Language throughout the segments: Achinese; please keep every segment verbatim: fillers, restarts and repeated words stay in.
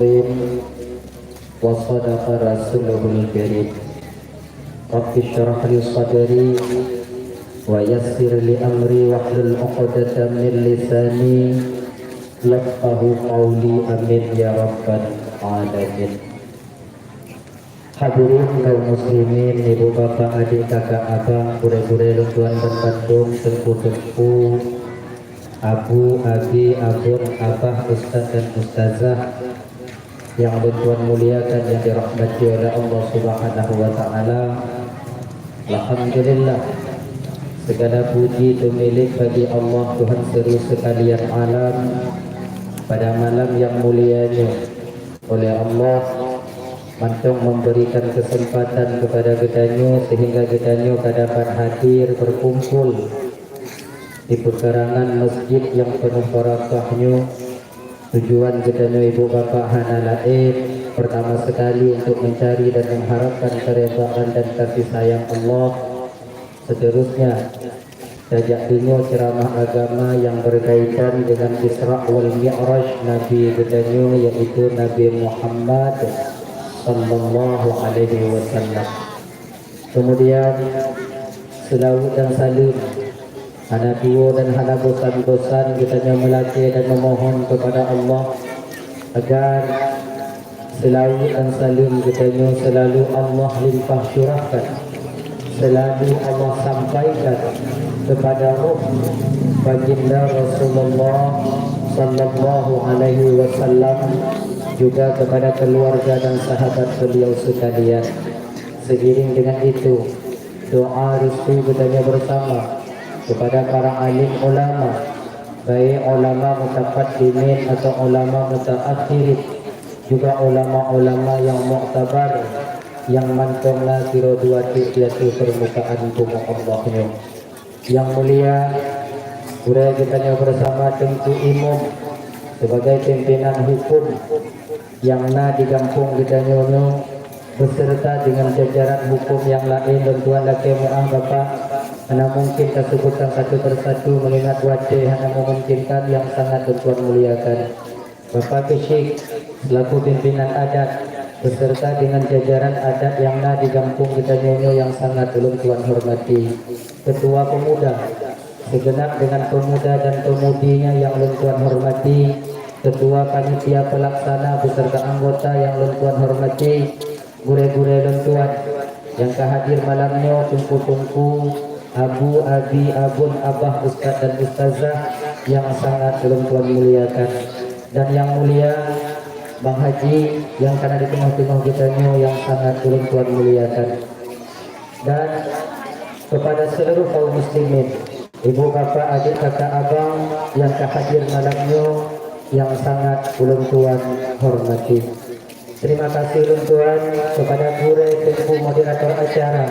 Wa sadaqa rasulul karim. Rabbi syrah li sadri wa yassir li amri wahlul 'uqdatam min lisani yafqahu qawli. Amin ya rabbal alamin. Hadirin kaum muslimin, ibu bapak, adik kakak abang, gurée-gurée lôn tuan banmandum, teungku-teungku, abu, abi, abon, abah, ustaz dan ustazah nyang lôn tuan muliakan, nyang dirahmati oleh Allah Subhanahu wa Ta'ala. Alhamdulillah, segala puji teumilék bagi Allah, Tuhan seuri sekalian alam. Pada malam nyang mulia nyoe, oleh Allah mantong memberikan kesempatan kepada geutanyoe sehingga geutanyoe ka dapat hadir berkumpul di pekarangan masjid nyang penuh barakah nyoe. Tujuan geutanyoe ibu bapak hana laén, pertama sekali untuk mencari dan mengharapkan keridhaan dan kasih sayang Allah. Seterusnya, tajak deungoe ceramah agama nyang berkaitan dengan Isra wal Mi'raj Nabi geutanyoe, yaitu Nabi Muhammad sallallahu alaihi wasallam. Kemudian, seulaweuet dan saleuem hana tuwoe dan hana bosan-bosan geutanyoe meulakée dan memohon kepada Allah agar seulaweuet dan saleuem geutanyoe selalu Allah limpah curahkan, selalu Allah sampaikan kepada roh baginda Rasulullah sallallahu alaihi wasallam, juga kepada keluarga dan sahabat beliau sekalian. Seiring dengan itu, doa restu geutanyoe bersama kepada para alim ulama, baik ulama mutaqaddimin atau ulama mutaakhirin, juga ulama-ulama nyang muktabar nyang mantong na sidroe dua tieb di ateueh permukaan bumoe Allah nyoe. Nyang mulia, gurée geutanyoe bersama Teungku Imum sebagai pimpinan hukum nyang na di gampông geutanyoe nyoe, beserta dengan jajaran hukum nyang laén, lôn tuan lakée meu'ah Bapak, hana mungkin taseubutkan satu persatu mengingat watée hana memungkinkan, nyang sangat lôn tuan muliakan. Bapak Keuchik selaku pimpinan adat beserta dengan jajaran adat nyang na di gampông geutanyoe nyoe nyang sangat ulôn tuan hormati. Ketua Pemuda, segenap dengan pemuda dan pemudinya nyang lôn tuan hormati, Ketua Panitia Pelaksana beserta anggota nyang lôn tuan hormati, gurée-gurée lôn tuan nyang ka hadir malam nyoe, teungku-teungku, abu, abi, abon, abah, ustaz dan ustazah nyang sangat ulôn tuan muliakan, dan nyang mulia Bang Haji nyang ka na di teungoh-teungoh geutanyoe nyang sangat ulôn tuan muliakan, dan kepada seluruh kaum muslimin, ibu, bapak, adik, kakak, abang nyang ka hadir malam nyoe nyang sangat ulôn tuan hormati. Terima kasih lôn tuan kepada gurée teungku moderator acara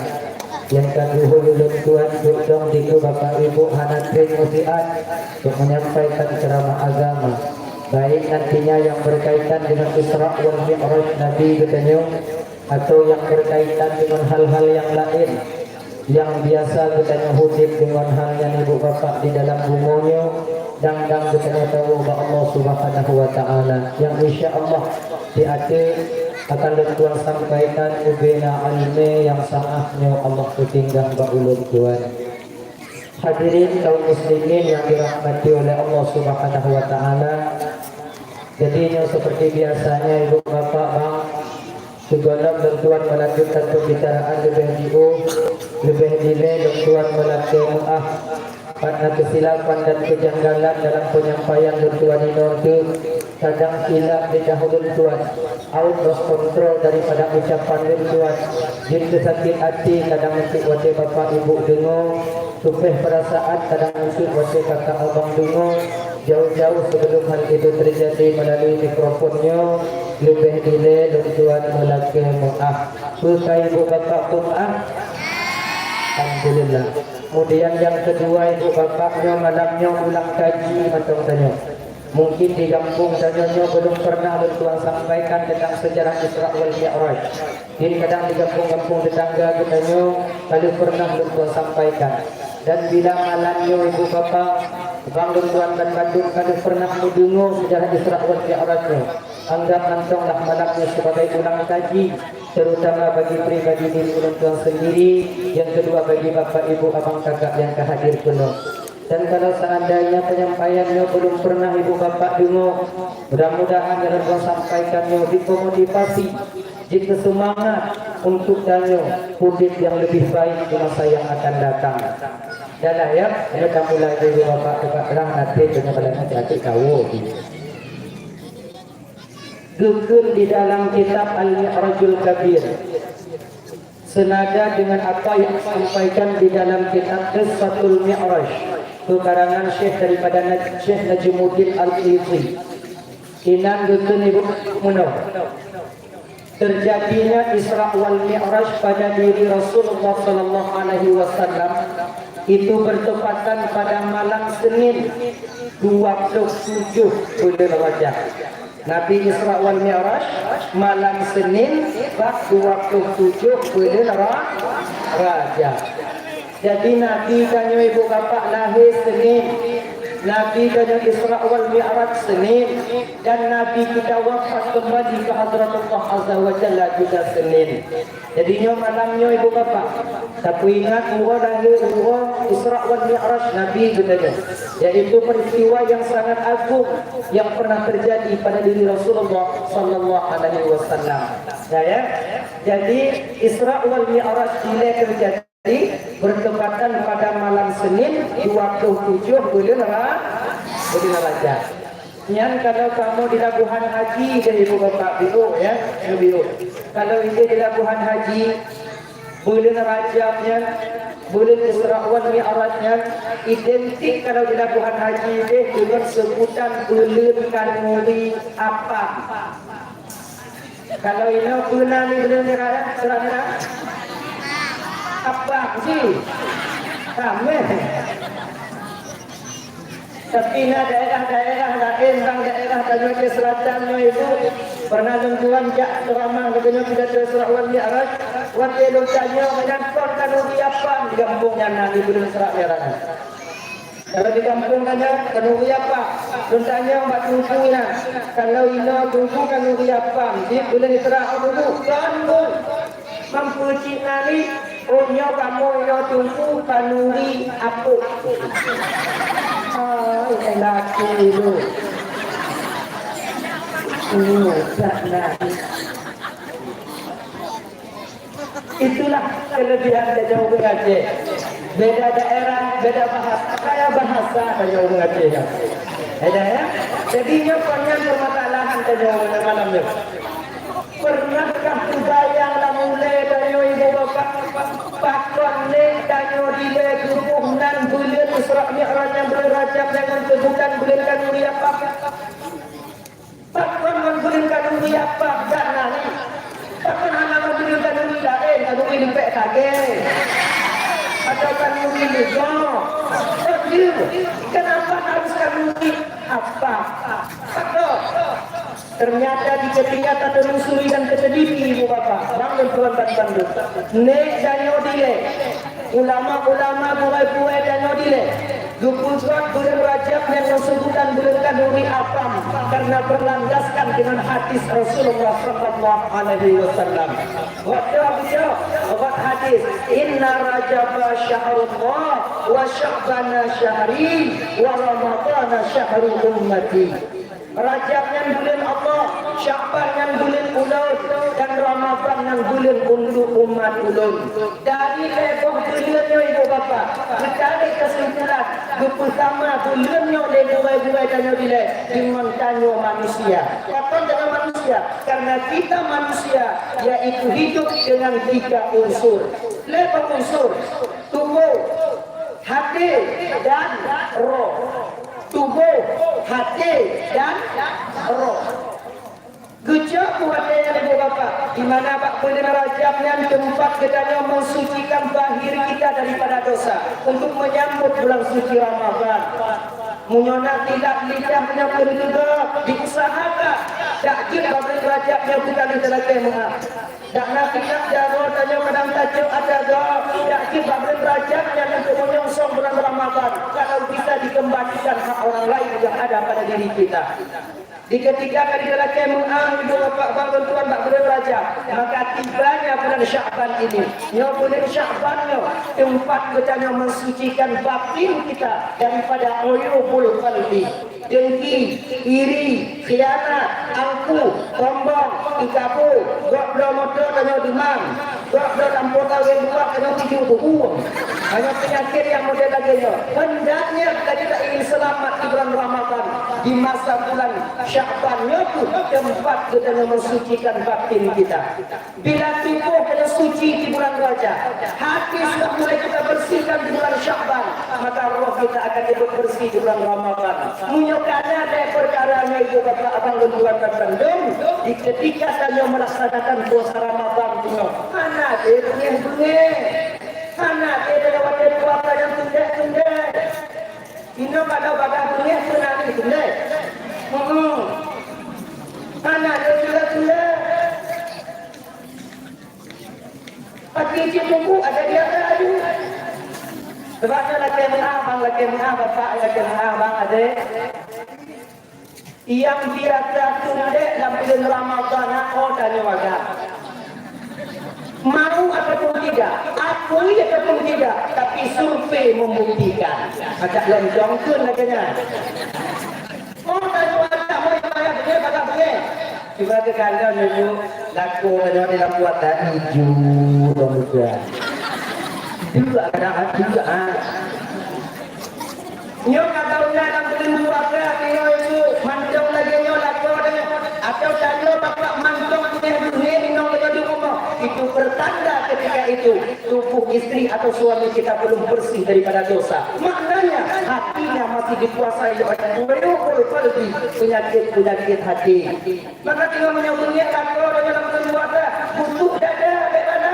nyang ka geuhôi lôn tuan duek dong dikeue bapak ibu hana teueng meusiat untuk menyampaikan ceramah agama, baik nantinya yang berkaitan dengan Isra wal Mi'raj Nabi geutanyoe atau yang berkaitan dengan hal-hal yang laén nyang biasa geutanyoe udeb deungon hal nyan ibu bapak di dalam bumoe nyoe, dang-dang geutanyoe tawoe bak Allah Subhanahu wa Ta'ala, nyang insya Allah di ateueh akan lôn tuan sampaikan ubena ileumèe nyang sa'ah nyoe Allah peusinggah bak ulôn tuan. Hadirin kaum muslimin yang dirahmati oleh Allah Subhanahu wa Ta'ala, jadi nyoe seperti biasanya ibu bapak bang, Sigohlom lôn tuan melanjutkan pembicaraan leubeh jiôh, leubeh dilée lôn tuan meulakée meu'ah. Pat na keusilapan dan keujanggalan dalam penyampaian lôn tuan inoe teuh, kadang silap lidah lôn tuan, out of control daripada ucapan lôn tuan, jeuet keu sakét até kadang eunteuk watée bapak ibu deungoe, Tupéh peurasaan kadang eunteuk watée kakak abang deungoe, jauh-jauh sebelum hal itu terjadi melalui mikrofon nyoe, leubeh dilée lôn tuan meulakée meu'ah. Peue ka ibu bapak peumeu'ah? Alhamdulillah. Kemudian nyang keudua, ibu bapak nyoe malam nyoe ulang kaji mantong tanyoe. Mungkin di gampông tanyoe nyoe belum pernah lôn tuan sampaikan tentang sejarah Isra wal Mi'raj. Di kadang di gampông-gampông tetangga geutanyoe ka lheueh pernah lôn tuan sampaikan. Dan bila malam nyoe ibu bapak, bang lôn tuan ban bandum ka lheueh pernah meudeungoe sejarah Isra wal Mi'raj nyoe. Anggap mantonglah malam nyoe sebagai ulang kaji, terutama bagi pribadi diri ulôn tuan sendiri, yang kedua bagi bapak, ibu, abang, kakak yang ka hadir keunoe. Dan kalau seandainya penyampaian nyoe belum pernah ibu bapak deungoe, mudah-mudahan yang ulôn sampaikan nyoe jeuet keu motivasi, jeuet keu seumangat untuk tanyoe udép nyang leubeh baik di masa yang akan datang. Dah lah ya, nyoe ka mulai ibu bapak, kakak, terang hati dengan badan hati-hati kawô. Geukheun di dalam kitab Al-Mi'rajul Kabir, senada dengan apa yang disampaikan di dalam kitab Qissatul Mi'raj, pekarangan syekh daripada Naj-, Syekh Najmuddin Al-Qisi. Inan geukheun ibu meunoe. Terjadinya Isra wal Mi'raj pada diri Rasulullah sallallahu alaihi wasallam itu bertepatan pada malam Senin, dua puluh tujuh bulan Rajab. Nabi Isra wal Mi'raj malam Senin, bak dua puluh tujuh bulan Ra-, Rajab. Jadi Nabi tanyoe ibu bapak lahé Senin, Nabi tanyoe Isra wal Mi'raj Senin, dan Nabi kita wafat kembali ke Hadratullah Azza wa Jalla juga Senin. Jadi nyoe malam nyoe ibu bapak, tapeuingat uroe lahé, uroe Isra wal Mi'raj Nabi geutanyoe, yaitu peristiwa yang sangat agung yang pernah terjadi pada diri Rasulullah sallallahu alaihi wasallam. Ya, ya. Jadi Isra wal Mi'raj dilée terjadi bertepatan pada malam Senin, dua puluh tujuh bulan Ra-, bulan Rajab. Nyan kalau kamoe di labuhan haji deh ibu bapak, biôh ya, biôh. Kalau ideh di labuhan haji, bulan Rajab nyan, bulan Isra wal Mi'raj nyan, identik kalau di labuhan haji deh dengan sebutan bulan khanuri apam. Kalau inoe peue nan di Beuleuen Mirah, Serak Mirah? Apam ji. Ramé. Tapi na daerah-daerah laén, bang daerah tanyoe di selatan nyoe ibu, pernah lôn tuan jak ceramah geutanyoe pidato Isra wal Mi'raj. Watèe lôn tanyoe, meunan kon khanuri apam di gampông nyan na di Beuleuen Serak Mirah. Kalau di gampông tanyoe, khanuri apam. Lôn tanyong bak teungku nyan, kalau inoe teungku khanuri apam, di buleuen Isra, oh teungku, kon, kon. Mampu cit nari, oh nyoe kamoe inoe teungku khanuri apuk. Ai, laki tu. Nyoe dak nari. Itulah kelebihan tanyoe ureueng Aceh. Beda daerah, beda bahasa, kaya bahasa tanyoe ureueng Aceh nyan. Beda, ya? Jadi, nyoe kon nyan permasalahan tanyoe malam nyoe. Pernahkah teubayang lam ulèe tanyoe ibu bapak, pakon nèk tanyoe dilèe geuboh nan buleuen Isra Mi'raj nyang buleuen Rajab nyang ngon seubutan buleuen khanuri apam? Pakon ngon buleuen khanuri apam dak na lé? Pakon hana ngon buleuen khanuri laén, khanuri lipek kagèe? Atau khanuri leugo? Pakon jeuet? Kenapa harus khanuri apam? Pakon? Ternyata di ketika tatelusuri dan tateliti, ibu bapak, bangun tuan dan bandum, nèk tanyoe dilèe, ulama-ulama, gurèe-gurèe tanyoe dilèe, geupeugöt buleuen Rajab nyang geuseubut buleuen khanuri apam karena berlandaskan dengan hadis Rasulullah sallallahu alaihi wasallam. Watèe geucok bak hadis, "Inna Rajaba syahrullah, wa Sya'bana syahri, wa Ramadana syahru ummati." Rajab nyan buleuen Allah, Sya'ban nyan buleuen ulôn, dan Ramadhan nyan buleuen untuk umat ulôn. Dari lhèe boh buleuen nyoe, ibu bapak, geutarek kesimpulan, geupeusama buleuen nyoe lé gurèe-gurèe tanyoe dilèe deungon tanyoe manusia. Pakon deungon manusia? Karena kita manusia, yaitu hidup dengan tiga unsur. Lhèe boh unsur, tuboh, haté, dan roh. Tuboh, haté, dan roh. Geucok buet lé nyan, ibu bapak, di mana bak buleuen Rajab nyan teumpat geutanyoe mensucikan zahir kita daripada dosa untuk menyambut bulan suci Ramadhan. Meunyoe na tilap lidah nyoe keuneuk teuga, diusahakan dak jeuet bak buleuen Rajab nyoe geutanyoe talakèe meu'ah. Dak na tilap jaroe tanyoe kadang tacok ata ga, dak jeuet bak buleuen Rajab nyan untuk menyongsong bulan Ramadhan, kalau bisa dikembalikan hak orang lain yang ada pada diri kita. Di ketika ka dilakée meu'ah ibu bapak bangon tuan bak buleuen Rajab, maka tibanya bulan Sya'ban ini. Nyoe buleuen Sya'ban nyoe teumpat geutanyoe mensucikan batin kita daripada uyubul qalbi, dengki, iri, khianat, angkuh, sombong, teukabô, gob bloe moto tanyoe deungon, gob bloe lampôh kawén dua tanyoe tuju buku. Hanya penyakit yang model lagée nyoe. Hendaknya kita ingin selamat di bulan Ramadan, di masa bulan Sya'ban nyoe pun teumpat geutanyoe mensucikan batin kita. Bila tuboh tanyoe suci di bulan Rajab, hati sudah mulai kita bersihkan di bulan Sya'ban, maka roh kita akan ikut bersih di bulan Ramadan. Meunyoe kana deh peukara nyoe ibu bapak abang lôn tuan dan kandung, di ketika tanyoe melaksanakan puasa Ramadan nyoe, hana deh beungéh-beungéh, hana deh dalam watée puasa nyang tundek-tundek. Inoe kada bagaih beungéh peunan tundek. Heeh. Hana deh tundek-tundek. Pati cit buku ada di atas tu. Sebab tu lakée meu'ah bang, lakée meu'ah bapak, lakée meu'ah bang adek. Nyang biasa tundek lam buleuen Ramadhan, oh tanyoe agam. Mau ataupun tidak, akui ataupun tidak, tapi survei membuktikan. Ajak lom jongkeun lagée nyan. Oh, tanyoe agam, oh, payah beungéh, payah beungéh. Cuba geukalon nyoe, lakoe nyoe di lam puasa ijo dong muka. Dua kadang hati ah. Nyoe ka guna lam buleuen puasa, nyoe ibu, mantong lagée nyoe lakoe nyoe. Atau tanyoe bapak mantong nyoe di rumoh. Itu pertanda ketika itu tubuh istri atau suami kita belum bersih daripada dosa. Maknanya, hatinya masih dikuasai oleh uyubul qalbi, penyakit-penyakit hati. Maka tinggal meunyoe beungéh lakoe dalam keuluwarga, busuk dada, bagaimana?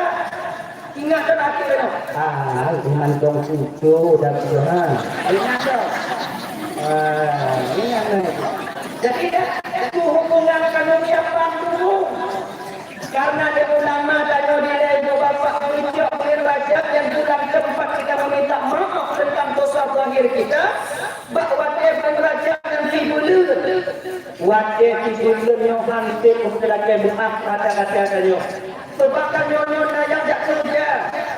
Ingat dan hati kena. Ah, iman dong cucu dan Tuhan. Ingat dong. Ah, ingat dong. Jadi dah, itu hubungan kanu siapa dulu. Karena di ulama dan di ibu bapak, puncak bulan Rajab yang bulan keempat kita meminta maaf tentang dosa zahir kita. Bak watée bulan Rajab nyang sibuleuen. Watée sibuleuen nyoe hantom keu lakée meu'ah kata-kata tanyoe. Sabab tanyoe nyoe na nyang jak keureuja,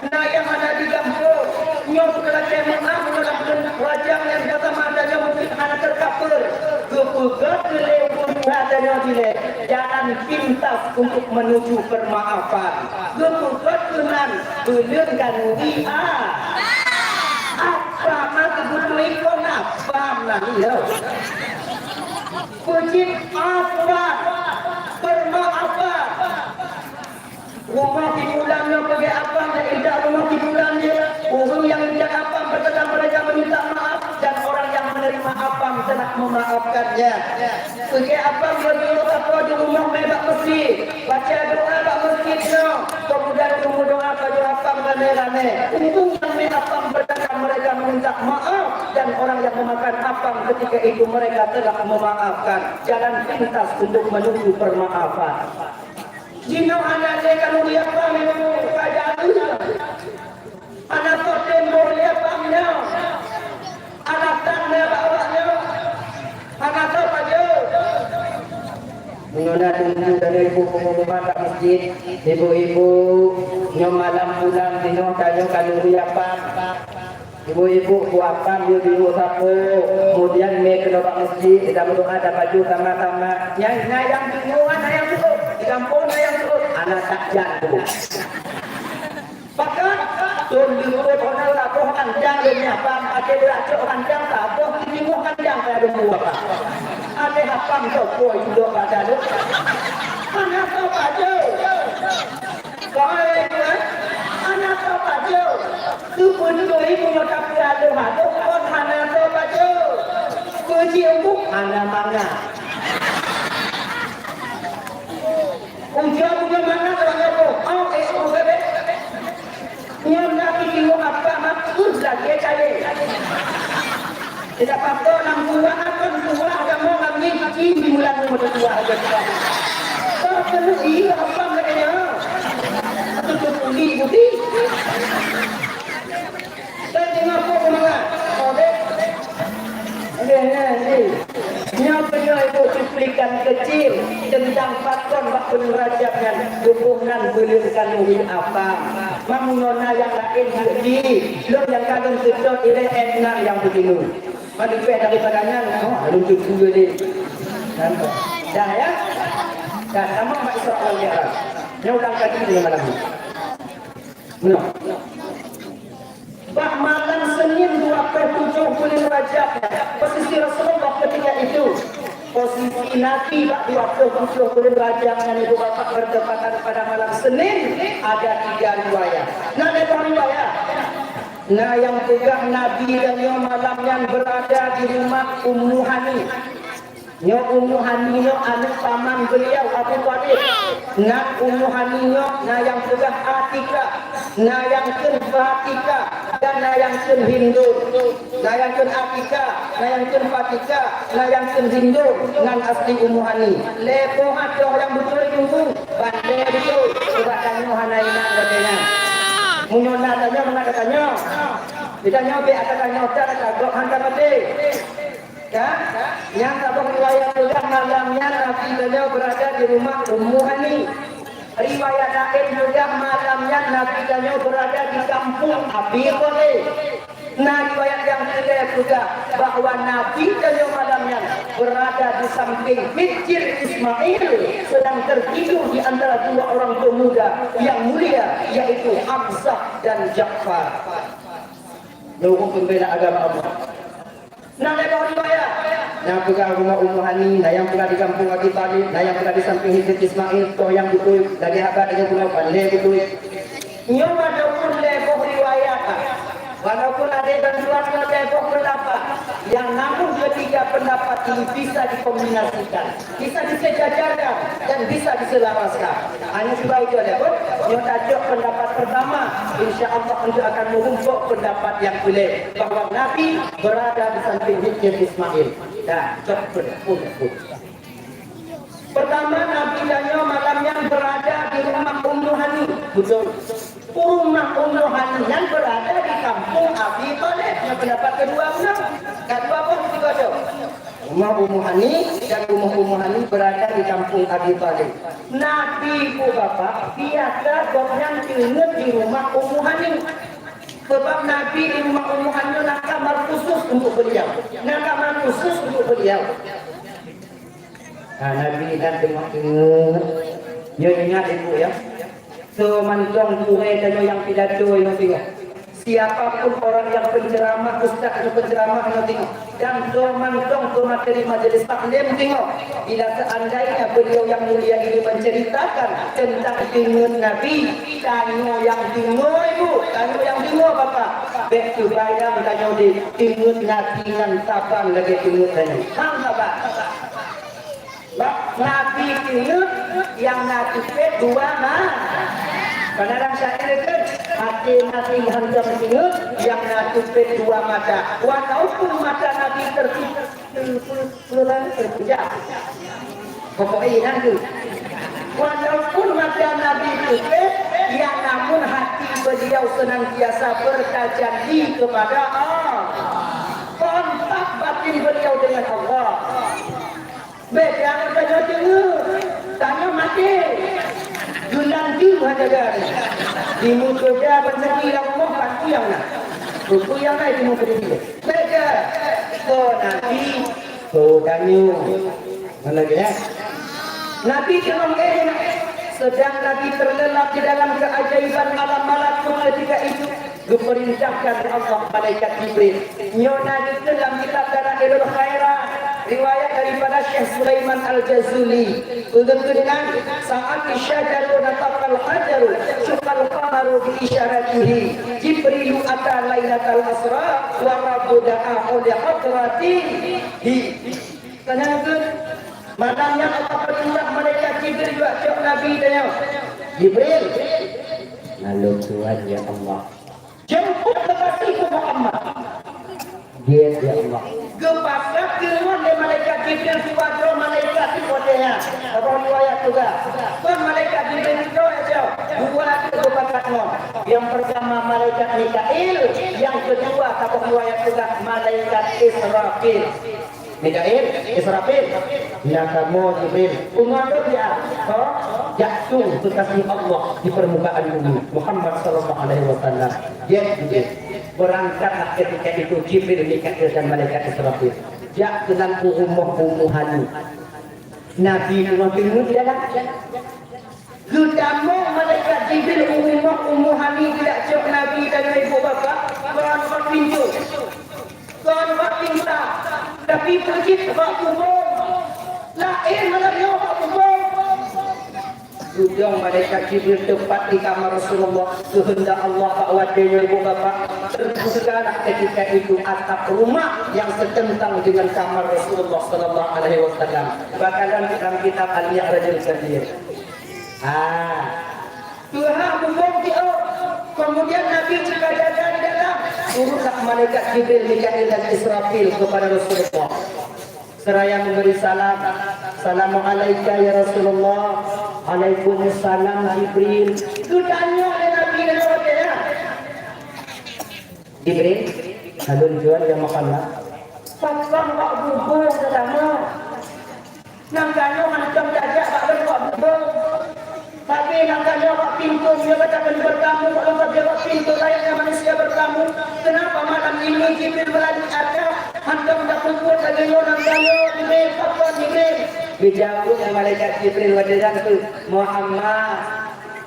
na nyang hana di gampông. Nyoe keu lakée meu'ah ngon buleuen Rajab nyang beusama tanyoe mungkin hana teukapeue. Geupeugah keu lé ulôn tuha tanyoe dilée jalan pintas untuk menuju peumaafan. Geupeugah keunan buleuen Khanuri a. Apa mah geubeutôi kon apa mah, ya? Peujeuet apa? Peumaafan. Rumoh di bulan nyoe peugét apam dan intat rumoh di bulan nyoe. Ureuëng nyang intat apam beuteugang mereka meminta maaf dan orang yang menerima apam telah memaafkannya. Peugét apam bagi ureuëng sapo di rumoh mé bak meuseujid. Baca doa bak meuseujid nyoe, kemudian kamu doa bagi apam ramé-ramé. Untung yang mé apam berkata mereka meminta maaf dan orang yang memakan apam ketika itu mereka telah memaafkan. Jalan pintas untuk menuju permaafan. Jinoe hana lé kamu lihat apam, kaja Hana soe teumbôh lé apam nyoe. Alasan na bak awak nyoe. Hana soe pajoh. Meunyoe na teungku dan ibu pengumuman bak masjid, ibu-ibu, nyoe malam bulan jinoe tanyoe khanuri apam. Ibu-ibu, bu apam yue di sapo, kemudian mé keunoe bak masjid, kita berdoa dan baju sama-sama. Nyang na nyang bingung, na nyang seuôt. Di gampông na nyang seuôt. Hana that jan tu. Pakat, thon leumpôt hana laboh anjang lé apam, até beuracok anjang saboh, timuh anjang kaya leumpôt apam. Até apam soe po judok bak dalem. Hana soe pajoh. Kau ai tuan, hana soe pajoh. Teupeutôi meunyoe tapi adoh-adoh, kon hana soe pajoh. Peujiek embuk, hana mangat. Ujoe bunoe mangat lagée boh, oh, eh, oh, bebe. Nyan na tiwoe apam, uh, lagée kayée. Tidak apa-apa, nang buah akan buah agama kami, kaki di bulan umur dua aja. Oh, kena iya apam lagée nyoe. Tutup uli putih. Dan tengok kok mangat. Oh, dek. Dek, dek, dek. Nyoe peunyoe ibu cuplik Kan keucil, teuntang pakon bak buleuen Rajab nyan, tuboh nan buleuen khanuri apam. Meunyoe na nyang laén jeuet jih, lôn nyang ka lôn seutôt ilée ék nan nyang beuteumeung. Meunyoe daripada nyan, oh, lôn teupeu lé. Nampak? Dah, ya? Dah, sama bak Isra wal Mi'raj. Nyoe ulang kaji deungon malam nyoe. Meunoe. Bak malam Senin dua puluh tujuh buleuen Rajab, posisi Rasulullah ketika itu, posisi Nabi bak dua puluh tujuh buleuen Rajab nyan, ibu bapak, bertepatan pada malam Senin, ada tiga riwayat. Na lhèe boh riwayat. Na nyang peugah Nabi tanyoe malam nyan berada di rumah Ummu Hani. Nyoe Ummu Hani nyoe aneuk paman beliau Abu Thalib. Nan Ummu Hani nyoe na nyang peugah Atika, na nyang kheun Fatika, dan na nyang kheun Hindun. Na nyang kheun Atika, na nyang kheun Fatika, na nyang kheun Hindun, nan asli Ummu Hani. Lhèe boh atoh nyang beutôi Teungku, ban lhèe beutôi. Coba tanyoe hana ingat lagèe nyan. Meunyoe na tanyoe, hana ka tanyoe. Tanyoe bèk ata tanyoe, ata ata gob han ka maté. Kan? Nyang saboh riwayat peugah malam nyan Nabi tanyoe berada di rumah Ummu Hani. Riwayat laén peugah malam nyan Nabi tanyoe berada di kampung Abi Thalib. Na riwayat nyang keulhèe peugah bahwa Nabi tanyoe malam nyan berada di samping Hijr Ismail sedang tertidur di antara dua orang pemuda yang mulia, yaitu Hamzah dan Ja'far. Nyoe pembela agama Allah. Na lhèe boh riwayat. Nyang peugah rumah Ummu Hani, na nyang peugah di kampung Abi Thalib, na nyang peugah di samping Hijr Ismail, toh nyang beutôi, lagèe haba tanyoe bunoe ban lhèe beutôi. Nyoe walaupun lhèe boh riwayat, walaupun ada bantuan lhèe boh pendapat, yang namun ketiga pendapat ini bisa dikombinasikan. Bisa disejajarkan dan bisa diselaraskan. Hanya sebab itu, adapun nyoe tajok pendapat pertama, insya Allah untuk akan merumpok pendapat yang keulhèe bahwa Nabi berada di samping Hijr Ismail. Dah, cok pun, pun, pun. Pertama, Nabi tanyoe malam nyan berada di rumah Ummu Hani. Betul. Rumah Ummu Hani nyan berada di kampung Abi Thalib. Nyoe pendapat kedua beuna. Kedua pun begitu. Rumah Ummu Hani dan rumah Ummu Hani berada di kampung Abi Thalib. Nabi, bu bapak, biasa gobnyan teungeut di rumah Ummu Hani. Sebab Nabi di rumah Ummu Hani na kamar khusus untuk beliau. Na kamar khusus untuk beliau. Nah, Nabi dan teungoh-teungoh. Nyoe ingat, Ibu, ya. Soe mantong gurèe tanyoe nyang pidato nyoe teungoh. Siapapun orang yang penceramah, ustaz nyang penceramah nyoe teungoh. Dan soe mantong pemateri majelis taklim teungoh. Bila seandainya beliau yang mulia ini menceritakan tentang teungeut Nabi, tanyoe nyang deungoe, Bu, tanyoe nyang deungoe, Bapak. Bèk teubayang tanyoe di teungeut Nabi nyang saban lagèe teungeut tanyoe. Paham, Bapak? Bak Nabi teungeut nyang na tupet dua ma-, padahai lam syair kan, até Nabi hantom teungeut nyang na tupet dua mata. Walaupun mata Nabi tertutup, terpejam. Pokoknya nanti. Walaupun mata Nabi tupet, ya namun hati beliau senantiasa bertajalli kepada Allah. Kontak batin beliau dengan Allah. Beda tanyoe deungoe, tanyoe maté. Gulang jeuem hana gari. Di musoda ban negeri lam rumoh, ban kuyang na. Kuyang na di musoda. Beda. Soe Nabi, soe tanyoe. Mana dia? Nabi teungoh éh, sedang Nabi terlelap di dalam keajaiban alam malakut ketika itu. Geupeurintahkan lé Allah malaikat Jibril. Nyoe na geukheun lam kitab Dalailul Khairat, riwayat daripada Syekh Sulaiman Al-Jazuli. Geukheun nan, "Sa'ati syajaru nataqal hajaru, syaqal qamaru bi isyaratihi. Jibrilu ata lailatal asra, wa rabbu da'a li hadratihi." Kana geukheun, malam nyan Allah peutuah malaikat Jibril bak cok Nabi tanyoe. "Jibril, lalu Tuhan ya Allah." Jemput kekasihku Muhammad. Dia, ya Allah. Geupakat teungon lé malaikat Jibril dua droe malaikat di kotanya. Saboh riwayat juga. Kon malaikat Jibril sidroe aja. Dua geupakat ngon. Yang pertama malaikat Mikail, yang kedua saboh riwayat juga malaikat Israfil. Mikail, Israfil, na kamoe Jibril. Umat dia, ho, jak tueng kekasih Allah di permukaan bumi, Muhammad sallallahu alaihi wasallam. Jeuet, jeuet. Berangkatlah ketika itu Jibril, Mikail, dan malaikat Israfil. Jak keunan u rumoh Ummu Hani. Nabi Nuh teungeut di dalam. Geutamong malaikat Jibril u rumoh Ummu Hani, geujak cok Nabi dan ibu bapak, kon bak pintoe, kon bak pintoe, tapi peue cit bak bubông. Laén malam nyoe bak bubông. Geudong malaikat Jibril teupat di kamar Rasulullah. Keuheundak Allah bak watée nyoe, ibu bapak, terbukalah ketika itu atap rumah yang setentang dengan kamar Rasulullah sallallahu alaihi wasallam. Bakalan dalam kitab Al-Mi'rajul Kabir. Ah. Tuhan bubông tiôp. Kemudian Nabi juga jaga di dalam. Turunlah malaikat Jibril, Mikail, dan Israfil kepada Rasulullah. Seraya memberi salam. "Assalamualaika ya Rasulullah." "Waalaikumsalam Jibril." Geutanyong lé Nabi lewat dia. "Jibril, ulôn tuan ya Muhammad, pakon bak bubông geutanyoe? Nangka nyoe hántom tajak bak lôn bak bubông. Tapi nangka nyoe bak pintoe, meunyoe gata keuneuk beutamu, bak lôn bak pintoe layaknya manusia beutamu. Kenapa malam ini Jibril melalui atap hántom tapeubuet lagée nyoe nangka nyoe, Jibril? Pakon, Jibril?" Geujaweueb lé malaikat Jibril watée nyan keuh, "Muhammad,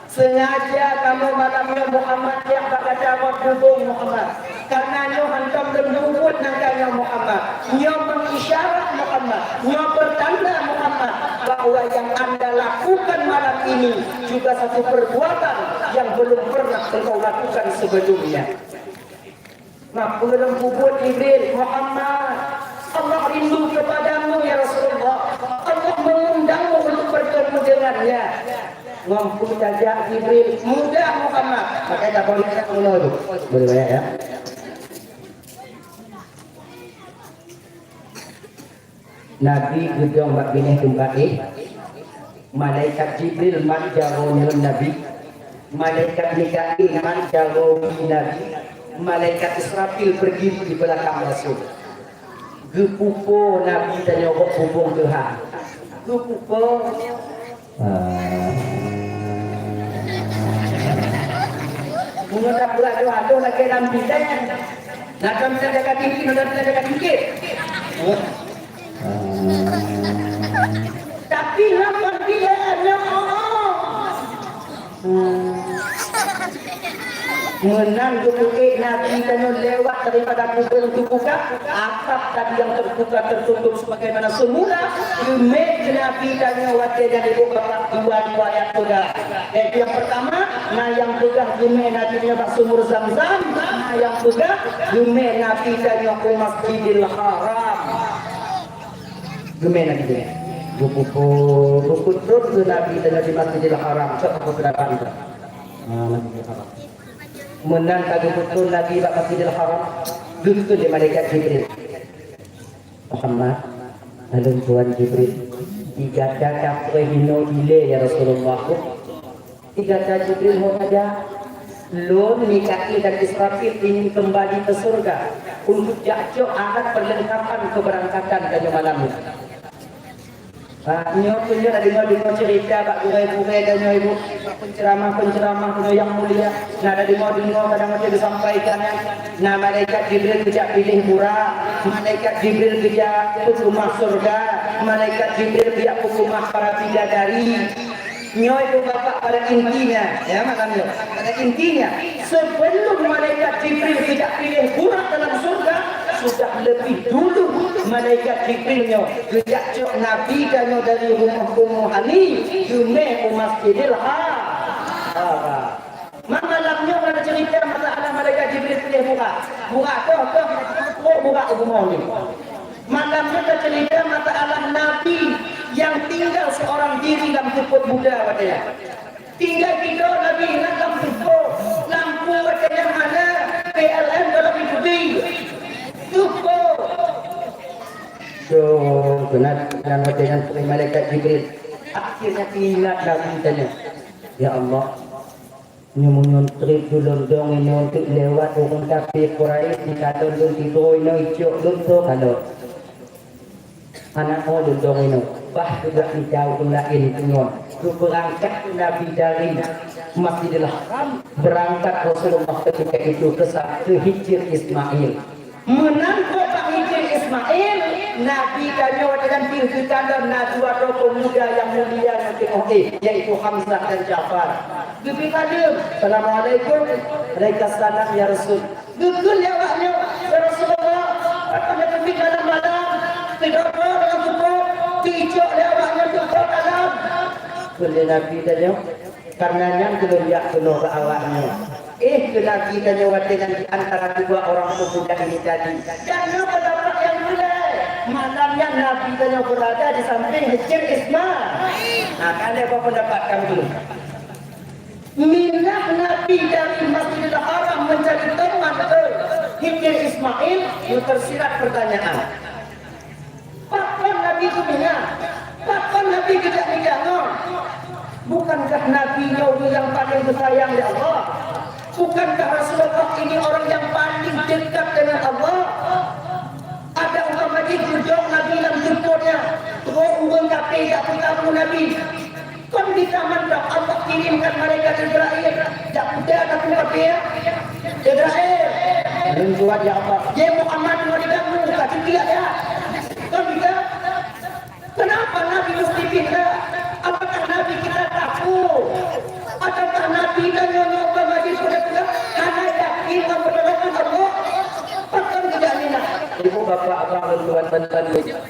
sengaja kamoe malam nyoe Muhammad jak bak gata ngon bubông Muhammad. Karena nyoe hántom lôn peubuet nangka nyoe Muhammad. Nyoe meuisyarat Muhammad, nyoe peutanda Muhammad, bahwa yang anda lakukan malam ini juga satu perbuatan yang belum pernah engkau lakukan sebelumnya." Nah, peue lôn peubuet, Jibril? "Muhammad, Allah rindu kepadamu, ya Rasulullah. Allah mengundangmu untuk bertemu dengannya." Ngon peue tajak, Jibril? "Mudah, Muhammad." Pakai tak boleh, tak boleh tu. Boleh banyak, ya. Nabi geudong bak binéh teumpat éh. Malaikat Jibril mat jaroe ngon Nabi. Malaikat Mikail mat jaroe Nabi. Malaikat Israfil berdiri di belakang Rasul. Geupupo Nabi tanyoe bak bubông Tuhan. Geupupo. Ah. Meunyoe tapeugah adoh-adoh lagée lam bilée, na kon bilée jaga tinggi, na kon bilée jaga tinggi. Ah. Tapi lam bilée nyoe, oh, oh. Hmm. Meunan geupeuék Nabi tanyoe lewat daripada kubeueng teubuka, atap tadi yang terbuka tertutup sebagaimana semula, geumé Nabi tanyoe watée jadi ibu bapak dua riwayat peugah. Yaitu yang pertama, na nyang peugah geumé Nabi nyoe bak sumur Zam-Zam, na nyang peugah geumé Nabi tanyoe u Masjidil Haram. Geumé Nabi nyoe. Geupeupo, geupeutrôn keu Nabi tanyoe di Masjidil Haram. Cok aku pendapat itu. Ah, Masjidil Haram. Meunan ka geupeutrôn Nabi bak Masjidil Haram, geukheun lé malaikat Jibril, "Muhammad, ulôn tuan Jibril, di gata ka preh inoe ilée, ya Rasulullah." Di gata Jibril ho saja, lôn, Mikail dan Israfil ingin kembali ke surga untuk jak cok alat perlengkapan keberangkatan tanyoe malam nyoe. Ah, nyoe pun nyoe na deungoe-deungoe cerita bak gurée-gurée dan nyoe ibu, bak penceramah-penceramah nyoe yang mulia. Na deungoe-deungoe kadang ada disampaikan, na malaikat Jibril geujak piléh burak, malaikat Jibril geujak peukeumah surga, malaikat Jibril geujak peukeumah para bidadari. Nyoe itu Bapak, pada intinya, ya, malam nyoe. Pada intinya, sebelum malaikat Jibril geujak piléh burak dalam surga, sudah lebih dulu malaikat Jibril nyoe geujak cok Nabi tanyoe dari rumoh Ummu Hani, geumé u Masjidil Ha-, Haram. Malam nyoe ada cerita masalah malaikat Jibril piléh burak. Burak toh, toh, toh burak u rumoh ni. Malam nyoe teucerita masalah Nabi yang tinggal seorang diri lam teupôt buta watée nyan. Tinggai sidroe Nabi nyan lam teupôt, lampu watée nyan hana, P L N dalam hidup. Teupôt. So, keunan, keunan watée nyan malaikat Jibril. Akhirnya ingat Nabi tanya, "Ya Allah, nyoe meunyoe trép ulôn dong inoe untuk lewat ureuëng kafé Quraisy, dikalon lôn sidroe inoe icok lôn, soe kalon?" Hana ho lôn dong inoe, bah geubrak mita ureueng laén keu ngon. Geubeurangkat Nabi dari Masjidil Haram, beurangkat Rasulullah ketika itu ke sa-, ke Hijir Ismail. Meunan keu bak Hijir Ismail, Nabi tanyoe watèe nyan piôh geukalon na dua droe peumuda nyang mulia nyang teungoh éh, yaitu Hamzah dan Ja'far. Geupeukalon, "Assalamualaikum." "Waalaikumsalam, ya Rasul." Geukheun lé awaknyoe, "Ya Rasulullah, hana keubiet malam-malam, sidroe-droe deungon seupôt, teuicok lé awaknyoe seupôt alam." Kheun lé Nabi tanyoe, "Kareuna nyan keuh lôn jak keunoe keu awaknyoe." Éh, kheun Nabi tanyoe watèe nyan di antara kedua orang pemuda ini tadi. Dan nyoe peundapat nyang beulai. Malam nyan Nabi tanyoe beurada di sampéng Hijir Ismail. Nah, ka lhèe boh peundapat kamoe. Minah Nabi dari Masjidil Haram mencari teman ke Hijir Ismail, tersirat pertanyaan. Pakon Nabi geuminah? Pakon Nabi geujak nikahan? Bukankah Nabi nyoe ureueng nyang paleng geusayang lé Allah? Bukankah Rasulullah ini orang yang paling dekat dengan Allah? Ada umpama jih geudong Nabi lam seupôt nyan, trok ureueng kafé jak peutamu Nabi. Kon gata mantong Allah kirimkan malaikat Jibrail, jak peugah ka peue kafé, "Jibrail, lôn kuat ya Allah." "Ya Muhammad, ngon diganggu, ka ceukiak ya." Kon gata. Kenapa Nabi mesti pindah? Apakah Nabi kita takut? Ataukah Nabi dan nyonya umpama jih sudah peugah, hana yakin ngon peutulongan Allah? Pakon geujak minah? Ibu, bapak, abang, lôn tuan, ban-ban.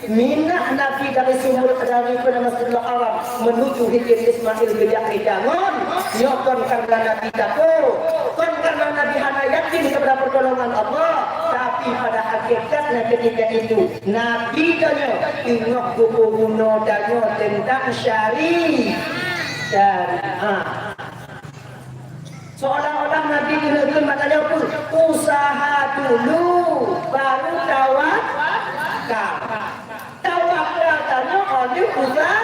Minah Nabi dari sumur, dari Masjidil Haram menuju Hijir Ismail geujak nikahan, nyoe kon karena Nabi takut, kon karena Nabi hana yakin kepada pertolongan Allah, tapi pada hakikatnya ketika itu Nabi tanyoe teungoh geupeurunoe tanyoe tentang syari-, syariat. Seolah-olah Nabi geuneukeun mata nyoe pun, "Usaha dulu, baru tawakal." Tawakal tanyoe óh lheueh usaha.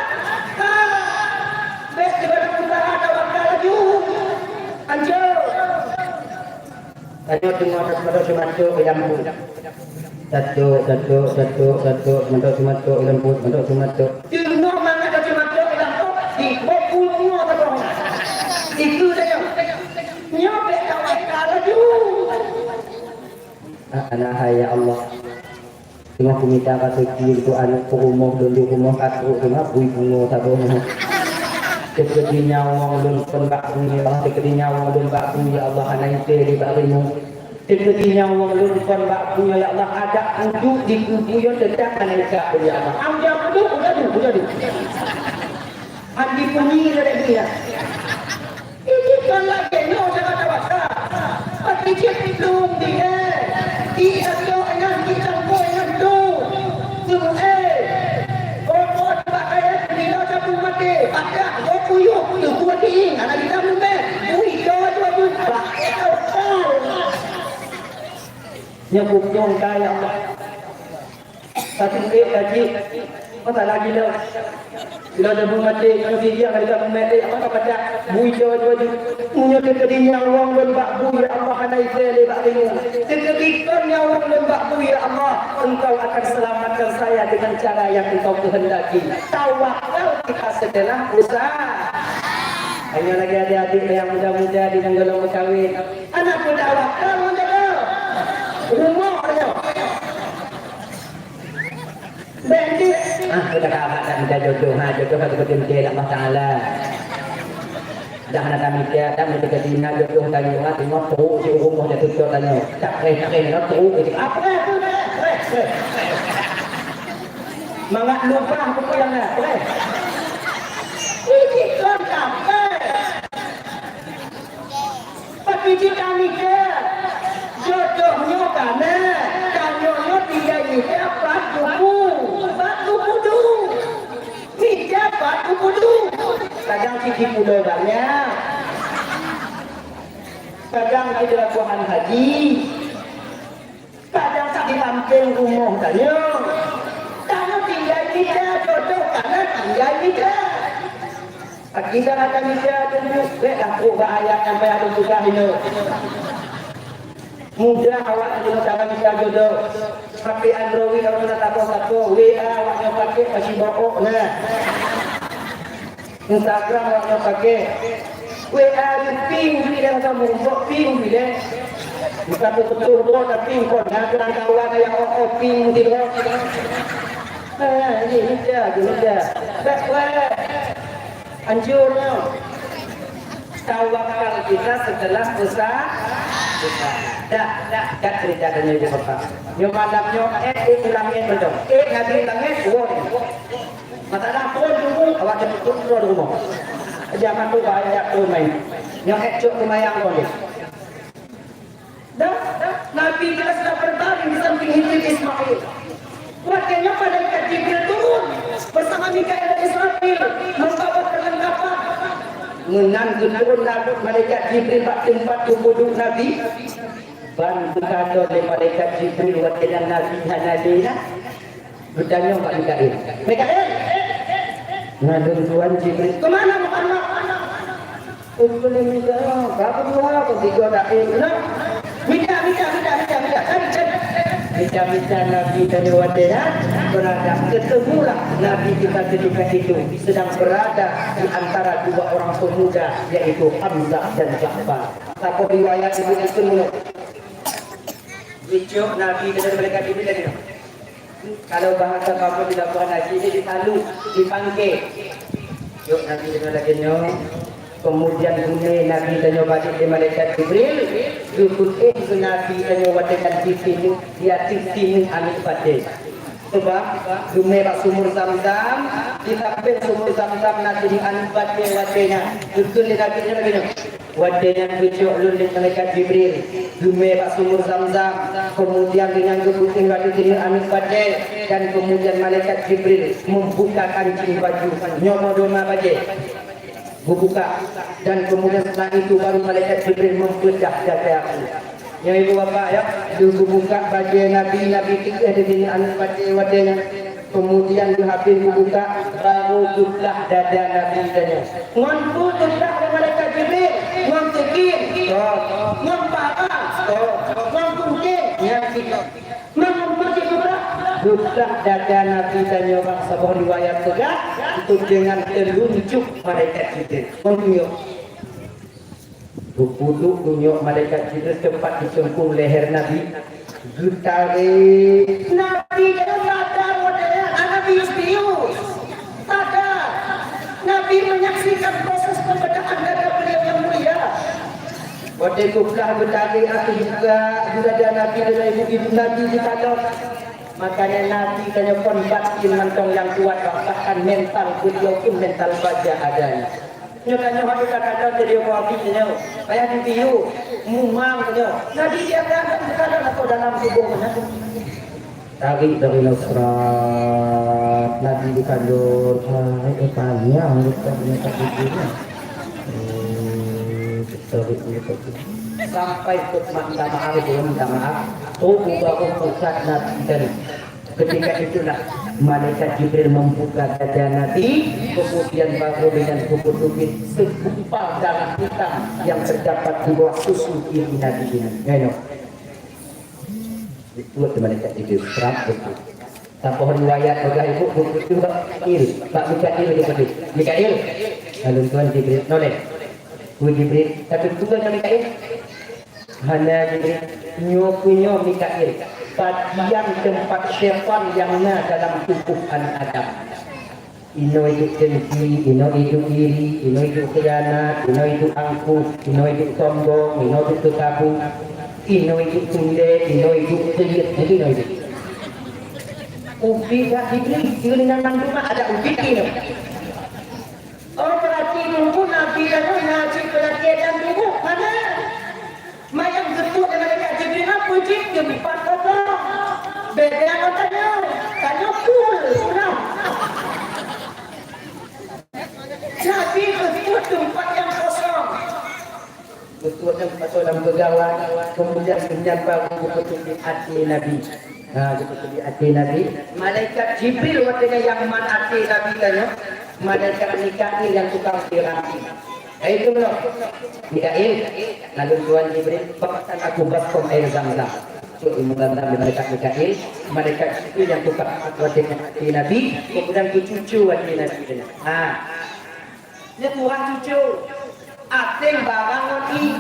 Bèk sigohlom usaha tawakal laju. Hancô. Tanyoe teungoh mantong seumantok i lampôh. Satu, satu, satu, satu, mantong seumantok i lampôh, mantong seumantok. Teungoh mangat ka seumantok i lampôh, di bok bumoe teuboh. Itu saja. Nyoe bèk tawakal laju. Ah, alah, hai ya Allah. Teungoh kumita raseuki untuk aneuk peurumoh lôn di rumoh ka trok teuma bui bungoh saboh nyoe. Teukeudi nyawöng lôn kon bak bui ya Allah, teukeudi nyawöng lôn bak bui ya Allah, hana ié lé bak rimueng. Teukeudi nyawöng lôn kon bak bui ya Allah, adak uduk di kubu nyoe teutap hana ié ya Allah. Am jak uduk, udah duek, udah duek. Hana jipeunyi lé dia. Ini kan lagèe nyoe cara tawakal. Pati cit lôn di, eh. Di atô nyan, di campur nyan tu. Tu, eh. Pokok bak kayèe nyoe cabung maté. Pakat, oh, puyuh, tu kuat diing. Anak kita mume. Ui, kau tu, tu. Bah, eh, kau, kau. Nyoe bukong kaya Allah. Tapi duek kaji, masa lagi lo. Lo dah bunga dek, kalau dia ada bunga dek, apa kata bui jauh jauh. Punya ke kedinya uang lon bak bui, ya Allah, hana ikhlas lé bak rimueng. Ketika nyawa lon bak bui, ya Allah, Engkau akan selamatkan saya dengan cara yang Engkau kehendaki. Tawakal kita setelah usaha. Hanya lagi adik-adik yang muda-muda di golom berkahwin. Anak muda wakal ngon jodoh. Rumoh nyoe. Bèk jih. Ah, kita ka abad dak mita jodoh. Ha, jodoh ka teupeuteuntèe lé Allah Taala. Dah na tamita, dah mita tinggai jodoh tanyoe, ha, teungoh trok di rumoh jatuh cok tanyoe. Tak preh, tak preh, trok. Apa tu dah? Preh, preh. Mangat lupa buku yang dah. Preh. Ini kan kapai. Tapi jika nike, jodoh nyoe kana, tanyoe nyoe tinggai nike pat lubu, pat lubu du. Nike pat lubu du. Kadang siti pulo banyak. Kadang di Labuhan Haji. Kadang tak dipampeng rumoh tanyoe. Tanyoe tinggai nida, jodoh kana tinggai nida. Akidah akan nida tunjuk, bèk dah trok bak ayat sampai ada susah nyoe. Mudah awak tanyoe cara nida jodoh. H P Android awak na takoh-takoh, W A awak nyoe pakai masih bohong nah. Instagram awak nyoe pakai. W A di ping di dalam kamu, buat ping di deh. Bukan betul-betul tapi kau nak bilang kawan yang oh, oh ping di deh. Ah, ini mudah, ini mudah. Baik, baik. Anjurnya. Tawakal kita setelah usaha. Dah, dah, dah cerita dengan ibu bapak. Nyoe malam nyoe, eh, eh, ulang eh, betul. Eh, Nabi ulang eh, woi. Masalah pun dulu, awak jemput pun dulu. Jangan tu bahaya tu main. Nyoe eh, cok kemayang kau ni. Dan Nabi kita sudah berbaring di samping Hijri Ismail. Waktunya malaikat Jibril turun bersama Mikail dan Israfil membawa perlengkapan. Meunan geuturun Nabi malaikat Jibril bak teumpat geuduek Nabi. Ban geukalon lé malaikat Jibril watée nyan Nabi hana lé na. Geutanyong bak Mikail, "Mikail, ngon lôn tuan Jibril, keu mana Muhammad?" "Ukeue lé Mikail, ka keudua, keu tiga daim na." Mita, mita, mita, mita, mita, cari, cari. Mita-mita Nabi dari watée nyan, beurada, ketemulah Nabi kita ketika itu sedang berada di antara dua orang pemuda, yaitu Hamzah dan Ja'far. Saboh riwayat disebutkan semua. Geucok Nabi dari malaikat Jibril tadi. Kalau bahasa kamoe di lapangan haji ni ditaluk, dipangke. Cok Nabi deungon lagée nyoe, kemudian geumé Nabi tanyoe balik lé malaikat Jibril, geupeuéh keu Nabi tanyoe watée nyan di sineuk, di ateueh sineuk aneuk batée. Sebab geumé bak sumur Zam-Zam, di sampéng sumur Zam-Zam na sineuk aneuk batée watée nyan. Geukheun lé Nabi nyoe lagée nyoe. Watée nyan geucok lôn lé malaikat Jibril, geumé bak sumur Zam-Zam, keumudian deungon geupeutéh bak sineuk aneuk batée, dan keumudian malaikat Jibril membuka kancing baju nyoe modoma bajée. Geubuka, dan keumudian setelah itu baru malaikat Jibril membedah dada aku. Nyoe ibu bapak ya, geubuka bajée Nabi, Nabi teukeue di sineuk aneuk batée watée nyan. Keumudian geuhabéh geubuka, barô geuplah dada Nabi tanyoe. Ngon peue geuplah lé malaikat Jibril? Ngon sikin? Kon. Ngon para? Kon. Ngon gunting? Nyan sikin. Ngon peue geuplah? Geuplah dada Nabi tanyoe bak saboh riwayat peugah, deungon teulunjuk malaikat Jibril. Ngon tunjuk. Geupeuduek tunyok malaikat Jibril teumpat di teungku leher Nabi, geutarek. Nabi nyan sadar watée nyan, Nabi Yusuf sadar. Nabi menyaksikan proses pembedahan dada beliau yang mulia. Watée geuplah geutarek ateueh buka dada Nabi dan ibu-ibu Nabi di padang. Makanya Nabi tanyoe kon batin mantong nyang kuat, bahkan mental beliau pun mental baja adanya. Nyoe tanyoe hana ka kata jadi orang abis nyoe. Payah dipiyu, mumang nyoe. Nabi dia kan bukan dalam tubuh nyoe. Tarik dari nusrat, Nabi bukan dosa, eh, panjang nusrat nyoe tak dikira. Eh, tarik nusrat. Sampai khutbah minta maaf, dia minta maaf. Oh, baru pusat Nabi tadi. Ketika itulah malaikat Jibril membuka dada Nabi, kemudian baru dengan kuku tubit segumpal darah hitam yang terdapat di bawah susu kiri Nabi ini. Nengok. Itu tu malaikat Jibril, terang betul. Saboh riwayat peugah ibu, begitu bak Mikail, bak Mikail dia kata, "Mikail, lalu Tuhan Jibril, noleh." "Wahai Jibril, tapi Tuhan Mikail." Hana Jibril, nyoe keuh nyoe Mikail, bagian teumpat syaitan nyang na dalam tuboh aneuk Adam. Inoe iduek dengki, inoe iduek iri, inoe iduek khianat, inoe iduek angkuh, inoe iduek sombong, inoe iduek teutabu, inoe iduek tundek, inoe iduek kriet, jadi inoe iduek. Ubit dak Jibril, keunan mandum ada ubit inoe. Oh, berarti nunggu Nabi lalu ngaji peulakée dan ibu mana? Mayang geutôk lé malaikat Jibril na peujeuet keu mipat kosong. Beda ngon tanyoe, tanyoe full urang. Jadi, beutôi teumpat nyang kosong. Beutôi nyang kosong lam geugawa, keumudian, keumudian baru geupeuteubiet até Nabi. Ha, geupeuteubiet até Nabi. Malaikat Jibril watée nyan nyang mat até Nabi tanyoe, malaikat Mikail nyang tukang piranti. Hai tu, Mikail, lalu Tuhan Jibril, pakaikan aku baskom air Zam-Zam. Cok ilmu tentang malaikat Mikail, malaikat Jibril nyang tukang até Nabi, kemudian cucu até Nabi. Ha. Nyan ureueng cucu. Até barang ngon ié.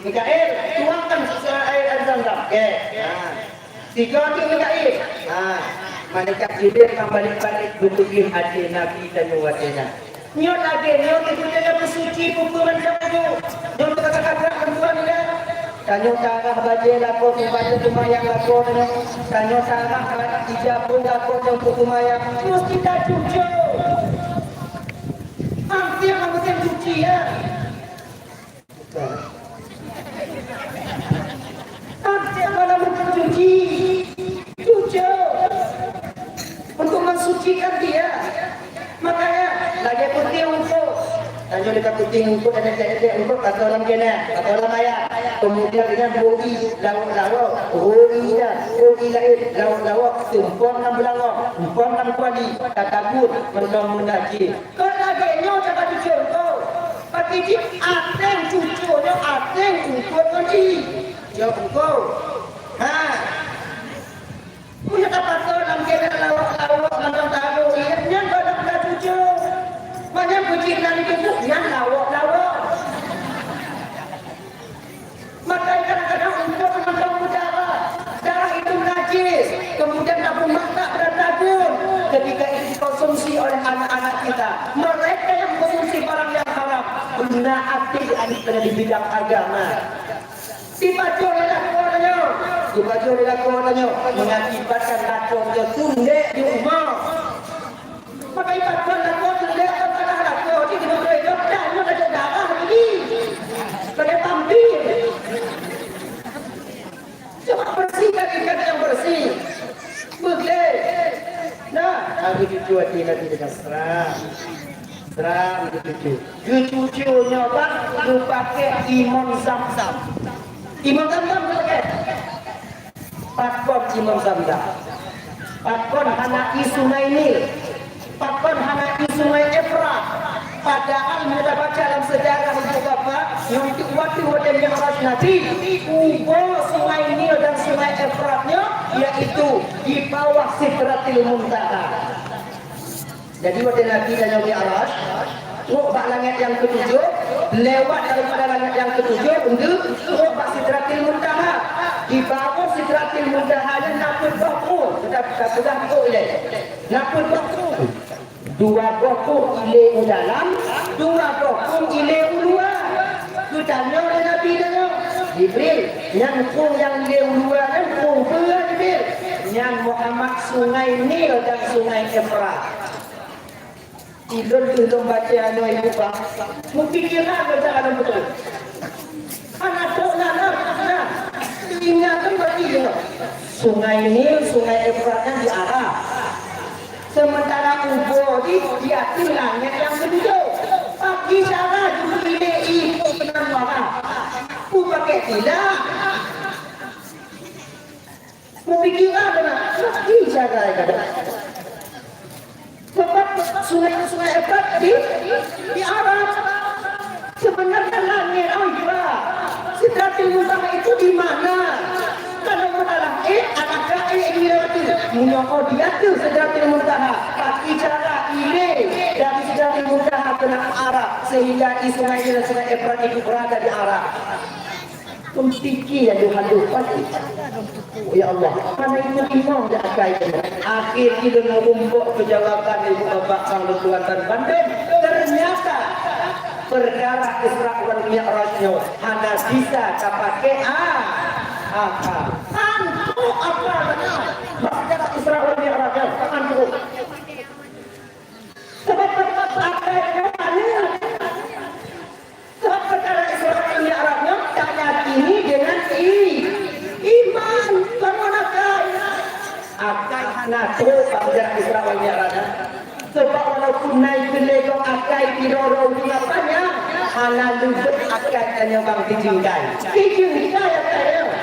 Mikail, tuangkan sesuai air Zam-Zam. Oke. Ha. Tiga tu Mikail. Ha. Malaikat Jibril ka balik-balik geupeugah até Nabi tanyoe watèe nyan. Nyoe lagèe nyoe teupeue lagèe peusuci peue-peue mantong nyoe. Nyoe teuka-teuka brat perempuan nyan. Tanyoe tarah bajèe lakoe, pembantu seumayang lakoe nyoe. Tanyoe tarah ija pun lakoe nyoe peuseumbayang. Mesti tacuci. Hampir meusten cuci, ya. Anté malam untuk cuci, cuci untuk mensucikan dia. Makanya lagèe peuting ungkôt. Tanyoe dekat peuting ungkôt, ada cek-cek ungkôt atau lam kena atau lam ayat. Kemudian dengan bui lawok-lawok, bui dan bui lain lawok-lawok, tumpon lam beulangong, tumpon lam kuali, tatabut, meunan meunan cit. Kon lagèe nyoe cara cuci ungkôt. Pati jih até cucu nyoe até ungkôt ngon ié. Cuci ungkôt. Ha. Meunyoe tapasoe lam kena lawok-lawok mantong taru ié, nyan baru tacuci. Meunyoe peucit nan itu nyan lawok-lawok. Maka kadang-kadang ungkôt mantong berdarah. Darah itu najis. Kemudian tabung mata beracun. Ketika itu dikonsumsi oleh anak-anak kita, mereka yang mengkonsumsi barang yang haram, beuna até aneuk di bidang agama. Dipajoh lé lakoe tanyoe, dipajoh lé lakoe tanyoe, mengakibatkan lakoe tanyoe tundek di rumoh. Maka ibarat kon lakoe teulék kon tanah lakoe jih di bukée nyoe, dan nyoe lagée darah ini. Lagée pampir. Coba bersihkan ikan yang bersih. Begleh. Nah, aku cucu hati nanti dengan seram. Seram geucucu. Geucucu nyoe bak geupaké imon Zam-Zam. Imon Zam-Zam geupaké. Pakon imon Zam-Zam? Pakon hana ié Sungai Nil? Pakon hana ié Sungai Efrat? Padahal meunyoe tabaca lam seujarah ibu bapak, nyang tiep watée watée Mi'raj Nabi, ubé Sungai Nil dan Sungai Efrat nyoe, yaitu di bawah Sidratil Muntaha. Jadi, watée Nabi tanyoe Mi'raj, trok bak langét nyang keutujôh, lewat daripada langét nyang keutujôh, untuk trok bak Sidratil Muntaha. Di bawah Sidratil Muntaha nyan na peuet boh krueng, teutab-, teupeugah krueng ilée. Na peuet boh krueng. Dua boh krueng ilée u dalam, dua boh krueng ilée u luwa. Geutanyong lé Nabi tanyoe, "Jibril, nyan krueng nyang ilée u luwa nyan krueng peue, Jibril?" "Nyan Muhammad, Sungai Nil dan Sungai Efrat." Ilôn, ilôn baca nyoe ibu bak, meupikiran baca nyoe beutôi. Hana trok na, na, na. Ingat kan berarti nyoe. Sungai Nil, Sungai Efrat nyan di Arab. Sementara ubé di, di ateueh langét nyang keutujôh. Bagi cara jeuet ilée ié keunan Arab. Ku pakai tilah. Meupikiran beuna, tapi cara gata. Sebab sungai-sungai Efrat di, di Arab. Sebenarnya langit, oh iya. Sidratil Muntaha itu di mana? Kalau masalah eh, adakah eh ini lewat itu? Meunyoe di ateueh Sidratil Muntaha, tapi cara ilée dari Sidratil Muntaha keunan Arab, sehingga di sungai ini, Sungai Efrat itu berada di Arab. Peupiké aduh-aduh pati. Ya Allah, hana ingat imong di akai nyoe. Akhé jih lôn meurumpok keu jawaban ibu bapak sang lôn tuan dan bandum. Ternyata perkara Isra wal Mi'raj nyoe hana bisa tapaké a-, akal. Antuk akal beuna. Perkara Isra wal Mi'raj nyoe antuk. Sebab perkara akai nyoe hana. Sebab perkara Isra wal Mi'raj nyoe tayakini dengan i-, iman, kon ngon akai. Akai hana trok bak jarak Isra wal Mi'raj nyoe. Sebab walaupun na ikeu lé gob akai di roro ujeuen panyang, hana leubeh akai tanyoe bang dijingkai. Dijingkai akai nyoe.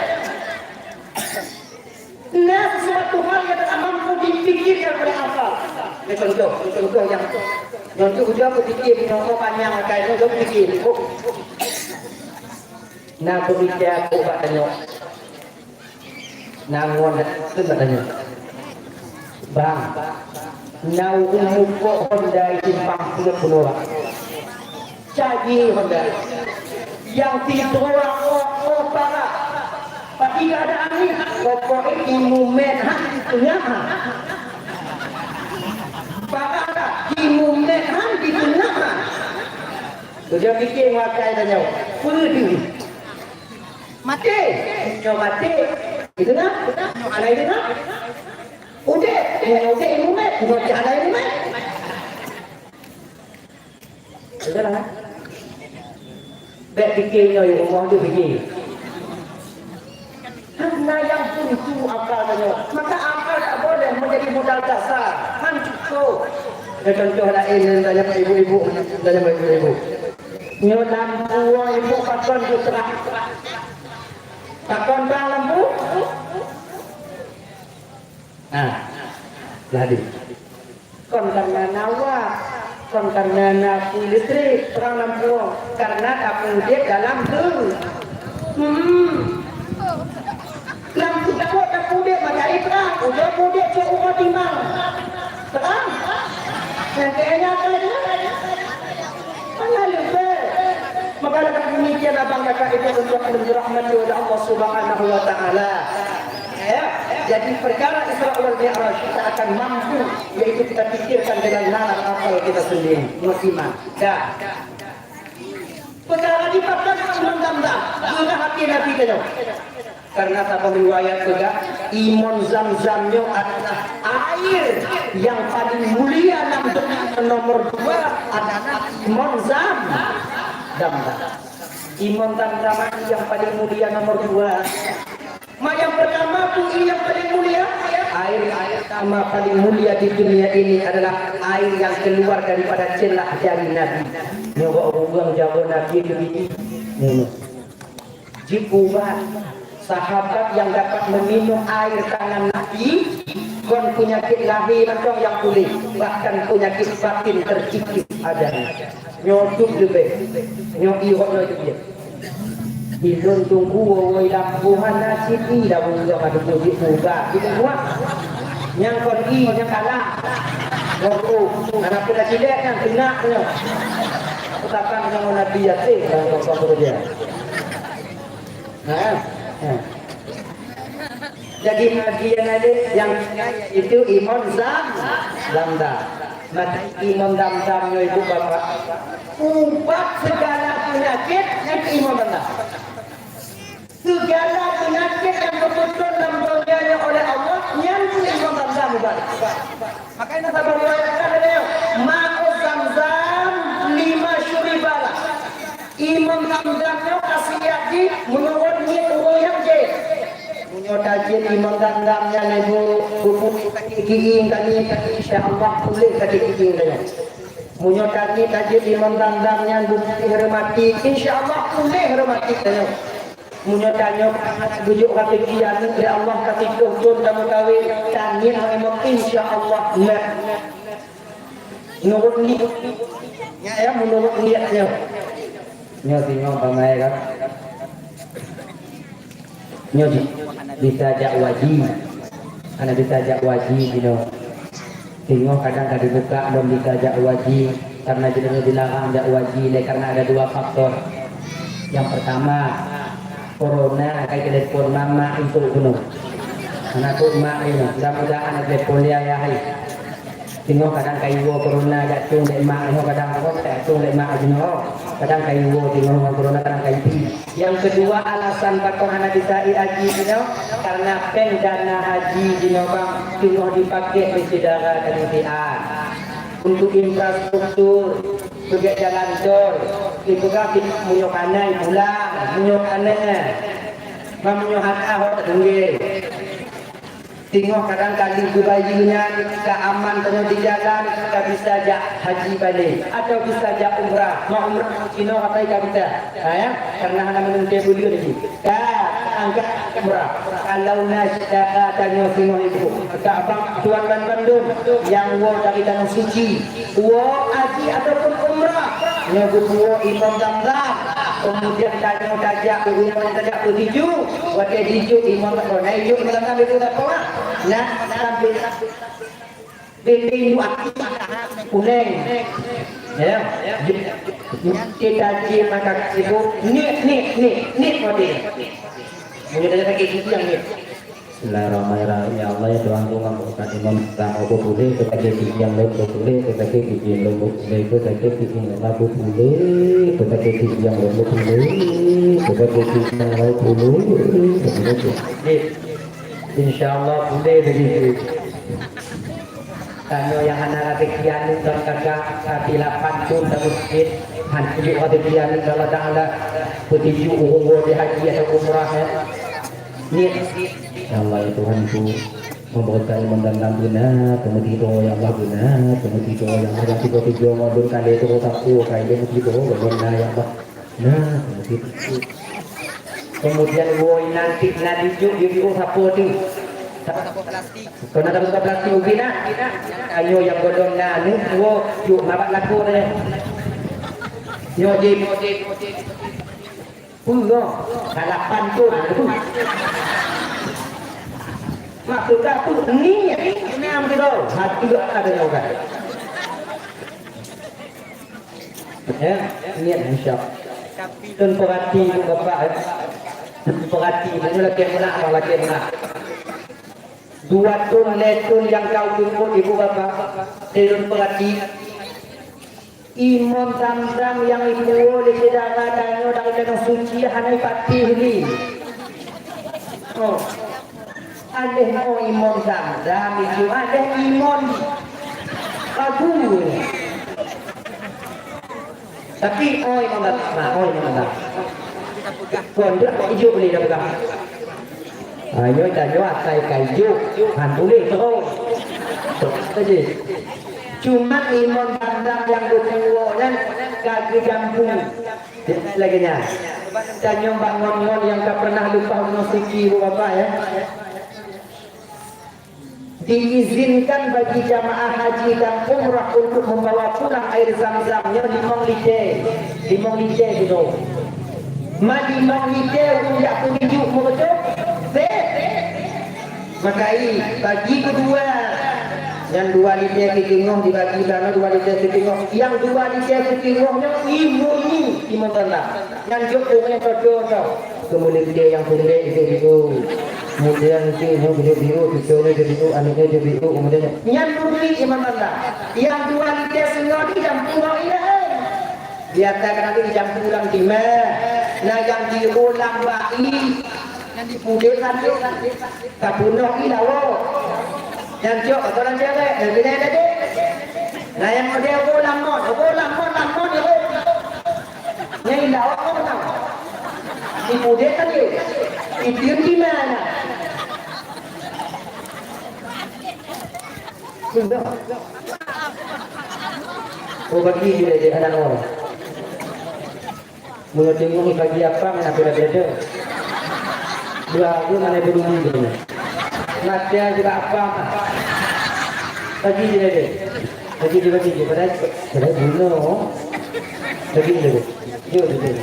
Na sesuatu hal yang tak mampu dipikirkan oleh akal. Ini contoh, ini contoh yang, yang tu udah aku fikir, contoh panjang akai, contoh fikir. Oh. Na peumikia aku bak tanyoe. Na ngon dak teumat tanyoe. Bang, na ureueng mupok Honda i simpang peuet peunoh. Caji Honda. Nyang sidroe oh, oh, parak. Pati keadaan ni, pokok i mumet han di teungoh han. Parak i mumet han di teungoh han. Tujuan fikir makai tanyoe. Peue deuh? Maté. Nyoe maté. Di teungoh. Nyoe hana di teungoh. Udép. Nyoe udép ilmu mat. Nyoe hana ilmu mat. Udahlah. Bèk pikir nyoe, rumoh tu pikir. Hana nyang buntu akal tanyoe. Maka akal tak boleh menjadi modal dasar. Han cukup. Ya, contoh laén, tanya bak ibu-ibu, tanya bak ibu-ibu. Nyoe lampu ibu pakon tu terang. Pakon terang lampu? Nah, jadi. Kon karena na wak, kon karena na apui listrik, terang lampu. Karena tapeudép dalam tu. Hmm. Lampu takot tapeudép matahari terang, udah peudép cok uroe timang. Terang? Yang kayaknya apa itu? Mana lupa? Maka dengan demikian abang kakak ibu untuk dirahmati oleh Allah Subhanahu wa taala. Ya, jadi perkara Isra wal Mi'raj kita akan mampu, yaitu kita pikirkan dengan nalar akal kita sendiri, beriman. Dah. Perkara di pakon Imon Zamzam, guna hati Nabi tadi. Karena saboh riwayat peugah, Imon Zamzam nyoe adalah air yang paling mulia, dan nomor dua adalah Imon Zam, Zamzam. Imon Zamzam yang paling mulia nomor dua. Ma nyang pertama tu nyang paling mulia, air, air sama paling mulia di dunia ini adalah air yang keluar daripada celah jari Nabi. Nyoe ureueng jago Nabi tu ini. Nyoe. Jipubat sahabat yang dapat meminum air tangan Nabi, kon penyakit lahé mantong yang pulih, bahkan penyakit batin terkikis ada. Nyoe tu leubeh. Nyoe ihok nyoe tu dia. Ilôn tunggu woe-woe lam buhan na cit i dah bungkong ada tujuh muda. Kita buat. Nyang kon i nyang kalah. Nyoe tu, anak pun dah cilet nyang kena nyoe. Aku takkan nyoe Nabi Yasin dalam kosong kerja. Ha? Ha. Jadi Nabi yang ada yang itu Imam Zam, Zamzam. Maka Imam Zamzam nyoe ibu bapak, ubat segala penyakit yang Imam Zamzam. Segala penyakit yang betul dalam dunia oleh Allah, nyan tu Imam Zamzam ubat. Makanya sabar riwayat ada dia, ma'u Zamzam lima syuribalah. Imam Zamzam nyoe khasiat jih meunurot niet ureueng nyang jeuet. Meunyoe tajiet Imam Zamzam nyan ibu, bubuk sakét gieng kami, insya Allah puléh sakét gieng tanyoe. Meunyoe tajiet, tajiet Imam Zamzam nyan bubuk rematik, insya Allah puléh rematik tanyoe. Meunyoe tanyoe bujuk rezeki aneuk lé Allah ka siplôh thon tameukawen, tajiet Imam, insya Allah na. Meunurot niet. Nyan ya, meunurot niet nyoe. Nyoe singoh pamai kan. Nyoe ji-, bisa jak waji. Hana bisa jak waji jinoe. Singoh kadang ka dibuka lom bisa jak waji, karena jinoe dilarang jak waji lé karena ada dua faktor. Yang pertama, corona kai telepon mama untuk bunoe. Aneuk mak ini, mudah-mudahan ada telepon dia ya hai. Singoh kadang kai woe corona jak tueng lé mak, singoh kadang roh jak tueng lé mak jinoe. Kadang kai woe singoh ngon corona, kadang kai pi. Yang kedua, alasan pakon hana bisa i haji jinoe, karena péng dana haji jinoe bang singoh dipakai lé syedara kami si A. Untuk infrastruktur, peugét jalan tol, dipeugah meunyoe kanai pulang, meunyoe kanai. Meunyoe hana, ho tak tunggé. Singoh kadang kali geubayeue nyan ka aman tanyoe di jalan, ka bisa jak haji balek atau bisa jak umrah. Ma umrah cinoe atai ka bisa. Ha, ya? Karena hana meunungkée buleuen lagi. Ka angkat umrah. Kalau na syedara tanyoe singoh ibu, ka bang tuan ban bandum nyang woe dari tanah suci, woe haji ataupun umrah. Nyoe geupuwoe Imam Zamzam, keumudian tanyoe tajak u rumoh tajak peutiju, watée jijok Imam Zamzam, na ijok Imam Zamzam itu tak kuat. Nah, sampai Bindeng dua kuneng. Ya. Kita ji maka sibuk nik nik nik nik mati. Mungkin ada sakit gigi yang ni. Bismillahirrahmanirrahim. Ya Allah, ya Tuhan ku, ngon berkat Imam Zamzam beupulé, keu sakét gigi nyang lôn beupulé, keu sakét gigi lôn beupulé, keu sakét gigi nyang lôn beupulé, keu sakét gigi nyang lôn beupulé, keu sakét gigi nyang lôn beupulé. Insya Allah pulé lagi. Tanyoe nyang hana raseuki aneuk dan kakak, tapi lapan thon tamusjid, han tujoh raseuki aneuk Allah Taala, peutiju ureueng woe di haji atau umrah, ya. Niet. Ya Allah, ya Tuhanku, meubeukat Imam Zamzam beuna, keumudian ya Allah beuna, keumudian ya Allah, dan tiga-tiga ngon lôn kali tu sapu kai dia meusigoe, beuna ya Allah. Nah, keumudian. Keumudian woe nanti na dijok, dijok sapu tu. Keu na tabuka plastik ubit na. Ayo nyang godong na anu, woe, jok mabat lakoe tadi. Nyoe jih. Peue nyoe? Salah pantun. Maksud ka peue? Ni, ni, ni, ni, hati ada nyoe kan. Ya, niet insya Allah. Teupeurati Ibu Bapak, ya. Teupeurati, bukan lagèe meunan, abang lagèe meunan. Dua thon, lhèe thon nyang ka teungku Ibu Bapak, teupeurati. Imam Zamzam nyang ipuwoe lé syedara tanyoe dari Tanoh Suci hana ipatéh lé. Oh. Aléh mo Imam Zamzam itu, aléh Imam Abu. Tapi, oh, Imam Zamzam, oh, Imam Zamzam. Kon dia kok ijuk boleh dah pegang. Ha, nyoe tanyoe asai ka ijuk, han boleh terus. Terus saja. Cuma Imam Zamzam nyang geupuwoe nyan ka geujampu. Lagèe nyan. Tanyoe bak ngon-ngon nyang ka pernah leupah unoe siki, Ibu Bapak, ya. Diizinkan bagi jamaah haji dan umrah untuk membawa pulang air zam-zam nyoe limong lite. Limong lite gitu. Ma limong lite ureueng jak peununjuk meubeutôi? Beh. Maka i, bagi keudua. Nyang dua lite siteungoh dibagi, dua lite siteungoh. Nyang dua lite siteungoh nyoe imeunyi, imeun tanda. Nyang jok ureueng nyang cocok tau. Keumudian nyang pundek jok biru. Keumudian nyang biru, cucunye jok biru, aneuëknye jok biru, keumudian nyang duri imeun tanda. Nyang dua lite singoh di dalam pulau ilahan. Biasa kan ada di dalam pulau timah. Nah, nyang di ulam bai. Nyang di pudek kan. Tapunoh i lawoe. Nyang jok atau nyang cerek, nyang bilai tadi. Nah, nyang model ugo lamon, ugo lamon, lamon ya, Bu. Nyang i lawoe kau menang. Di pudek tadi. Itu di mana? Sudah. Oh, bagi dia, dia anak orang. Meunyoe teungoh bagi apam, na pira-pira. Dua hari mana peduli dia. Mati aja bak apam. Bagi je deh. Bagi je, bagi je. Padahal, padahal bunoe. Bagi je deh. Jom, jom, jom.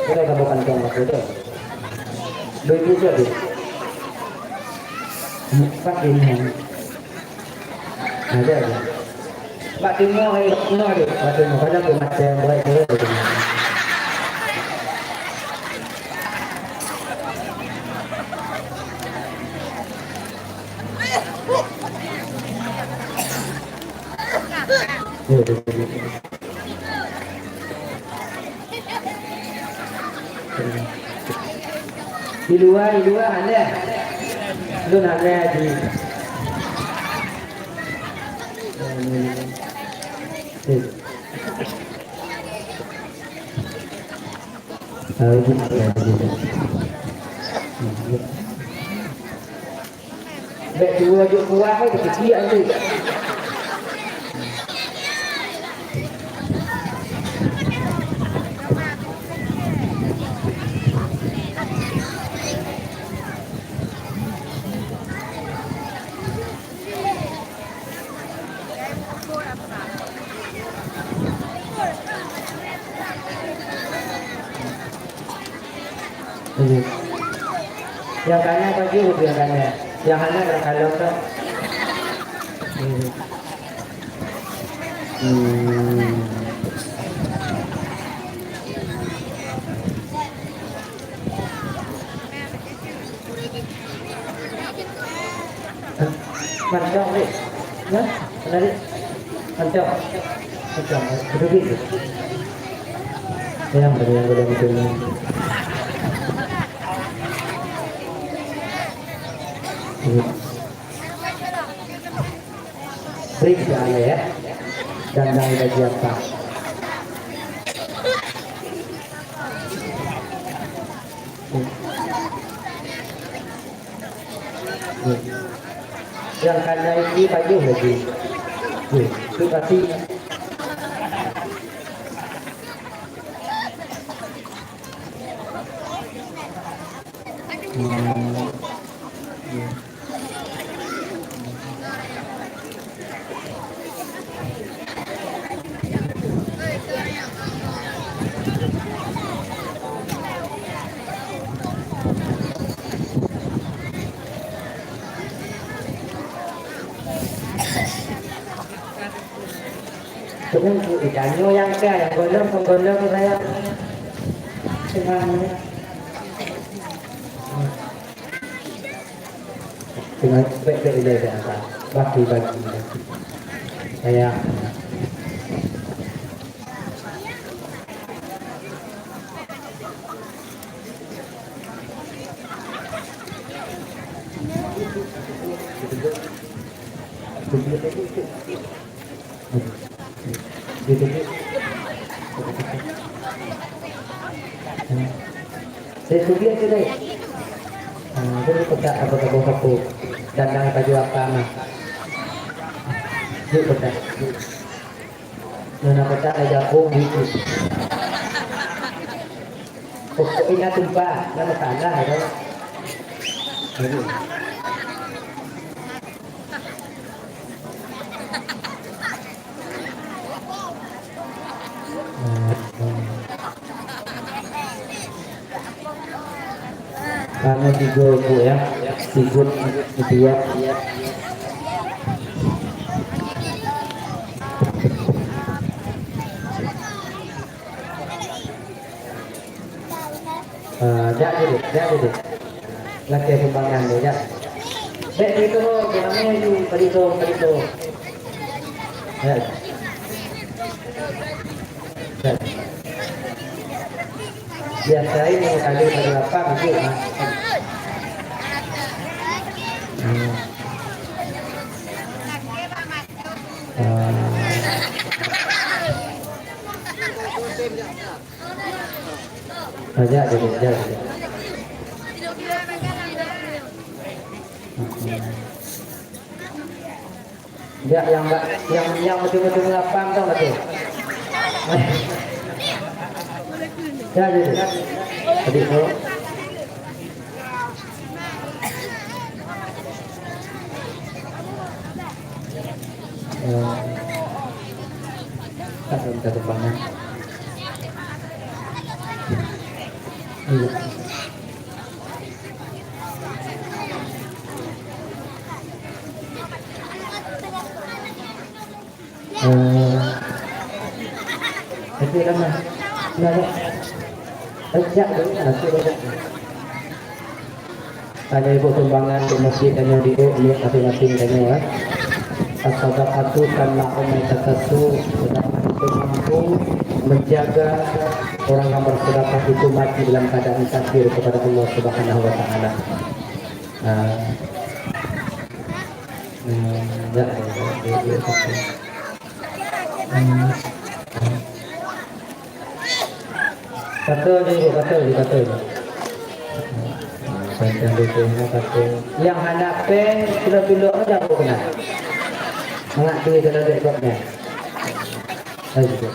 Kita tambah kantong apa tu? Dua ribu tu ada. Empat ini. Ada, ada. Bak teungoh, eh, teungoh deh. Bak teungoh, kadang tu macam buat tu. Ya, ya, ya. Di luar, di luar, hana. Lôn hana di. Bèk tuwo jok kuah, eh, keuciek tu. Iya. Nyang kana bagi nyang kana. Nyang hana nyang kalon tu. Iya. Hmm. Mancong, Dek. Ya, mana, Dek? Mancong. Mancong, duduk, Dek. Ya, beri yang boleh betul. Iya. Periksa ya, ya. Dan dari baju apa? Yang kandai ini pajuh lagi. Tuh, tu pasti. Tunggu, tunggu, tanyoe nyang ka, nyang gohlom, nyang gohlom saya. Tenang, ya. Dengan bèk-bèk ilèe dah, baki-baki. Saya. Saya sudah tu deh. Ah, jadi pedak apa-apa sapu. Dandang baju apa mah. Yuk pedak. Yuk. Nona pedak aja pun gitu. Pokoknya tumpah, nama tanah ya. Aduh. Kamu tiga bu ya, tiga tiga. Ah, jak dulu, jak dulu. Lakèe sumbangan deh, jak. Bèk itu, ramè ju, padi tu, padi tu. Ya. Ya. Biasa ini kali pada apa gitu, ah. Hmm. Ah. Ah, jak dulu, jak dulu. Jak nyang, nyang, nyang beutôi-beutôi lapang tu beutôi. Jak dulu. Adik tu. Eh, tak ada minta sumbangan. Iya. Eh, itu nama. Nama. Ejak dulu, nanti ejak. Ada ibu sumbangan di masjid dan yang di masing-masing tanya, ya. As-sadaqatu tanfa'u man takasu, sedekah itu mampu menjaga orang yang bersedekah itu mati dalam keadaan kafir kepada Allah Subhanahu wa Ta'ala. Ah. Hmm, ya, ya, ya, ya, ya. Hmm. Kata je, kata je, kata je. Panjang betul, kata. Yang hana pen, pilok-pilok aja aku kena. Mangat duit dalam dek kau ni. Ayo.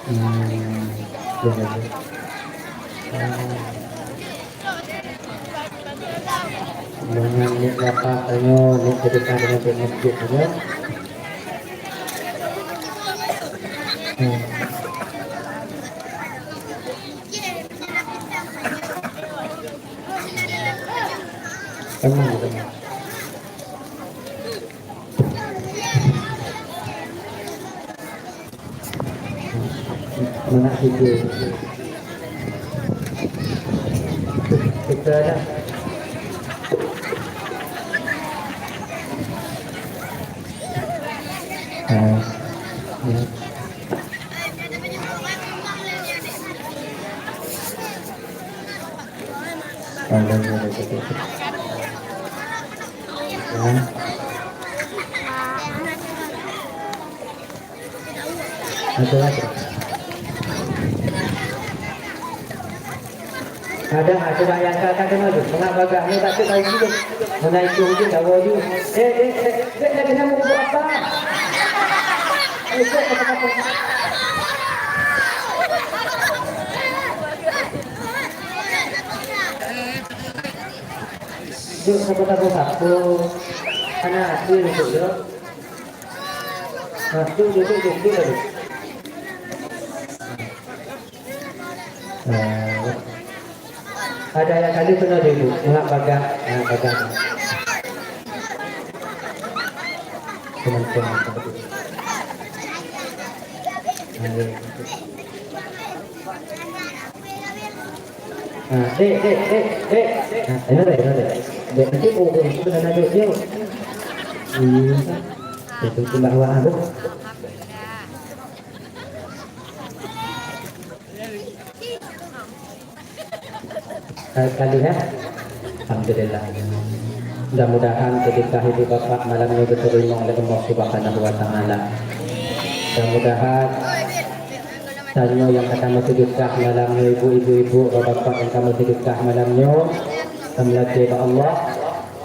Hmm, boleh, boleh. Ah. Dengan nik lapar tanyoe, nik keudeukan dengan nik masjid tanyoe. Tenang, tenang. Mana sikit? Kita dah. Ah, ya. Ada, ada, ada. Ya. Ada, ada. Ada, ada yang kata kena tu. Tengah bagah ni tak tahu dia. Mana itu dia tahu dia. Eh, eh, eh, eh, lagi nama buat apa? Eh, eh, eh, eh. Duduk sama-sama satu. Mana tu duduk dia? Nah, tu duduk, duduk, duduk. Nah, ada yang kali kena dulu, nak bagah, nak bagah. Teman-teman. Nah, ya. Ah, dek, dek, dek, dek. Ah, ini dek, ini dek. Dek, nanti mau ke itu sana duduk, yuk. Hmm. Itu pun bawa aku. Sekali ya. Alhamdulillah. Mudah-mudahan sedekah ibu bapak malam ini diterima oleh Allah Subhanahu wa taala. Mudah-mudahan tanyoe nyang ka tameusedekah malam nyoe, ibu-ibu, ibu, bapak-bapak nyang tameusedekah malam nyoe, tameulakée bak Allah,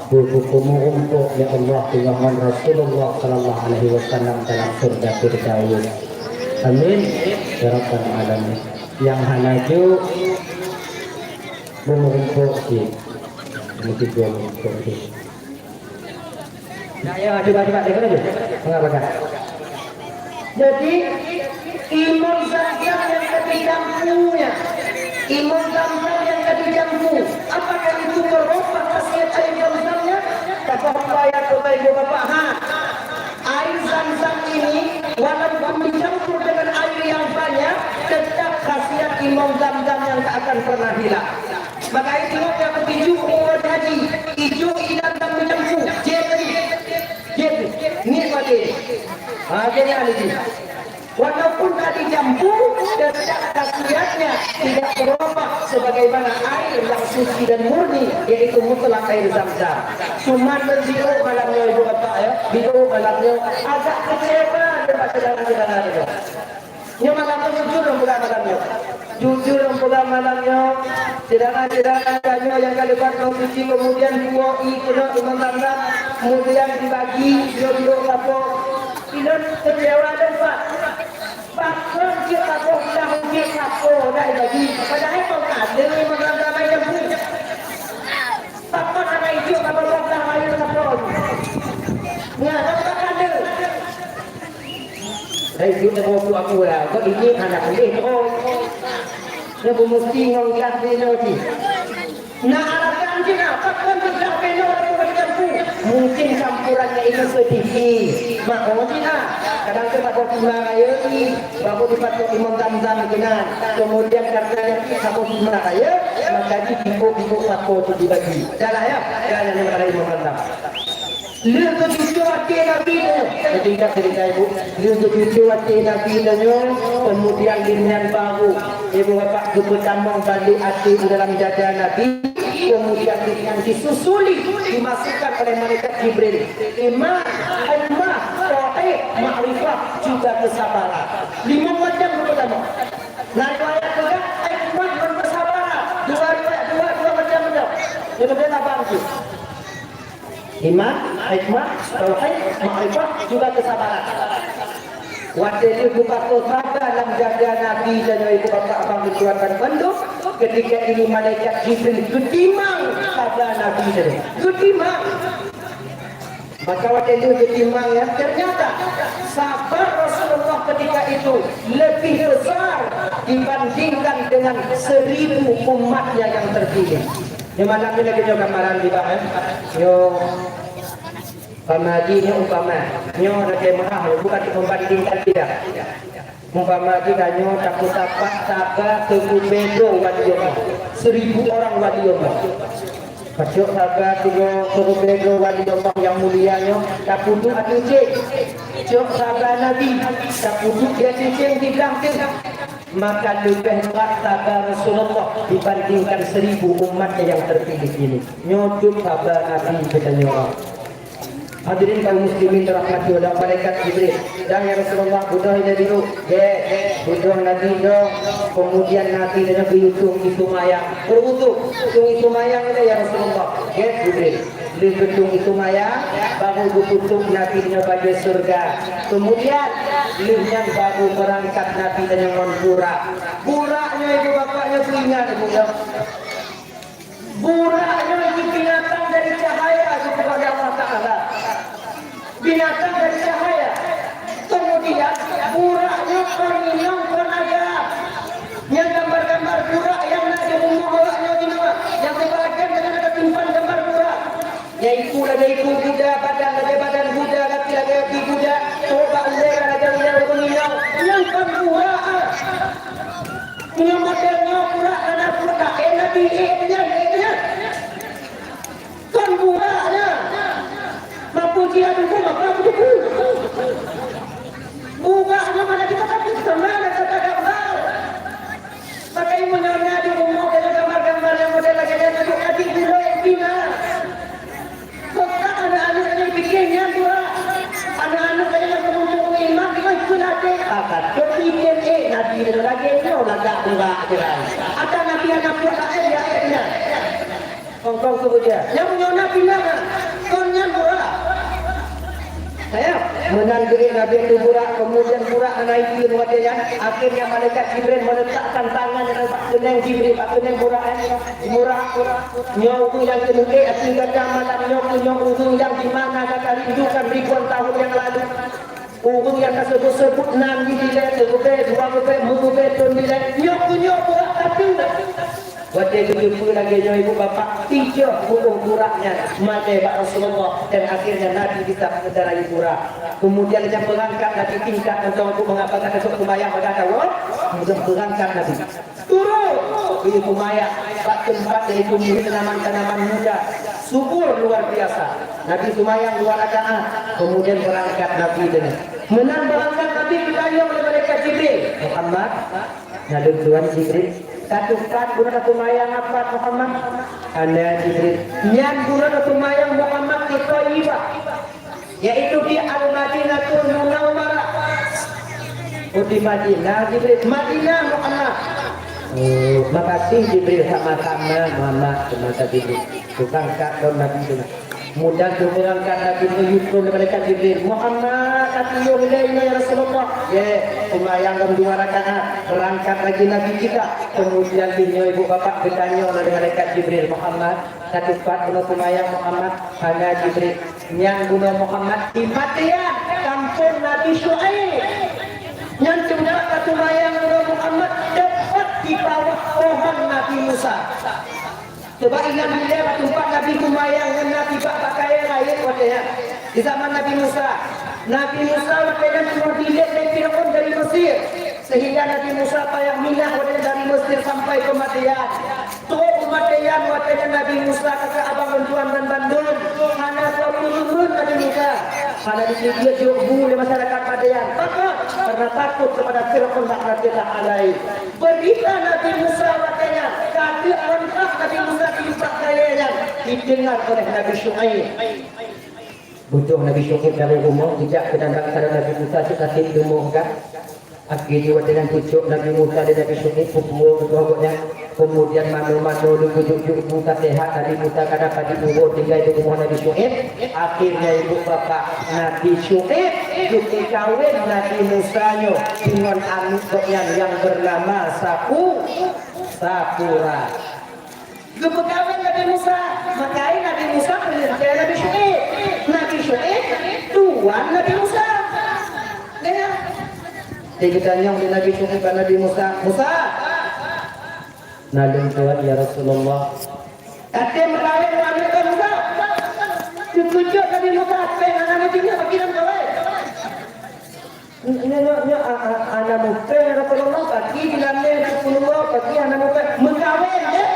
beukumu umpuk lé Allah teungoh ngon Rasulullah sallallahu alaihi wasallam dalam syurga Firdaus. Amin ya rabbal alamin. Nyang hana jok, beukumu umpuk cit. Meusigoe umpuk cit. Nah, ya, coba, coba, dengar aja. Mengapa kan? Jadi, Imam Zamzam yang ka dijampunya, Imam Zamzam yang ka dijampu, apakah itu berubah khasiat air Zamzamnya? Kata Allah ya, Bapak Ibu Bapak, ha. Air Zamzam ini, walaupun dicampur dengan air yang banyak, tetap khasiat Imam Zamzam yang tak akan pernah hilang. Maka itu, waktu aku tuju umur haji, ijok inan dan menyampu. Jadi, jadi, nikmati. Ha, jadi ahli jin. Walaupun tak dijampu, tetap khasiatnya tidak berubah sebagaimana air yang suci dan murni, yaitu mutlak air Zamzam. Cuman menjiuk malamnya ibu bapak ya, jiuk malamnya agak kecewa daripada saudara-saudara itu. Nyoe malam nyoe jujur lôn peugah malam nyoe. Jujur lôn peugah malam nyoe, syedara-syedara tanyoe nyang ka leubat lôn suci, kemudian dua i keunoe Imam Zamzam, kemudian dibagi, jujur lôn lapoe. Ilôn kecewa lôn, Pak. Pakon cit lapoe dah, cit lapoe dah dibagi. Padahai kong ka lheueh Imam Zamzam ai jampu. Pakon hana ijok ka lôn peugah laén lapoe. Nyan, ka lôn peugah lheueh. Hai, jeuet na boh aku lah. Kok ini anak boleh kok. Dia mesti ngon gas beno jih. Nah, alasan jih nah, pakon gas beno aku macam tu. Mungkin campurannya ini sedikit. Mak, oh, jih nah. Kadang tu tak boh pula raya ni. Baru dipatok Imam Zamzam keunan. Kemudian karena yang tak boh pula raya, maka di bibuk-bibuk patok tu dibagi. Dah lah ya. Dah lah yang ada Imam Zamzam. Lheueh geucucue até Nabi tanyoe, ketika cerita ibu, lheueh geucucue até Nabi tanyoe, kemudian lheueh nyan baru ibu bapak geupeutamong balik até di dalam dada Nabi, kemudian di-, disusuli, dimasukkan oleh malaikat Jibril. Iman, hikmah, tauhid, makrifah, juga kesabaran. Lima macam geupeutamong. Nah, riwayat juga hikmah dan kesabaran. Dua riwayat, dua, dua macam macam. Itu dia abang tu. Iman, hikmah, tauhid, makrifah, juga kesabaran. Watée lheueh geupakoe saba lam dada Nabi dan ibu bapak abang tuan dan bandum, ketika ini malaikat Jibril geutimang saba Nabi tadi. Geutimang. Maka watée lheueh geutimang nyan, ternyata saba Rasulullah ketika itu lebih besar dibandingkan dengan seribu umatnya yang terpilih. Di malam ini kita gambaran di bawah, eh. Yo, umpama jih nyoe umpama. Nyoe ada kemah, bukan membandingkan tidak. Umpama jih nyoe takut apa, sabar, tunggu bedro wali Allah. Seribu orang wali Allah. Pacok saga tiga peureubée droe wali Allah nyang mulia nyoe, tapeuduek ateueh céng. Cok saga Nabi, tapeuduek di ateueh céng di blang teuh. Maka leubeh brat saga Rasulullah dibandingkan seribu umat nyang terpilih ini. Nyoe duek saga Nabi geutanyoe. Hadirin kaum muslimin dirahmati Allah, malaikat Jibril. Dan ya Rasulullah, beudôh ilée biru. Gét, beudôh Nabi dong. Kemudian Nabi dan Nabi utung itu mayang. Berutuk, utung itu mayang ilée ya Rasulullah. Gét Jibril. Lheueh geutung itu mayang, baru geututup Nabi dengan bajée syurga. Kemudian, lheueh nyan baru beurangkat Nabi dan ngon burak. Burak nyoe ibu bapak nyoe teuingat ibu ya. Burak nyoe binatang dari cahaya geupeugah lé Allah Taala. Binatang dari cahaya. Kemudian, burak nyoe kon inong kon agam. Nyang gambar-gambar burak nyang na di rumoh awak nyoe jinoe, nyang sibagian teungoh teusimpan gambar burak. Yaitu lagée iku guda, badan lagée badan guda, gaki lagée gaki guda, trok bak ulée ka lagée ulée ureuëng inong. Nyang kon burak, ah. Meunyoe model nyoe burak hana burak, eh, Nabi, eh, nyan, eh, nyan. Kon burak nyan. Mampu jih adu pun, mampu adu pun. Burak nyoe mana kita tapi sama ada kata gambar. Pakai meunyoe na di rumoh ada gambar-gambar nyang model lagée nyan, aduh, adik gurée pina. Kok aneuk-aneuk nyan pikir nyan burak. Aneuk-aneuk nyan nyang meunyoe imam, imam pun até. Ah, ka tu pikir, eh, Nabi lagée nyoe lagak burak, burak. Atau Nabi anak burak, eh, ya, eh, ya. Kong-kong tu beujeuet. Nyang meunyoe na pinah, kon nyan burak. Ya, meunan geurik Nabi itu burak, kemudian burak menaiki watée nyan. Akhirnya malaikat Jibril meletakkan tangan bak keuneng Jibril, bak keuneng burak, eh, burak. Nyoe ureuëng nyang keuneuk, eh, asing gata malam nyoe, nyoe ureuëng nyang di mana gata rindukan ribuan tahun yang lalu. Ureuëng nyang ka seubut-seubut nan di dilée, teubée, dua beubée, meubeubée thon dilée, nyoe keu nyoe burak tapi. Watée geuteupeue lagée nyoe ibu bapak, tijoh puluh burak nyan maté bak Rasulullah dan akhirnya Nabi bisa mengendarai burak. Kemudian dia berangkat Nabi tingkat mantong untuk mengapa kata seumayang pada Allah, kemudian berangkat Nabi. Turun! Geuyue peumayang bak teumpat yaitu miseue tanaman-tanaman muda, subur luar biasa. Nabi seumayang dua rakaat, kemudian beurangkat Nabi deungon. Meunan beurangkat Nabi geutanyong lé malaikat Jibril, "Muhammad, naleueng Tuhan Jibril, ka teupat guna seumayang apat Muhammad?" "Hana Jibril." "Nyan guna seumayang Muhammad di Thaibah." Yaitu di Al-Madinatul Munawwarah. Oh, di Madinah, Jibril. Madinah, Muhammad. Oh, makasih, Jibril. Sama-sama, Muhammad. Sama-sama, Jibril. Tukang kat don Nabi tu. Mudah tu berangkat Nabi tu, yukun malaikat Jibril. "Muhammad, tapi yo mulai ya Rasulullah." Ya, sembahyang dalam dua rakaat. Berangkat lagi Nabi kita. Kemudian, ibu bapak bertanya oleh malaikat Jibril, "Muhammad, satu pat kena sembahyang, Muhammad?" "Hana, Jibril." Nyan bunoe Muhammad di Madyan, kampung Nabi Syu'aib. Nyan cuma ka seumayang bunoe Muhammad tepat di bawah pohon Nabi Musa. Coba ingat bilée bak teumpat Nabi seumayang ngon Nabi bak, bak kayée laén watée nyan. Di zaman Nabi Musa, Nabi Musa watée nyan teungoh dilét lé Fir'aun dari Mesir, sehingga Nabi Musa payah minah watée nyan dari Mesir sampai ke Madyan. Trok u Madyan watée nyan Nabi Musa ka keu abang lôn tuan ban bandum, hana soe peureumeun Nabi Musa. Hana jiteubiet jok bu lé masyarakat Madyan. Pakon? Karena takut kepada Fir'aun laknatullah alaihi. Beurita Nabi Musa watée nyan ka teurontak Nabi Musa di bak kayée nyan dideungar oleh Nabi Syu'aib. Beudôh Nabi Syu'aib dari rumoh, geujak keu nanggroe Nabi Musa, cit até leumoh ka. Akhé jih watée nyan geucok Nabi Musa lé Nabi Syu'aib, peupuwoe geuboh gobnyan. Keumudian manoe-manoe leugeujok-jok bu ka seuhat, Nabi Musa ka dapat jipuwoe tinggai di rumoh Nabi Syu'aib. Akhirnya ibu bapak Nabi Syu'aib geupeukawen Nabi Musa nyoe deungon aneuk gobnyan nyang beunama Sapu-, Sapura. Geupeukawen Nabi Musa, maka Nabi Musa peuleueh keu Nabi Syu'aib. Nabi Syu'aib tuan Nabi Musa. Ya. Di geutanyong lé Nabi Syu'aib bak Nabi Musa, "Musa!" "Na lôn tuan, ya Rasulullah." "Ka tém meukawen ngon aneuëk lôn, Musa?" Teukeujot Nabi Musa, "Péng hana meuteumé, pakri lôn kawen?" "Nyoe, nyoe, nyoe, a, a, hana mupéng, ya Rasulullah, pakri di lam nyoe, Rasulullah, pakri hana mupéng." "Meukawen, deh!"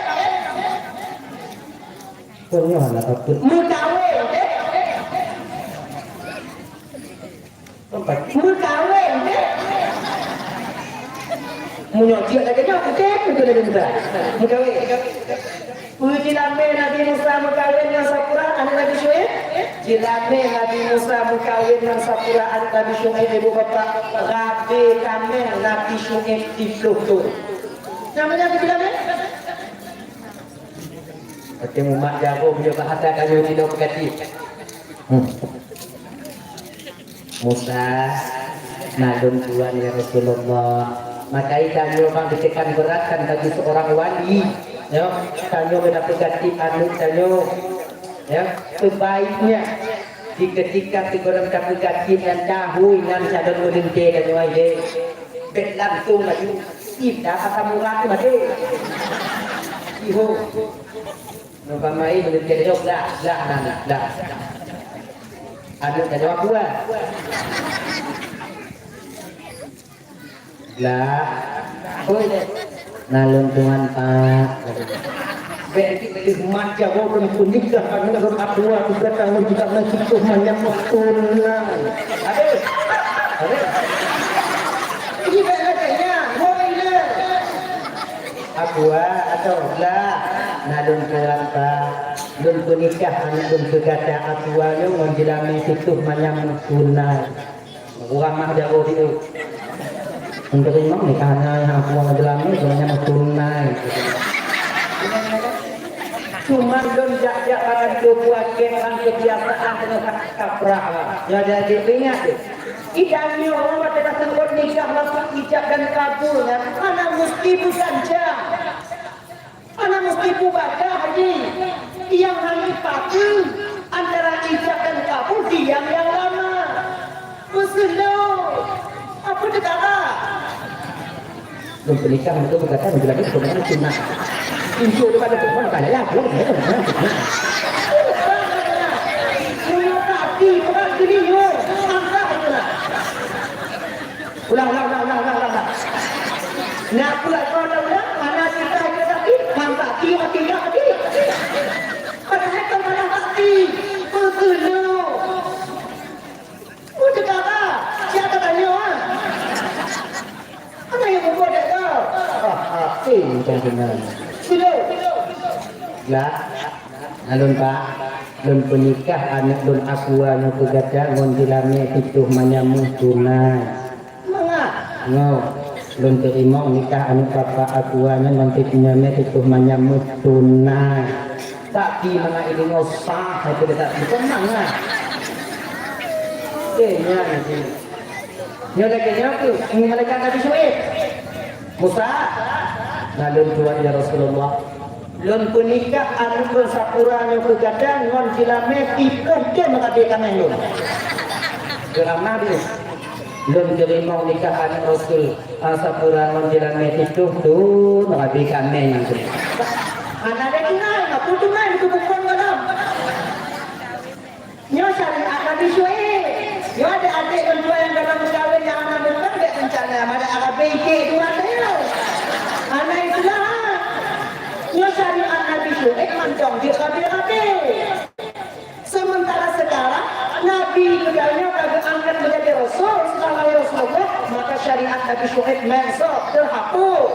"Kon nyoe hana patut." "Meukawen, deh!" Meukawen, deh! Meunyoe jeuet lagèe nyoe, kutem, kutem lagèe muda. Meukawen. Peue jilamé Nabi Musa meukawen ngon Safura, aneuëk Nabi Syu'aib? Jilamé Nabi Musa meukawen ngon Safura, aneuëk Nabi Syu'aib, ibu bapak, rabé kaméng Nabi Syu'aib siploh thon. Nama nyan jilamé? Oke, umat jago punya bahasa kayu di dok kati. Hmm. "Musa, na lôn tuan, ya Rasulullah." Maka tanyoe memang ditekan berat kan bagi seorang wali. Ya, tanyoe kena peugati aneuëk tanyoe. Ya, sebaiknya di ketika teugurang tapeugati nyan tahui nyan calon meulintée tanyoe aye. Bèk langsung laju. Ih, dah pasal murah tu mati. Iho. Nyoe pamai meulintée tanyoe, dah, dah, dah, dah. Aneuëk tanyoe aku, ah. Lah. Oi, na lôn tuan, Pak. Bèk dipilih manja, walaupun pun nikah, kan, dengan orang tua, juga tahu juga masih tuh banyak tunang. Aduh. Aduh. Ini bèk lagèe nyan, hoi le. Aku, ah, atau lah. Na lôn tuan, Pak. Lôn peunikah aneuk lôn keugata, aku, ah, nyoe ngon jilamé siploh manyam tunai. Ureueng mah jaroe di eu. Meuneurimong nikah nyan, aku ngon jilamé semuanya tunai. Cuma lôn jak-jak barang tubuh akhé ngon kebiasaan teungoh kaprah. Ya, jadi ingat deh. Idan nyoe watèe ka seuôt nikah langsung ijab dan kabul nyan hana meusti beuganjang. Hana meusti beubaca haji nyang hana patéh antara ijab dan kabul diam nyang lama. Peuseunoe, apa teuka? Lôn peunikah ngon lôn keugata lagèe lagèe keuturonan Cina. Incu daripada keuturonan Kaya, aku keuturonan Cina. Bukan gini, yo. Angkat itu lah. Ulang, ulang, ulang. Nak pula kau dah ulang, mana cerita itu tadi? Mantap, dia mati, dia mati. Padahal kau malah mati. Betul. Udah kata, siapa tanya, ah? Apa yang membuat dia tahu? Ah, hati macam mana? Sudah. Lah. Alun, Pak, lôn peunikah aneuk lôn Aqua nyoe keu gata ngon jilamé siploh manyam meuh tunai. Mangat? Nyoe, lôn teurimong nikah aneuk bapak Aqua nyoe ngon jilamé siploh manyam meuh tunai. Tapi mangat ileumèe sah, hai keu gata, bukan mangat. Eh, nyan, nyan. Nyoe lagèe nyoe keuh, malaikat Nabi Syu'aib. Musa, na lôn tuan, ya Rasulullah. Lôn peunikah aneuk lôn Safura nyoe keu gata ngon jilamé siploh thon rabé kaméng lôn. Geuramah deh. Lôn teurimong nikah aneuk Rasul, ah, Safura ngon jilamé siploh thon rabé kaméng lôn. Hana lé tunai, aku tunai beutôi bukon malam. Nyoe syariat Nabi Syu'aib. Nyoe adék-adék lôn tuan nyang ka meukawen nyang hana meukeureubeuen bèk meucana, madak Arabi cit dua teuh. Hana istilah. Nyoe syariat Nabi Syu'aib mantong jeuet rabe-rabe. Sementara sekarang Nabi geutanyoe ka geuangkat menjadi rasul setelah lahir Rasulullah, maka syariat Nabi Syu'aib meusoe teuhapus.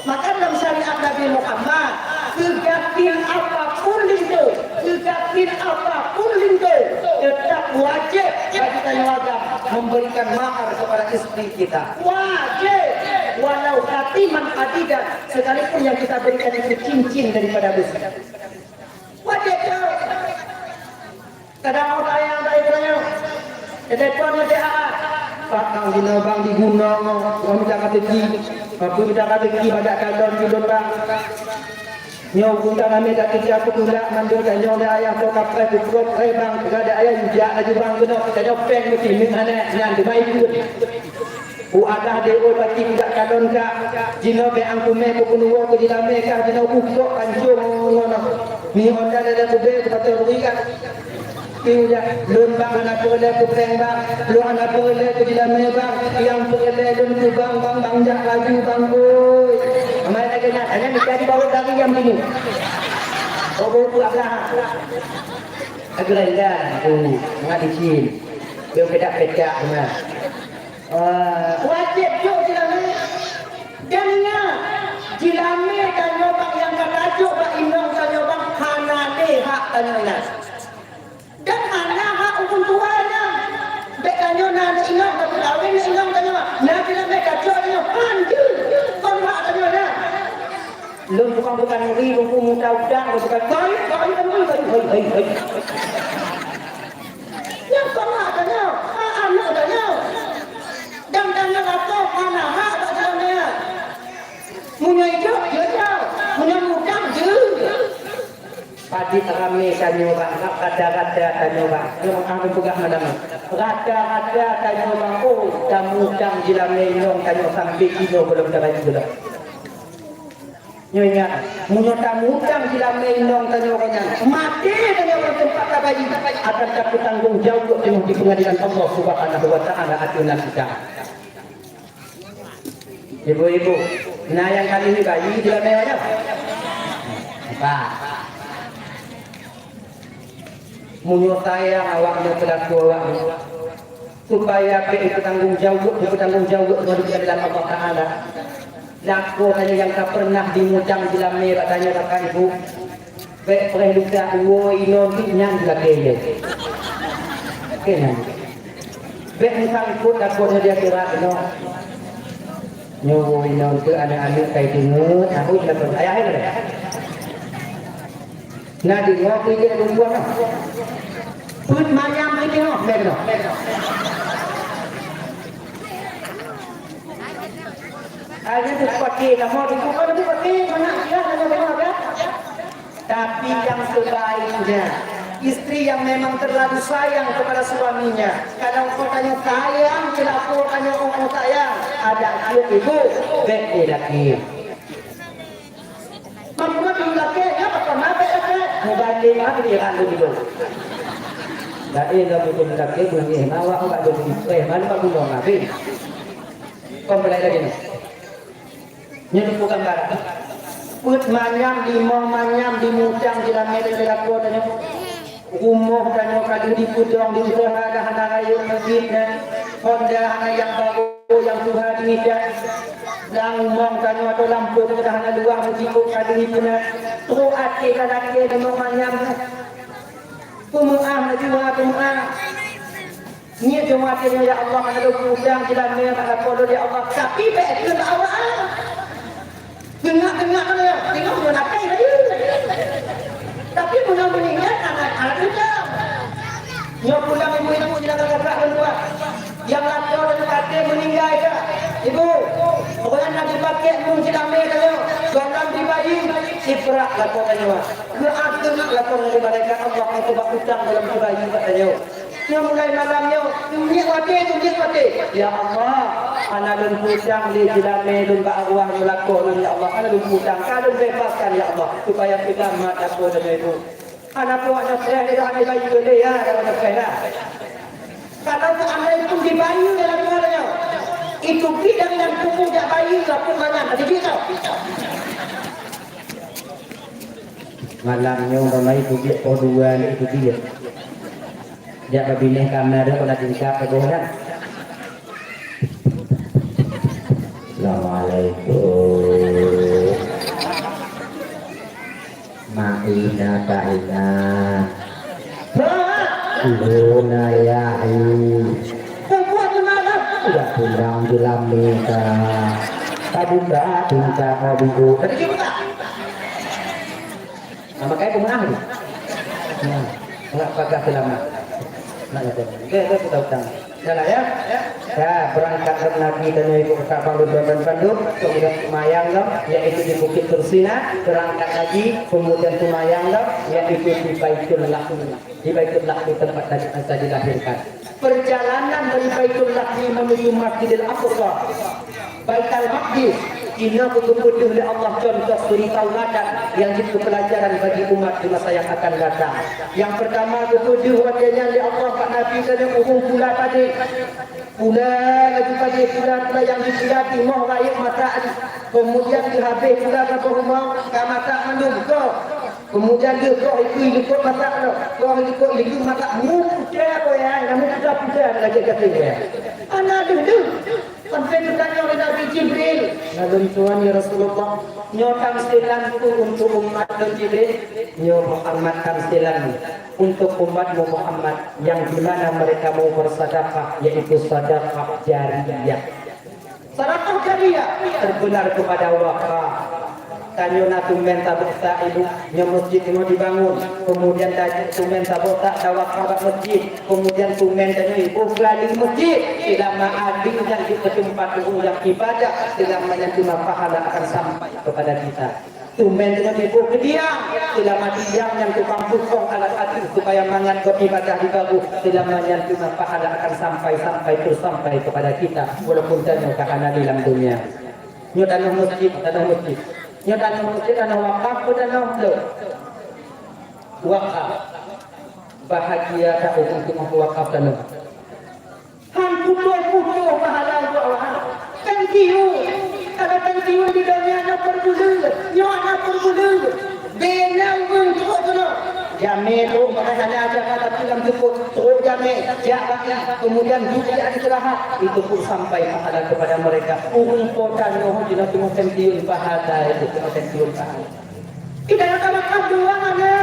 Maka dalam syariat Nabi Muhammad, keugatin apapun linto, keugatin apapun linto, tetap wajib bagi tanyoe agam memberikan mahar kepada istri kita. Wajib. Walau khatiman hadidan, sekalipun yang kita berikan itu cincin daripada besi. Wajib. Kadang awak ayah tak ikut nyoe. Telepon nyoe T A A. Pak, kang guna bang di gunong, orang minta kateki. Apa minta kateki, banyak kalon di lubang. Nyoe guna kami tak kerja aku tulak mandum tanyoe lé ayah tu kapai kuprok rebang. Kada ayah injak laju bang guna kita nyopeng mesti min hana nyan dibai ikut. Adah deh oi pati budak kalon ka, jinoe bèk angkumé keu peunuwoe keu jilamé ka, jinoe bukok pancong ngono. Mi honda lé-lé kubé keu pato rui ka. Ieu dah, lôn bang hana peureulèe keu prank bang, lôn hana peureulèe keu jilamé bang, nyang peureulèe lôn keu bang, bang, bang jak laju bang oi. Amai lagèe nyan, hana mita di bawah dari nyang bini. Oh, bau peuak blah. Agak rendah, oh, mangat licin. Dia pedak-pedak beuna. Ah, wajéb jok jilamé. Dan ingat, jilamé tanyoe bang nyang ka tajok bak inong tanyoe bang hana lé hak tanyoe nyan. Dan hana hak ureueng tuha nyan. Bèk tanyoe na aneuk inong, tapi kawin aneuk inong tanyoe. Na jilamé tajok tanyoe, han jeuet. Kon hak tanyoe nyan. Lôn tukang-tukang ri, lôn peumuda udang, lôn tukang, hei, hei, hei. Nyang kon hak tanyoe, hak aneuk tanyoe. Dan tanyoe lakoe hana hak bak jalan raya. Meunyoe jok, jok. Meunyoe mudang, jeuet. Padit ramé tanyoe bang, rata-rata tanyoe bang. Nyoe meuah lôn peugah malam nyoe. Rata-rata tanyoe bang, oh, tamudang jilamé inong tanyoe sampai kinoe gohlom tabayeue gohlom. Nyoe ingat, meunyoe tamudang jilamé inong tanyoe nyan, maté tanyoe lam teumpat tabayeue, akan tapeutanggong jaweueb teungoh di peungadilan Allah Subhanahu wa Ta'ala ateueh nan kita. Ibu-ibu, na nyang ka lheueh bayeue jilamé nyoe? Bah. Meunyoe sayang awak nyoe peulaku awak nyoe, supaya bèk ipeutanggong jaweueb, ipeutanggong jaweueb ngon di hadapan Allah Taala. Lakoe tanyoe nyang ka peureunah dimudang jilamé bak tanyoe kakak ibu, bèk preh luka woe inong nyan lakèe nyoe. Oke nyan. Bèk meusangkot lakoe nyoe di akhirat nyoe. Nyoe woe inong keu aneuk-aneuk kai deungoe, takot lakoe ayah nyoe. Na deungoe keu ijak lôn buang ah. Peuet manyam keu deungoe, mè deungoe. Akhirnya tu pakai nama di bukan tu pakai mana dia hanya deungoe ya. Tapi yang sebaiknya istri yang memang terlalu sayang kepada suaminya, kalau kau tanya sayang, kenapa tanya oh, oh sayang, ada dia ibu, bèk dia laki. Makna tu lakèe nyan apa na bèk lakèe? Mubanding ah pikiran tu dulu. Laén lam buku lakèe bunyi na awak bak dulu. Eh, mana bak gunong habis. Kon belai lagi ni. Nyoe bukan barang. Peuet manyam, limong manyam dimudang jilamé lé lakoe tanyoe. Rumoh tanyoe ka lheueh dipeudong di useuha dah hana rayeuk meuseujid nyan. Honda hana nyang barô nyang tuha dimita. Lam rumoh tanyoe atau lam peuet dah hana luwah meusikok ka lheueh dipeuna. Trok até ka lakèe tanyoe manyam nyan. Peumeu'ah laju ha peumeu'ah. Ngieng teuma até nyoe, ya Allah, hana lôn peudong jilamé bak lakoe lôn, ya Allah. Tapi bèk keu bak awak ah. Teungoh-teungoh nyoe, teungoh nyoe até laju. Tapi meunyoe meuninggai, anak anak tu dah. Nyoe pulang ibu-ibu jilakan kakak lôn dua. Nyang lakoe lôn até meuninggai dah. Ibu, pokoknya na dipakai mung jilamé tanyoe. Gohlom dibayeue, siprak lakoe tanyoe. Keu akhé lakoe ngon malaikat Allah nyang bak utang gohlom dibayeue bak tanyoe. Nyoe mulai malam nyoe, tumiek watèe, tumiek watèe. Ya Allah, hana lôn peudong lé jilamé lôn bak arwah nyoe lakoe lôn, ya Allah, hana lôn peudong, ka lôn bebaskan, ya Allah, supaya kiamat lakoe lôn nyoe ibu. Hana puak nyoe preh lé, hana bayeue lé, ya, hana preh dah. Kalau seandainya pun dibayeue dalam keluarga, itu bidang yang kubu jak bayeue, aku mana, tadi dia tahu. Malam nyoe ramai publik poh dua ni itu dia. Jak babineh kamar dah pernah tingkat ke boh dah. Assalamualaikum. Maina kaina. Luna yahi. Udah pulang jelam minta. Tabuka tingkat mau buku. Tadi kita buka. Nah, makanya pemenang tu. Nah, enggak pagah selama. Nak kata. Dia, dia sudah utang. Jalan ya. Ya, berangkat lagi dan ibu kakak pandu dan pandu untuk sumayang dong, yaitu di Bukit Tursina, berangkat lagi, kemudian sumayang dong, yaitu di Baitul Lahmi. Di Baitul Lahmi tempat Nabi Isa dilahirkan. Perjalanan dari Baitul Lahmi menuju Masjidil Aqsa, Baitul Maqdis, inoe geupeudeuh lé Allah contoh suri tauladan nyang jeuet keu peulajaran bagi umat di masa nyang akan datang. Nyang peurtama geupeudeuh watée nyan lé Allah bak Nabi keuneuk ureuëng pula padé. Pula laju padé, pula-pula nyang jipula timoh rayeuk masak. Keumudian geuhabéh pula saboh rumoh ka masak mandum goh. Keumudian lheueh goh ikui likot masak nyoe, goh likot likui masak, mu putéh boh ya, mu putéh-putéh lagée gaséng ya. Hana deuh-deuh. Sampai geutanyong lé Nabi Jibril, "Lôn tuan ya Rasulullah, nyoe tamsilan peue untuk umat lôn Jibril?" "Nyoe Muhammad tamsilan untuk umatmu Muhammad, yang di mana mereka mau bersedekah, yaitu sedekah jariyah." Sedekah jariyah terbenar kepada wakaf. Tanyoe na tumben taboh tak ibu, nyoe masjid teungoh dibangun. Keumudian tanyoe tumben taboh tak tawakaf bak masjid. Keumudian tumben tanyoe iboh keu ahli masjid. Seulama ahli nyan jeuet keu teumpat ureuëng nyang ibadah, seulama nyan teuma pahala akan sampai kepada kita. Tumben tanyoe iboh keu tiang, seulama tiang nyan tukang pukong alat ati supaya mangat gob ibadah dibagoe, seulama nyan teuma pahala akan sampai, sampai terus sampai kepada kita, walaupun tanyoe ka hana di lam dunia. Nyoe tanoh masjid, tanoh masjid. Nyoe tanoh masjid, tanoh wakaf, peue tanoh lôn? Wakaf. Bahagia that ureuëng teungoh wakaf tanoh. Han putôh-putôh pahala untuk Allah. Pensiun. Kalau pensiun di dunia nyoe perbuleuen, nyoe hana perbuleuen. Bina ureuëng trok keunoe. Jamé trok, maka hana aja kata pulang jemput, trok jamé, jak bagi, kemudian duit istirahat, itu pun sampai pahala kepada mereka. Ureuëng po tanoh jinoe teungoh pensiun pahala, itu teungoh pensiun pahala. Kita yang tawakal dua hana,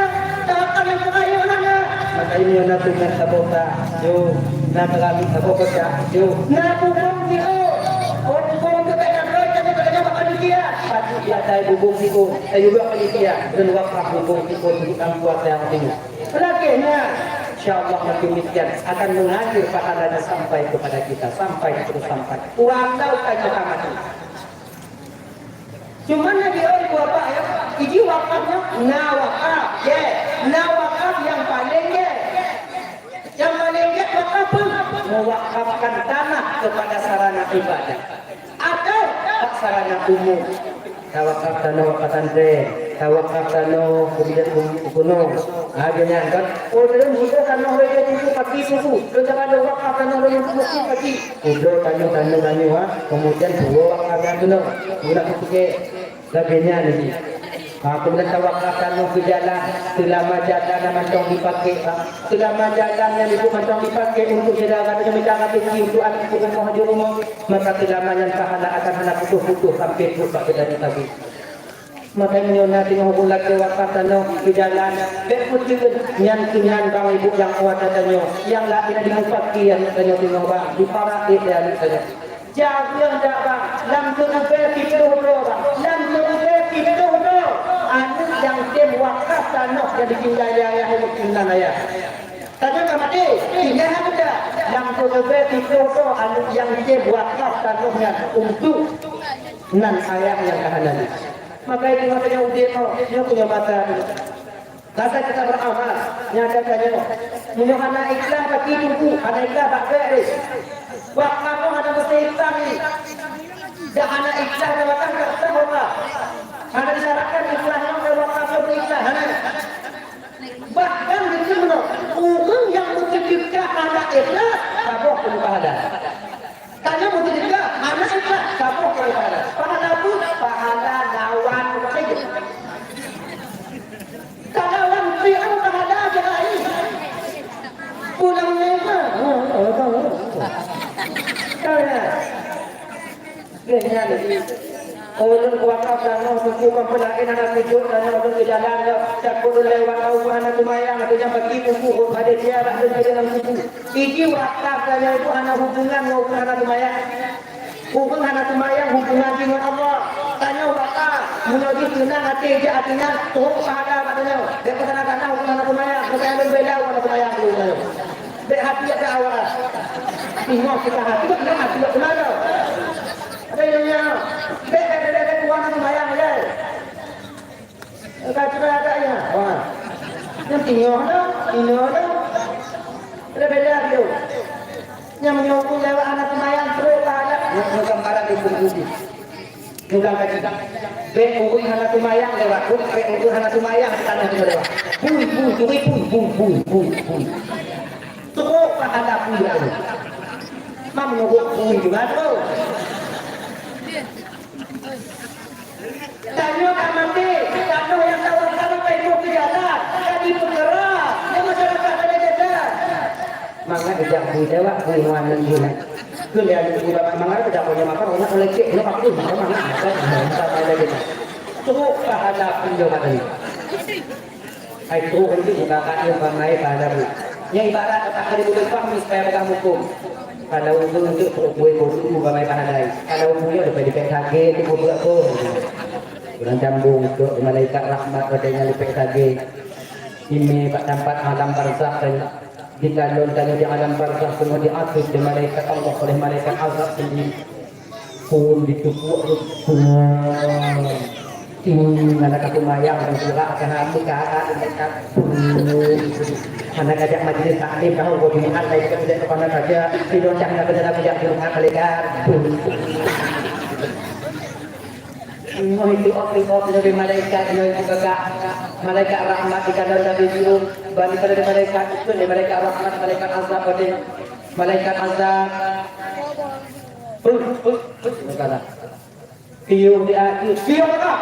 tawakal yang terakhir hana. Maka ini yang nanti nak tabota, yo, nak terami tabota, yo. Nak bubong ni, oh. Oh, bubong tu tak nak, tak nak, tak nak, tak nak, tak nak. Pagi dia tak bubong ni, oh. Saya juga panitia, dan wakaf bubong ni, oh, untuk buat yang ini. Lagi, nah. Insya Allah makin demikian akan mengalir pahalanya sampai kepada kita, sampai terus sampai. Kurang tahu kan kita mati. Cuman na di ôn dua bak ya, iji wakaf nyoe na wakaf, ye, na wakaf nyang paleng ye. Nyang paleng ye wakaf peue? Mewakafkan tanah kepada sarana ibadah atau bak sarana umum. Tawakaf tanoh pesantren, tawakaf tanoh kemudian gunung. Ha, dia nyan kan. Oh, dia mudah tanoh lagi dulu pagi subuh. Dia jangan ada wakaf tanoh lagi dulu pagi. Udah tanya, tanya, tanya, ha. Kemudian dua wakafnya tu, nak. Guna kepikir. Lagèe nyan lagi. Ha, kemudian tawakal tanoh keu jalan, seulama jalan nyang mantong dipaké, ha. Seulama jalan nyang dipeuet mantong dipaké untuk syedara, untuk mita rezeki, untuk aneuk, untuk rumoh, untuk rumoh, maka seulama nyan pahala akan hana putôh-putôh sampai trok bak geutanyoe sabe. Maka nyoe na teungoh ulôn lakèe wakaf tanoh keu jalan, bèk peuteun nyan keu nyan bang ibu nyang kuat tanyoe, nyang laén di mupaké aneuk tanyoe teungoh bang, diparak lé aneuk tanyoe. Jareueng dak bang, lam keureubeuen siplôh droe bang, lam keureubeuen siplôh droe. Aneuk nyang tem wakaf tanoh nyang ditinggai lé ayah, nyang ditinggai ayah. Tanoh ka maté, tinggai hana dak. Lam keureubeuen siplôh droe aneuk nyang tem wakaf tanoh nyan untuk nan ayah nyang ka hana lé. Maka itu makanya udép nyoe, nyoe punya mata tu. Rasa kita beramal, nyata tanya. Meunyoe hana ikhlas bagi tubuh, hana ikhlas bak gèt deh. Wakaf hana mesti ikhlas ni. Dah hana ikhlas, dah wakaf, dah sah wakaf. Hana disyaratkan ikhlas, hana wakaf, hana ikhlas, hana. Bahkan di sini, ureueng nyang meuseudekah hana ikhlas, saboh pun pahala. Tanyoe meuseudekah, hana ikhlas, saboh kali pahala. Pahala peue? Pahala lawan saja. Ka lawan siat pahala jai. Pulang lima. Kaya. Kaya lagi. Ulôn kuwakaf tanoh suku kampung laén hana tujoh tanoh lôn keu jalan lom. Takot lôn lewat au hana teumayang, ateueh nyan bagi buku, padé dia bak lôn keu dalam suku. Iji wakaf tanyoe itu hana hubungan ngon ureueng hana teumayang. Ureueng hana teumayang hubungan jih ngon Allah. Tanyoe wakaf, meunyoe jih seunang até jak ateueh nyan, trok pahala bak tanyoe. Bèk peusana-sana ureueng hana teumayang, meukayan lôn bela ureueng hana teumayang dulu tanyoe. Bèk hati ada awak. Ingat kita hati, bèk hati bak teumayang. Ada yang nya, bèk, bèk, bèk, bèk, ureueng hana teumayang, ya. Ka cuma ada ya. Wah. Nyan tingoh dah, tingoh dah. Beda-beda dia. Barang itu budi. Tukang kaji. Bèk ureueng hana seumayang lewat, bèk ureueng hana seumayang di tanoh nyoe lewat. Bui, bui, bui, bui, bui, bui, bui, bui. Trôk pahala bui nyan. Mam nyoe bui juga tu. Tanyoe ka maté, tanyoe nyang tawah-tawah ka ipok keu jalan, ka jipeukeurah, nyan masyarakat ka lagèe nyan. Mangat geujak bui lewat, bui ngon aneuk bui nyan. Keu lé aneuk bui lewat, mangat geujak bui lewat, mangat leucék, nyoe pasti, mangat, mangat, mangat, mangat, mangat, mangat. Trôk pahala bui lewat tadi. Hai trôk untuk ibarat nyoe bang mai pahala bui. Nyan ibarat kata keu di buleuen pah supaya peugah huköm. Kalau untuk, untuk trôk bui bôh bang mai pahala. Kalau untuk nyoe leubeh dipék sagai tu buet apa? Ureueng sambông untuk malaikat rahmat watèe nyan dipék sagai. Imé bak tampat alam barzakh dan dikalon tanyoe di alam barzakh, seumua diateueh lé malaikat Allah, oleh malaikat azab sendiri. Phôn jiteupeue, phôn. Ting, hana ka seumayang, dan surat ka hana muka, hana ka jak majlis taklim, tahu kau Jumat, lain ka tidak ke mana saja, tidur cah nak kena kujak Jumat, malaikat. Phôn. Nyoe itu ok, itu ok, dari malaikat, nyoe itu kakak. Malaikat rahmat di kanan Nabi Jibril, bani pada malaikat itu, malaikat rahmat, malaikat azab, ada malaikat azab. Phôn, phôn, phôn. Piôh di akhé, piôh apa?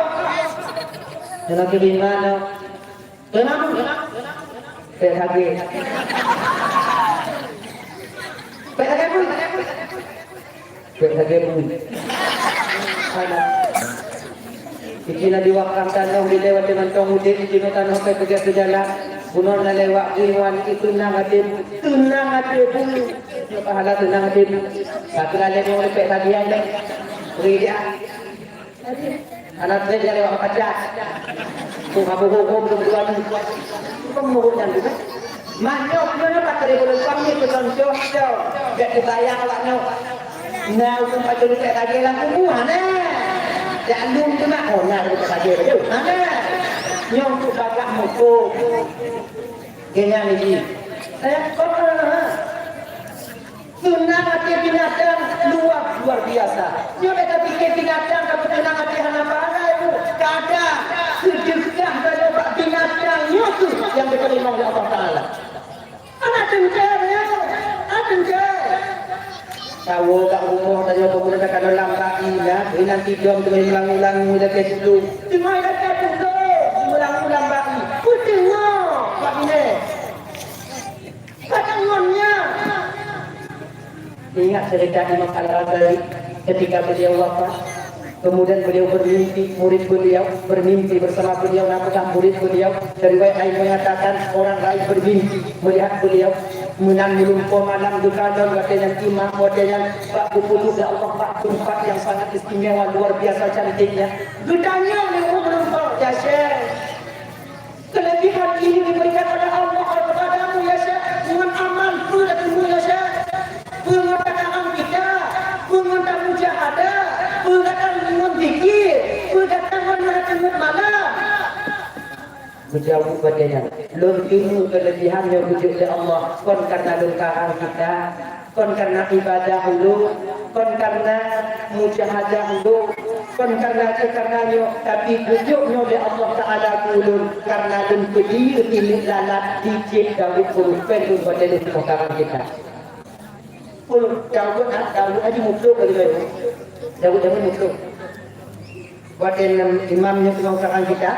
Dalam keuliman, no. Teunang, teunang. Pék sagai. Pék sagai pun. Pék sagai pun. Hana. Iki na diwakang tanoh di lewat mantong udép, iki na tanoh pék peugah seujalan. Bunoe na lewat iwan, itu teunang até, teunang até pun. Pahala teunang até. Satu kali mau lepek bagian deh. Beri dia. Anak saya jadi orang pajak. Tuh kamu hukum tuh tuan. Kamu hukum yang juga. Manyok mana pakai boleh kami tu contoh tu. Gak dibayang awak nyoe. Nah, hukum pakai lepek bagian lah hukum mana? Dak lum tu nak oh nak lepek bagian tu. Mana? Nyong tu bagak hukum. Kena ni. Saya kau Teunang até binatang luar, luar biasa. Nyoe bèk tapike binatang ka peuteunang até hana pahala, Ibu. Kadang seudeukah geutanyoe bak binatang nyoe kheueh nyang geuteurimong lé Allah Taala. Hana teuntèe nyoe, hana teuntèe. Tawoe bak rumoh tanyoe peumuda takalon lam bai na, inan tidong teuma ulang-ulang mulai ke dulu. Teuma ilaka dulu, ulang-ulang bai. Peuteungoh bak binèh. Ingat cerita Imam Al-Ghazali ketika beliau wafat, kemudian beliau bermimpi, murid beliau bermimpi bersama beliau, nampaklah murid beliau, dan riwayat lain mengatakan orang lain bermimpi melihat beliau meunan meulumpoe malam geukalon watèe nyan imam, watèe nyan bak geupeuduek lé Allah bak teumpat yang sangat istimewa, luar biasa cantiknya. Geutanyong lé ureueng meulumpoe, "Ya Syekh, kelebihan ini diberikan oleh Allah kepadamu, ya Syekh, ngon amal peue teurimong, ya Syekh? Peue ngon takarang kita, peue ngon tamujahadah, peue gata ngon zikir, peue gata ngon meureuteungeut malam?" Geujaweueb watèe nyan, "Lôn teurimong kelebihan nyang geujok lé Allah, kon karena lôn karang kita, kon karena ibadah ulôn, kon karena mujahadah ulôn, kon karena, karena nyoe, tapi geujok nyoe lé Allah Taala keu ulôn karena lôn peudiri tineuk lalat di Cik Daud Peurupen lôn watèe lôn teuka karang kitab." Peurupen Daud, ha, Daud aja muplok lagi baru. Daud, Daud muplok. Watèe nyan imam nyoe keunong karang kitab,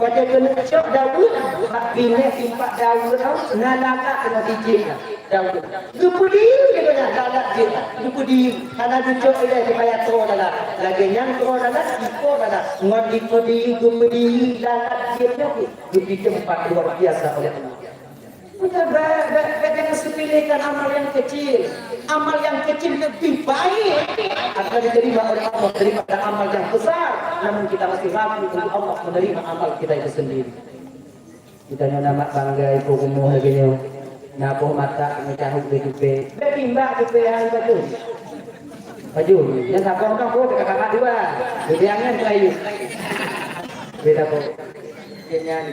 watèe keuneuk cok Daud, bak binéh simpat Daud tau, na lagak keunoe tijéh Daud. Geupeudiri lagèe nyan lalat jih, geupeudiri. Hana geucok ilèe supaya troe lalat. Lagèe nyan troe lalat, iko lalat. Ngon geupeudiri, geupeudiri lalat jih nyoe, geupiteumpat luar biasa oleh Allah. Bukan ba-, ba-, ba-, jangan sepelekan amal yang kecil. Amal yang kecil lebih baik akan diterima oleh Allah daripada amal yang besar, namun kita masih ragu untuk Allah menerima amal kita itu sendiri. Kita nyoe na mat bangga ibu rumoh lagèe nyoe. Na boh mata meucahut di tupé. Bèk timbak tupé hai baju. Baju, nyang saboh nyoe boh dekat kakak dua. Jadi angen tu ayu. Beda boh. Kenya ni.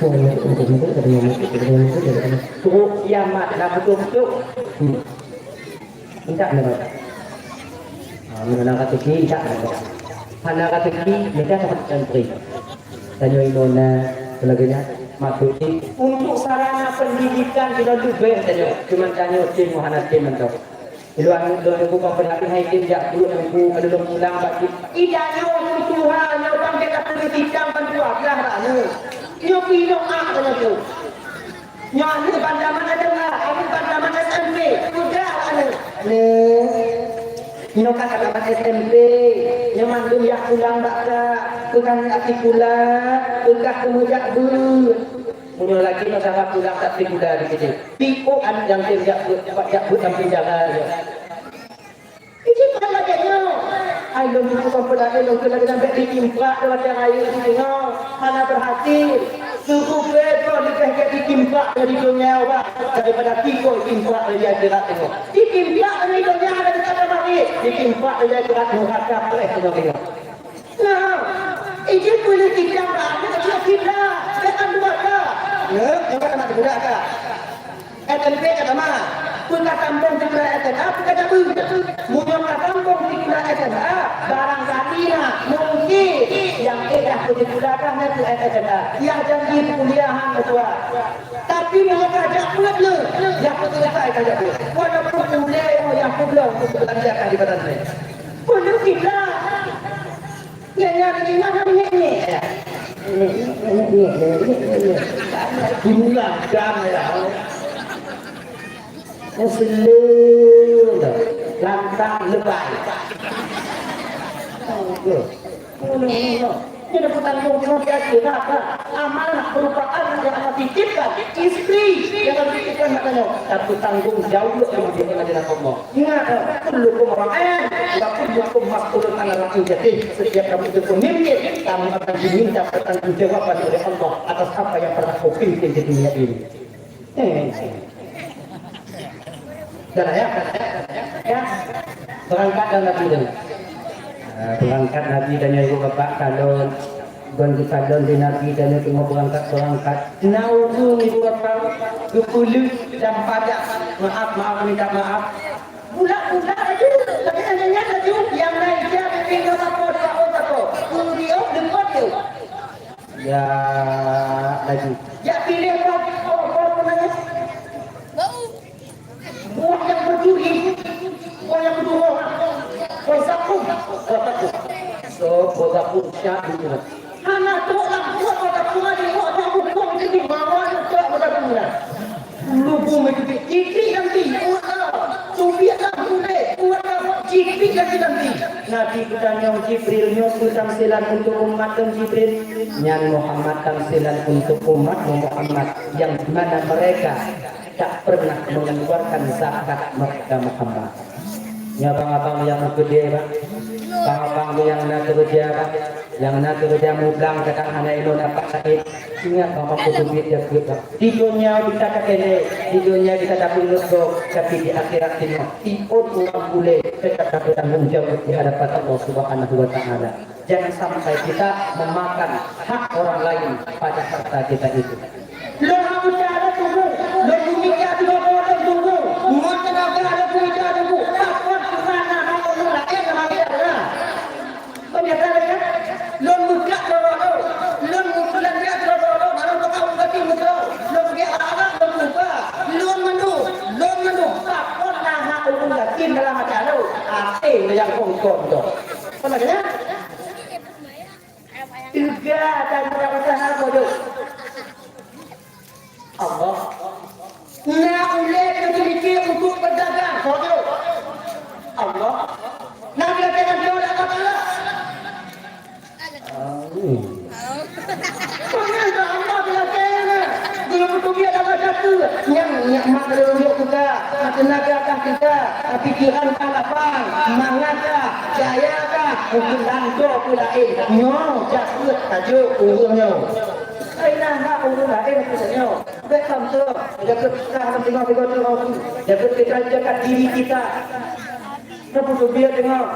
Trok kiamat na beutôi-beutôi. Hmm. Intat na, Pak. Ah, meunyoe na ka teuki, intat na, Pak. Hana ka teuki, mita ka santri. Tanyoe inoe na, lagèe nyan, maksud jih, untuk sarana pendidikan inoe leubeh tanyoe. Cuman tanyoe tem, hana tem mantong. Di luwa, di luwa nunggu bang peulaki hai tem jak buet nunggu, ada lôn pulang bak jih. Ida nyoe tuha, nyoe bang dek ka tuléh sitang ban dua blah bak nyoe. Nyoe pinong ak tanyoe tu. Nyoe aneuk ban tamat S M A, aneuk ban tamat S M P, peugah aneuk. Aneuk, nyoe ka tamat S M P, nyoe mandum yah pulang bak kak, peugah ngon aneuk sikula, peugah keumeujak beuet. Meunyoe lagèe nyoe cara pulang tak sikula di situ. Pih oh aneuk nyang tem jak beuet, jak beuet sampéng jalan nyoe. Iji pat lagèe nyoe. Ai lôn tutoe peulagèe lôn keu lagèe nyan bèk jitimpak lé watèe rayeuk singoh. Hana berhasil. Sungguh bèk droe leubeh gèt jitimpak lé di donya, bah, daripada pih jitimpak lé di akhirat singoh. Jitimpak lé di donya dari kata mati, jitimpak lé di akhirat nuraka preh singoh. Nah, iji peuleueh kita bak aneuk kiblat, bèk kan dua ka. Nyoe, nyoe ka tamat sikula ka. S M P ka tamat. Peue ka sambông sikula S M A, peue ka cabeueng. Meunyoe ka sambông sikula S M A, barangkali na, mungkin, nyang ék dah peusikula ka na keu S M A. Yah janji kuliah han meutuah. Tapi meunyoe ka jak beuet le, yah peuseuleusoe ka jak beuet. Walaupun ulèe nyoe yah peubloe untuk beulanja ka di pesantren. Peuleueh kiblat. Gula dam ya. Muslim dah. Lantang lebai. Tuh. Jadi petanggung jawab di akhirat, amanah merupakan yang Allah titipkan istri yang Allah titipkan katanya. Tapi tanggung jawab yang diberikan dari Allah. Ingat, kullukum ra'in wa kullukum mas'ulun an ra'iyatih. Setiap kamu itu pemimpin, kamu akan diminta pertanggungjawaban oleh Allah atas apa yang pernah kau pimpin di dunia ini. Eh. Dah ya? Ya. Berangkat dah Nabi dah. Ah, berangkat Nabi dan ibu bapak kalon. Bukan dikalon di Nabi dan itu mau berangkat-berangkat. Nah, ureueng ibu bapak, geupeuleuh dan padat. Maaf, maaf, minta maaf. Pula-pula laju, tapi nyan laju, nyang na ija bibi ngon lapo, dua oh tako. Uriong deungon tu. Ya, laju. Ya, pilih apa? Apa, apa namanya? Buah yang berduri, buah yang berduri, buah zakum, buah zakum. So, buah zakum syak dunia. Hana trok lam buah, buah zakum, ada buah zakum, buah zakum, buah zakum, buah zakum. Lubu meuteubiet, jiklik nanti, uet Allah. Teubiet lam ulée, uet Allah, jiklik nanti, nanti. Nabi geutanyong Jibril, "Nyoe peue tamsilan untuk umat lôn, Jibril?" "Nyan Muhammad tamsilan untuk umatmu Muhammad, yang mana mereka tak pernah mengeluarkan zakat mereka Muhammad." Nyoe abang-abang nyang meukeudeh, bah. Abang-abang nyang na keureuja, bah. Nyang na keureuja mublang kadang hana ilôn dapat sakét. Ingat, bah, peuteubiet jakeuet, bah. Di donya kita takeulée, di donya kita tapeuleupah, tapi di akhirat singoh, tiep ureuëng ulée tetap tapeutanggong jaweueb di hadapan Allah Subhanahu wa Taala. Jangan sampai kita memakan hak orang lain pada harta kita itu. Lôn hana meucah lôn tunggu, lôn meumita sidroe lôn tunggu, ngon teunaga lôn meumita tunggu, pakon teuma na hak ureuëng laén lam até Allah. Peunyataan ya, lôn meukat sidroe lôn, lôn meubeulanja sidroe lôn, lôn peugah ubati meusidroe, lôn peugah arak lôn muka, lôn mandum, lôn mandum, pakon na hak ureuëng yatim dalam até lôn, até nyang kongkon tu. Peunyataan ya? Teuga dan mudah-mudahan bodoh. Allah. Na ulée keumiké untuk berdagang, bodoh. Allah. Na beulatih ngon Allah Taala. Amin. Peunyataan Allah beulatih na. Belum beuteubiet Allah jatuh. Nyang nikmat leumbut juga. Teunaga kah teuga. Pikiran kah lapang. Mangat kah. Jaya kah. Bukan lanto pun lain. Nyoe jatuh tajuk ureuëng nyoe. Hai na hak ureuëng laén keu tanyoe. Bék sampoe jaga fitrah lam teungoh sigoe teungoh. Jaga fitrah, jaga diri kita. Nyoe peuteubiet teungoh.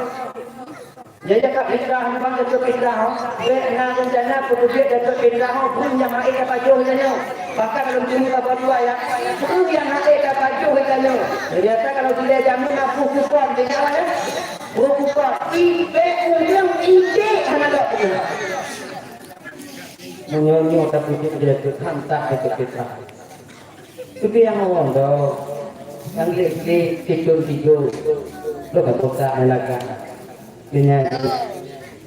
Ya, jaga fitrah, memang jaga fitrah. Bék na rencana peuteubiet jaga fitrah, beuh nyang maé ka pajoh tanyoe. Bahkan lam teungoh saboh dua ya. Beuh nyang maé ka pajoh tanyoe. Ternyata kalau sudah jameun na peuh kupon, tinggal ya. Peuh kupon. Ibék ureuëng idék hana dok. Meunyoe-nyoe tapeuduek lé Tuhan, tak deungon fitrah. Tapi nyang awai dok, nyang gleh-gleh, tidur-tidur, lôn ka buka nalaka. Nyan,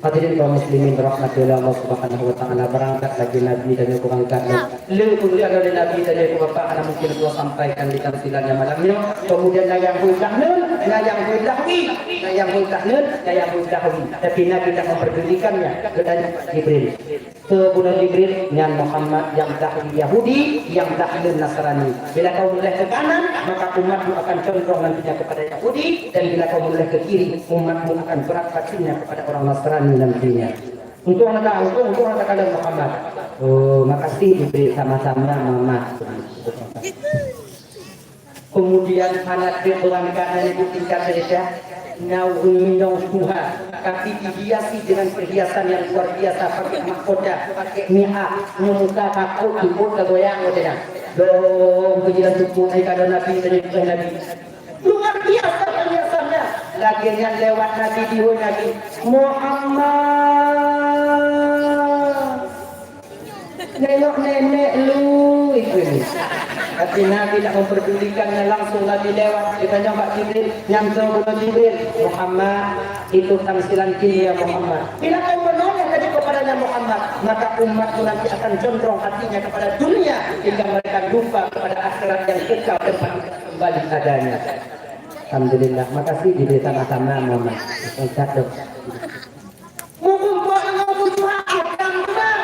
hadirin kaum muslimin rahmatullah Allah Subhanahu wa taala, berangkat lagi Nabi dan berangkat lagi. Lé pun ada Nabi dan bapak, hana mungkin saya sampaikan di tamsilannya malam ini. Kemudian na nyang hui tahnun, na nyang hui tahwi, na nyang hui tahnun, na nyang hui tahwi. Tapi Nabi tak memperdulikannya. Bertanya Jibril. Kata Jibril, nyan Muhammad nyang tahwi Yahudi, nyang tahnun Nasrani. Bila kau mulai ke kanan, maka umatmu akan condong nantinya kepada Yahudi, dan bila kau mulai ke kiri, umatmu akan berat hatinya kepada orang Nasrani nantinya. Untung ada, untung, untung ada kalian Muhammad. Oh, makasih Jibril, sama-sama Muhammad. Kemudian hana treb beurangkat dan ibu tingkat derajat, na ureuëng minong tuha, tapi dihiasi dengan perhiasan yang luar biasa, pakai mahkota, pakai mi'ah, nyoe muka takot, takot ka goyang macam nyan. Dong, puji dan syukur, hai kata Nabi, tanya Nabi. Luar biasa perhiasannya. Lagi nyan lewat Nabi, dihôi Nabi, "Muhammad." Nengok nenek lu itu ni. Tapi Nabi tak memperdulikannya, langsung Nabi lewat. Ditanya bak Jibril, nyang tu guna Jibril, "Muhammad, itu tamsilan jin ya Muhammad." Bila kau menoleh tadi kepada Muhammad, maka umatku nanti akan condong hatinya kepada dunia hingga mereka lupa kepada akhirat yang kekal tempat kita kembali adanya. Alhamdulillah, makasih di desa Matana, Muhammad. Ustaz tu. Mumpung deungon tujuan agam tu, Bang.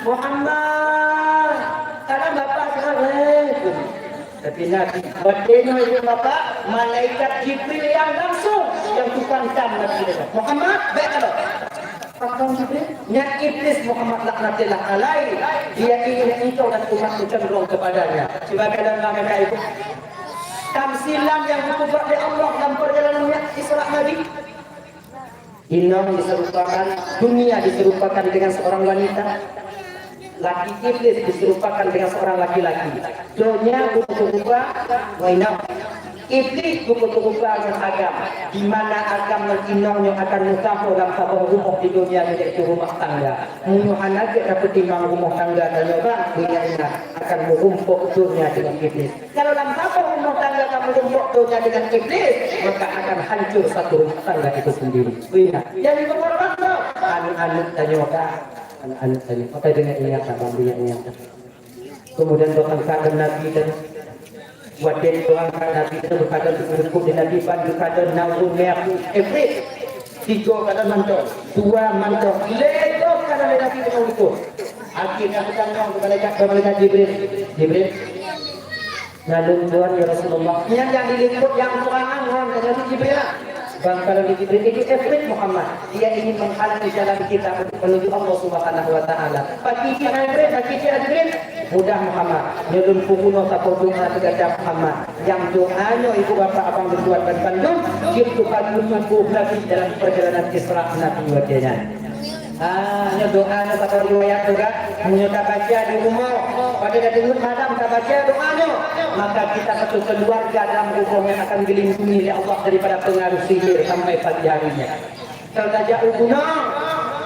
Muhammad, kadang Bapak cakap, "Eh, tu." Tapi Nabi, watèe nyoe, Bapak, malaikat Jibril nyang langsung, nyang tukang tam Nabi. "Muhammad, bèk ka lôn." Pakon Jibril? Nyan Iblis, Muhammad laknatillah alaih. Dia ingin engkau dan umatmu cenderung kepadanya. Cuba kalian bayangkan itu. Tamsilan yang dibuat oleh Allah dalam perjalanan Isra Nabi. Inong diserupakan, dunia diserupakan dengan seorang wanita. Laki Iblis diserupakan dengan seorang laki-laki. Donya buku-buku inong. Iblis buku-buku agam. Di mana agam ngon inong nyoe akan meusaboh lam saboh rumoh di donya nyoe, yaitu rumah tangga. Meunyoe hana gèt tapeutimang rumoh tangga tanyoe, bang, ingat-ingat akan meurumpok donya dengan Iblis. Kalau lam saboh rumoh tangga ka meurumpok donya dengan Iblis, maka akan hancur satu rumah tangga itu sendiri. Ingat, jadi pengorban tu, aneuk-aneuk tanyoe ka, aneuk-aneuk tanyoe. Maka dengan ingat, abang, dengan ingat. Kemudian beuangkat Nabi dan watèe beuangkat Nabi dan beuangkat di Nabi ban beuangkat na ureueng meuaku Ifrit. Tiga kata mantong, dua mantong, lhèe kata Nabi keunoe likot. Akhirnya geutanyong keu malaikat, keu malaikat Jibril, "Jibril, na lôn tuan, ya Rasulullah." Nyan nyang di likot nyang tuan ngon kata Jibril lah. Bang, kalau di Jibril itu Ifrit Muhammad, dia ingin menghalangi jalan kita untuk menuju Allah Subhanahu wa Taala. Pakri cit Jibril, pakri cit Jibril. Mudah Muhammad, nyoe lôn peurunoe saboh doa keu gata Muhammad. Nyang doa nyoe ibu bapak abang lôn tuan ban bandum, jeuet Tuhan meunyoe Nabi dalam perjalanan Isra Nabi watèe nyan. Ah, nyoe doa nyoe saboh riwayat juga. Meunyoe tabaca di rumoh, pada dah deungon malam tabaca doa nyoe, maka kita satu keluarga dalam rumoh nyan akan dilindungi oleh Allah daripada pengaruh sihir sampai pagi harinya. Kalau tajak u gunong,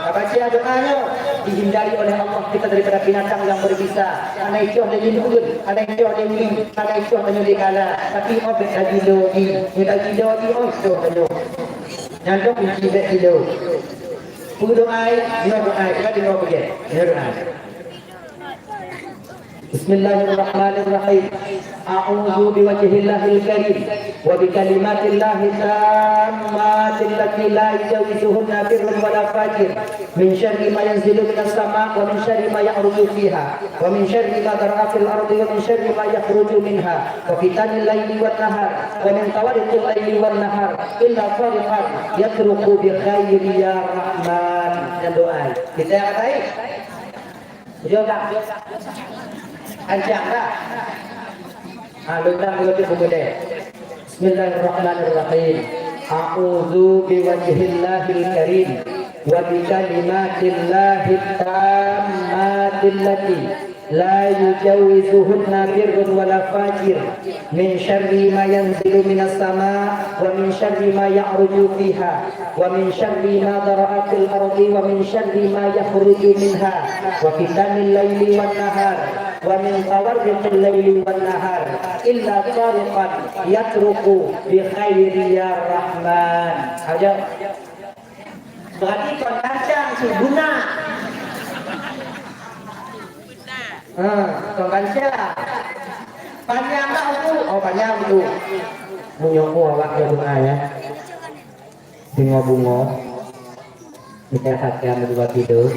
tabaca doa nyoe, dihindari oleh Allah kita daripada binatang yang berbisa. Hana icoh lé jih ureueng, hana icoh lé uli, hana icoh tanyoe lé kala. Tapi oh bèk tagilo jih, nyoe tagilo jih, oh icoh tanyoe. Nyan tu kunci bèk gilo. Peue doa, nyoe doa, ka deungoe beugèt. Nyoe doa. Bismillahirrahmanirrahim. A'udzu biwajhillahil karim wa bikalimatillahi tammati allati la yujawizuhunna birrun wala fajir, min syarri ma yanzilu minas sama wa min syarri ma ya'ruju fiha, wa min syarri ma dhara'a fil ardi wa min syarri ma yakhruju minha, wa fitanil laili wan nahar, wa min fawariqil laili wan nahar, illa fariqan yatruqu bi khairi ya Rahman. Dan doa. Kita yang kata, Jawab tak? Ancang tak? Ha, lôn ulang dulu tu peumuda. Bismillahirrahmanirrahim. A'udzu biwajhillahil karim wa bikalimatillahit tammatil lati la yujawizuhunna birrun wala fajir. Min syarri ma yanzilu minas sama, wa min syarri ma ya'ruju fiha, wa min syarri ma dhara'a fil ardi, wa min syarri ma yakhruju minha, wa fitanil laili wan nahar, wa min fawariqil laili wan nahar, illa fariqan yatruqu bi khairi ya Rahman. Ayo. Berarti kon kancang cit guna. Ha, kon kancang. Panyang tak tu? Oh, panyang tu. Meunyoe awak ya doa ya. Bunga-bunga. Kita akan dua kilo.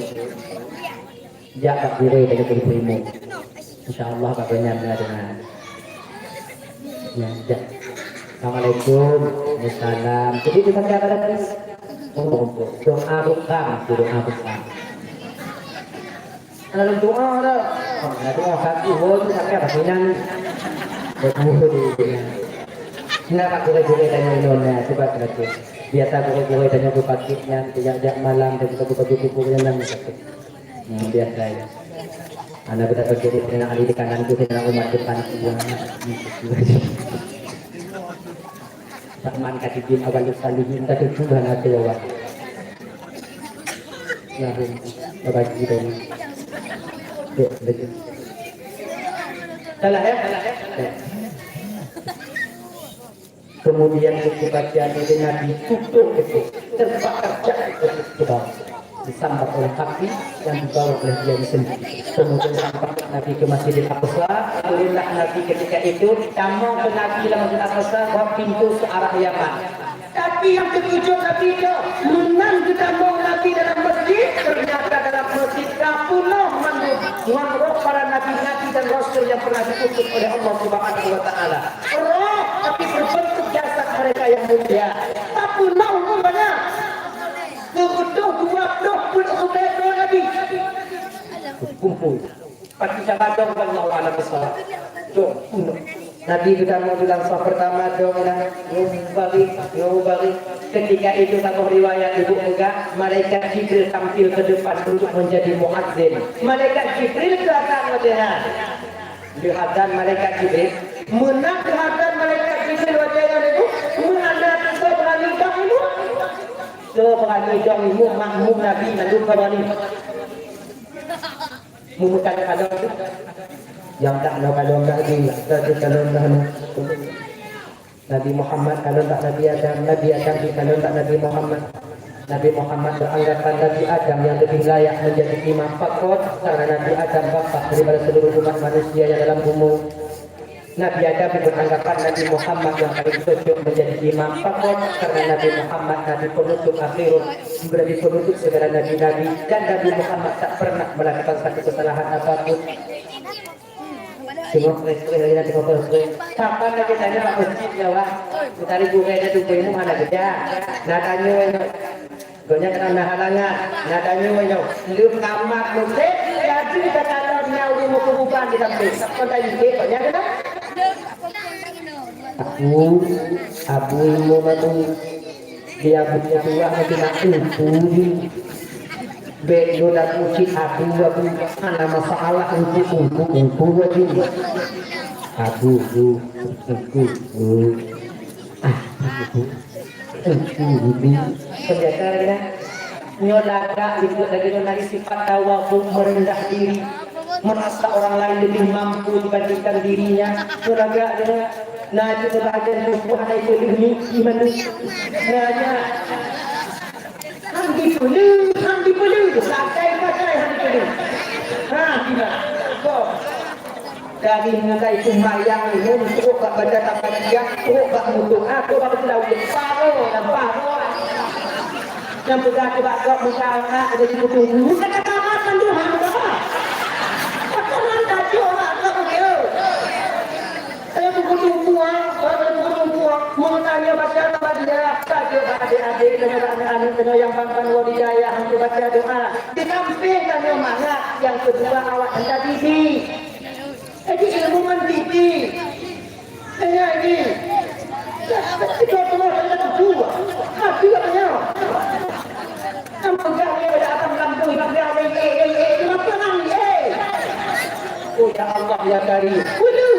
Jak bak gurèe ka geupeurumoh. Insya Allah bak gobnyan na deungon. Ya, jak. Assalamualaikum. Waalaikumsalam. Jadi, dipakai apa tadi? Untuk, untuk. Doa bukan, doa bukan. Kalau doa dah. Oh, dah doa satu, oh, tu pakai apa sinan? Betul, dia. Kenapa gurèe-gurèe tanya inong, nah, sebab kenapa? Biasa gurèe-gurèe tanya tu pagi nyan, sejak-jak malam, dan kita buka buku-buku yang lain. Nah, biasa ya. Anak kita berkiri dengan ahli di kanan tu, dengan umat depan tu. Rahman Katibin awal salihin, tapi Tuhan ada ya, Wak. Nah, bagi kita ni. Yuk, lagi. Salah ya? Salah ya? Ya. Kemudian buku bacaan itu Nabi tutup itu, terbakar jahat itu ke bawah. Sambat oleh api yang dibawa oleh dia sendiri. Kemudian sambat Nabi ke Masjidil Aqsa, turunlah Nabi ketika itu, tamong ke Nabi dalam Masjidil Aqsa, buat pintu ke arah Yaman. Tapi yang terkejut Nabi ke, meunan geutamong Nabi dalam masjid, ternyata dalam masjid ka peunoh mandum ngon roh para nabi-nabi dan rasul yang pernah diutus oleh Allah Subhanahu wa Taala. Roh, tapi berbentuk jasad mereka yang mulia. Ka peunoh banyak. Keubeutôh dua ploh peuet ribèe droe Nabi. Kumpul. Pati saban dong ban Allah Taala besar. Dong, peunoh. Nabi geutamong di langkah pertama dong na, nyoe bari, nyoe bari. Ketika itu saboh riwayat ibu peugah, malaikat Jibril tampil ke depan untuk menjadi muazzin. Malaikat Jibril ke atas watèe nyan. Lheuh azan malaikat Jibril, meunan lheuh azan malaikat Jibril watèe nyan ibu, meunan soe beurani dong ibu. Soe beurani dong ibu, makmum Nabi mandum ka beurani. Meumeukalon-kalon tu. Nyang tak na kalon dah di, tak ada kalon dah na. Nabi Muhammad kalon bak Nabi Adam, Nabi Adam pih kalon bak Nabi Muhammad. Nabi Muhammad beranggapan Nabi Adam yang lebih layak menjadi imam. Pakon? Karena Nabi Adam bapak daripada seluruh umat manusia yang dalam bumi. Nabi Adam pih beranggapan Nabi Muhammad yang paling cocok menjadi imam. Pakon? Karena Nabi Muhammad Nabi penutup akhirun, Nabi penutup segala nabi-nabi, dan Nabi Muhammad tak pernah melakukan satu kesalahan apapun. Teungoh preh-preh lagi, teungoh preh-preh. Kapan lagèe tanyoe bak meuseujid nyoe, Wak? Meutari gurèe na tutoe ilmu hana geuda. Na tanyoe nyoe. Gobnyan kana na halangan. Na tanyoe nyoe. Lheuh tamat meuseujid, laju takalon nyan ureueng meukeureubeuen di sampéng. Kon tayue cit, gobnyan keunan. Aku, Abu Imum Abu. Di Abu Tuah lagi nak Teungku di. Bèk lôn aku cit Abu, Abu. Hana masalah untuk, untuk, untuk Abu. Abu, Abu, untuk, untuk. Ah, Abu, untuk, untuk. Senjata lagi dah. Nyoe lagak ikut lagi nyoe lagi sifat tawadhu, merendah diri. Merasa orang lain lebih mampu dibandingkan dirinya. Nyoe lagak nyoe. Na cit sebahagian musuh hana ipeuleueh miki mandum. Na nyan. Han dipeuleueh, han dipeuleueh. Sakai-sakai han dipeuleueh. Ha, tidak. Kok. Dari mulai sumbayang nyoe, trok bak baca Tabatiyah, trok bak musoh, ha, trok bak beutawét. Paro dan paro. Nyang peugah keu bak gob meusaha, ha, jadi putôh guru. Kata-kata mandum, ha, meusaha. Maka nan tajok bak gob, ha. Saya buku tumpuan, saya buku tumpuan. Mengenai baca Tabatiyah, saja bak adik-adik, kena bak anak-anak, kena yang bang-bang luar biaya, hampir baca doa. Di samping tanya mangat, yang kedua awak hendak didik. Jadi ilmu ngon didik. Tanya ini. Kita semua kena berdua. Hati katanya. Kamu jangan ada abang kampung, bang dia, eh, eh, eh, eh, kenapa nangis, eh? Oh, ya Allah, ya Karim. Waduh.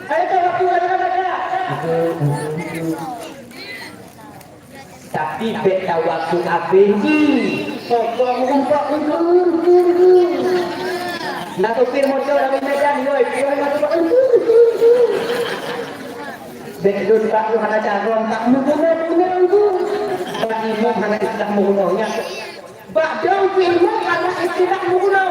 Ayo, kita waktu lagi, lagi, lagi. Tapi bèk tawakkul abéh jih. Sokong rumpok, ukur, ukur, ukur. Na sopir moto dari Medan, woi, pion moto, ukur, ukur, ukur. Bèk lôn bak lôn hana carông, tak meuguno-guno, ukur. Bak imum hana istilah meuguno, nyan. Bak dong ilmu hana istilah meuguno.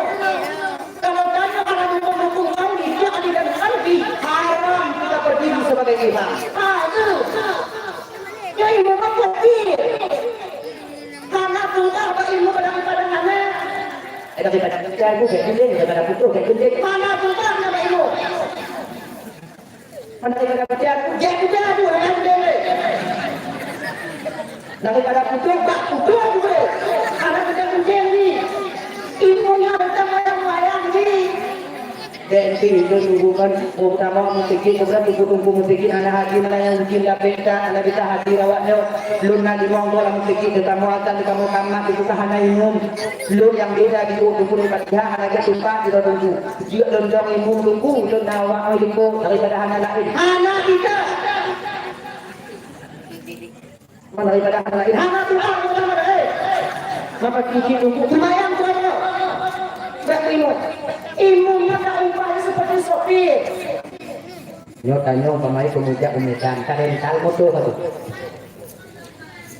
Kalau tanyoe hana meuguno rukun qauli, fi'li dan qalbi, haram kita berdiri sebagai imam. Ah, itu. Nyoe ilmu mantap pih. Hana peugah bak ilmu padang-padang hana. Eh, tapi pada kerja aku kayak gini, pada putus kayak gini. Mana peugah nama ilmu? Mana kita kerja aku, dia kerja aku, hana kerja ni. Daripada putus, bak putus aku boleh. Hana kerja kerja ni. Ilmunya tentang wayang-wayang ni. Dek, enti lôn nunggu kan, oh, tamong meuseujid, oh, berarti Teungku meuseujid, hana hadir, hana nyang mungkin dapet that, hana bisa hadir awak nyoe. Lôn na limong goe lam meuseujid, teutamong azan, teutamong kamat, teubuka hana imum. Lôn nyang beda di Teungku, Teungku dari Fatihah, hana geutumpah di Teungku. Jeuet lôn dong imum Teungku, lôn na awak nyoe Teungku, daripada hana laén. Hana bisa. Mana ibadah lain? Hana Tuhan, bukan ada, eh. Maka cuci tubuh, sembahyang saja. Bak ilmu. Ilmu maka upaya seperti sopir. Nyoe tanyoe pamain pemuja umedan, ka rental motor tu.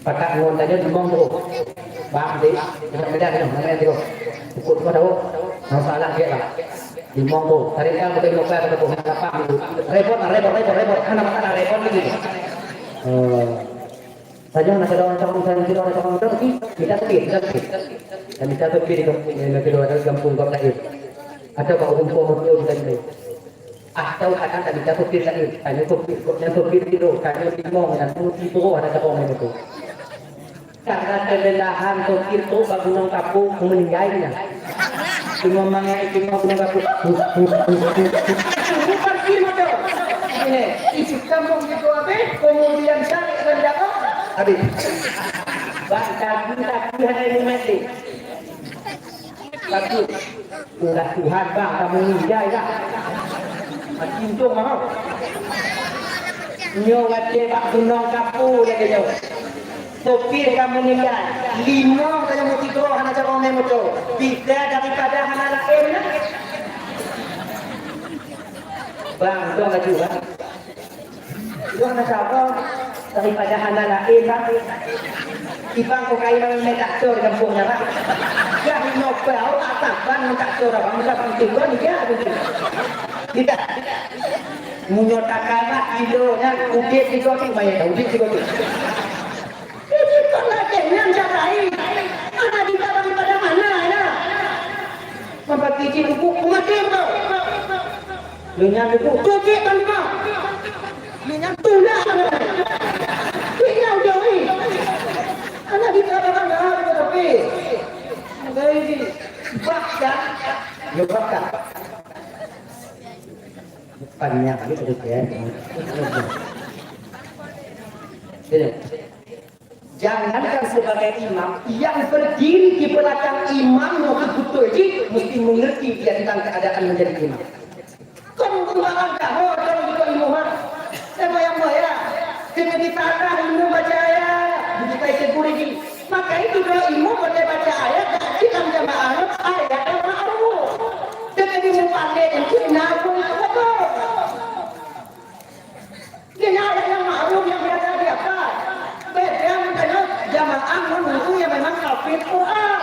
Pakat ngon tanyoe demong tu. Bang, di, di medan tu, medan tu. Pukul dua tahu. Masalah dia lah. Di Monggo, tarik kan betul mau kaya betul nak lapang tu. Repot lah, repot, repot, repot. Hana masalah repot lagi tu. Eh, saja nak ada orang cakap, saya tidak orang cakap, tapi kita pergi, kita pergi. Dan kita pergi di kampung, yang kita ada kampung kau tadi. Atau kau hukum kau betul tadi. Atau kadang tak bisa sopir tadi, tanya sopir, kok nyan sopir tidur, tanya timong, dan tu tidur ada tepung macam tu. Karena kelelahan sopir tu bak Gunong Kapu meninggalnya. Timong mangai, timong Gunong Kapu. Bukan film tu. Ini, isi kampung gitu habis, kemudian cari rendaman. Habis. Bak kaku tapi hana ilmu mati. Tapi, ulah Tuhan, bang, kamu meninggai lah. Mati untung, bang. Nyoe watèe bak Gunong Kapu lagèe nyoe. Sopir ka meninggai. Lima ka nyang meusidroe hana carông naik moto. Bisa daripada hana laén, nah. Bang, dong laju, bang. Dua na saboh, daripada hana laén, bang. Ibang kau kain bang, main traktor di kampung nyan, bang. Dah lima bau, atas ban ngon traktor, abang. Mudah bang tinggal ni, ya, betul. Tidak. Munyo takalak kilo nyan, udép tiga tu, bayar udép tiga tu. Jadi, kau lagèe nyan cara lain. Anak kita daripada mana, ya? Mampu kicik buku, pengatir kau. Leunyap itu, tujik talimak. Leunyap tulak. Tinggal jauhi. Anak kita orang dah ada tapi. Jadi, bahkan, ya, bahkan. Bukannya kali itu, ya. Jadi, jangankan sebagai imam, yang berdiri di belakang imam waktu betul jih mesti mengerti dia tentang keadaan menjadi imam. Kon barang kaho, kon jikok imam, ha? Saya bayang-bayang. Kena ditanah ilmu baca ayat, dibuka itu guru jih. Maka itu kalau imam boleh baca ayat, tak cik dalam jamaah, ayat yang ma'ruf. Kena dimupandai dan cik nahu, betul. Kena ada yang ma'ruf yang biasa-biasa. Beda misalnya jamaah ngon guru yang memang hafid Quran.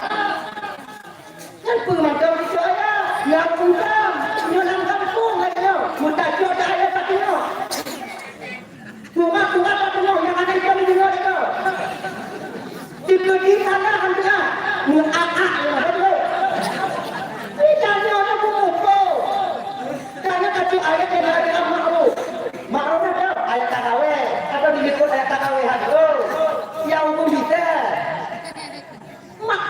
Kan peue mantong itu ayat, nyang pulang, nyoe lam gampông ayat nyoe. Meutajok dah ayat satu nyoe. Tuha-tuha satu nyoe nyang ada ikan di luar itu. Dikeudi tanah hantu ah. Meuak-ak nyoe, betul. Kita nyoe na meumupo. Karena kacau ayat yang ada ma'ruf. Ma'ruf itu ayat tarawih. Atau diikut ayat tarawih itu. Yang umum bisa. Mak,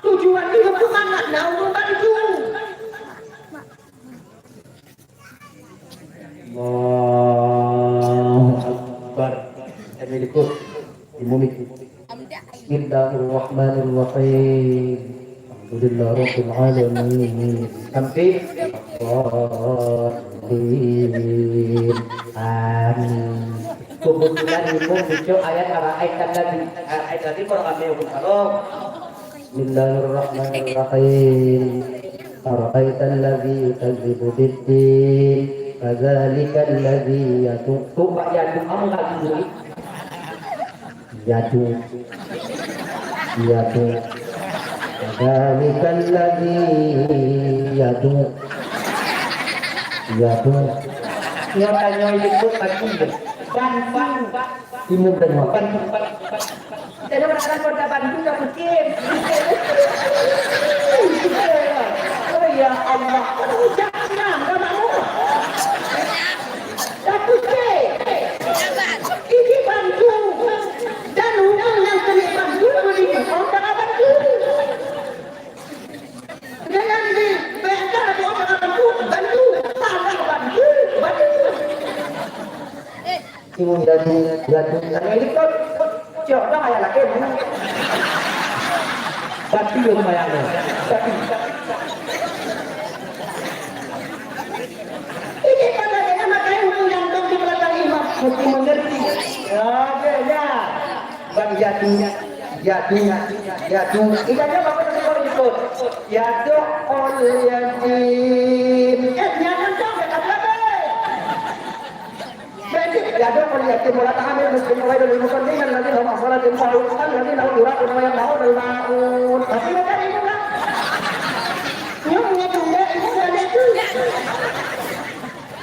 tujuan itu bukan nak nak umum bantu. Allahu Akbar. Kami ikut. Imum itu. Bismillahirrahmanirrahim. Alhamdulillahirabbil alamin. Sampai. Amin. Kebetulan imum baca ayat ara'aital ladzi. Ara'aital ladzi, para kami, Bismillahirrahmanirrahim. Ara'aital ladzi yukazzibu biddin, fadzalikal ladzi yadu. Tu bak yadu, am ka guru. Yadu. Yadu. Fadzalikal ladzi yadu. Yadu. Nyoe tanyoe ikut batu. Ban, ban, ban. Imum dan ban, ban, ban. Jadi orang kan kota Bandung tak mungkin. Oh ya Allah, kau ucap tenang, dah malu. Dah pusing. Ini Bandung. Dan orang yang kena Bandung, mending orang tak Bandung. Jangan di, bayangkan ada orang Bandung, Bandung, salah Bandung, Bandung. Timun jadi, jadi, jadi, jadi, cok dah ayah laki. Tapi yang bayangnya, tapi. Ini pada dengan mata yang menggantung di belakang imam, mesti mengerti. Ya, ya, ya. Bang yadu, yadu, yadu. Ibadah apa yang kau ikut? Yadu ul yatim. Eh, jangan kau kata berarti Yad'ul yatim wa la taqhar, miskin wa wailul lil musallin, alladzina hum an salatihim sahun, alladzina hum yura'un wa yamna'unal ma'un. Tapi macam itu kan? Nyoe meunyoe tunda, ibu dah lihat tu.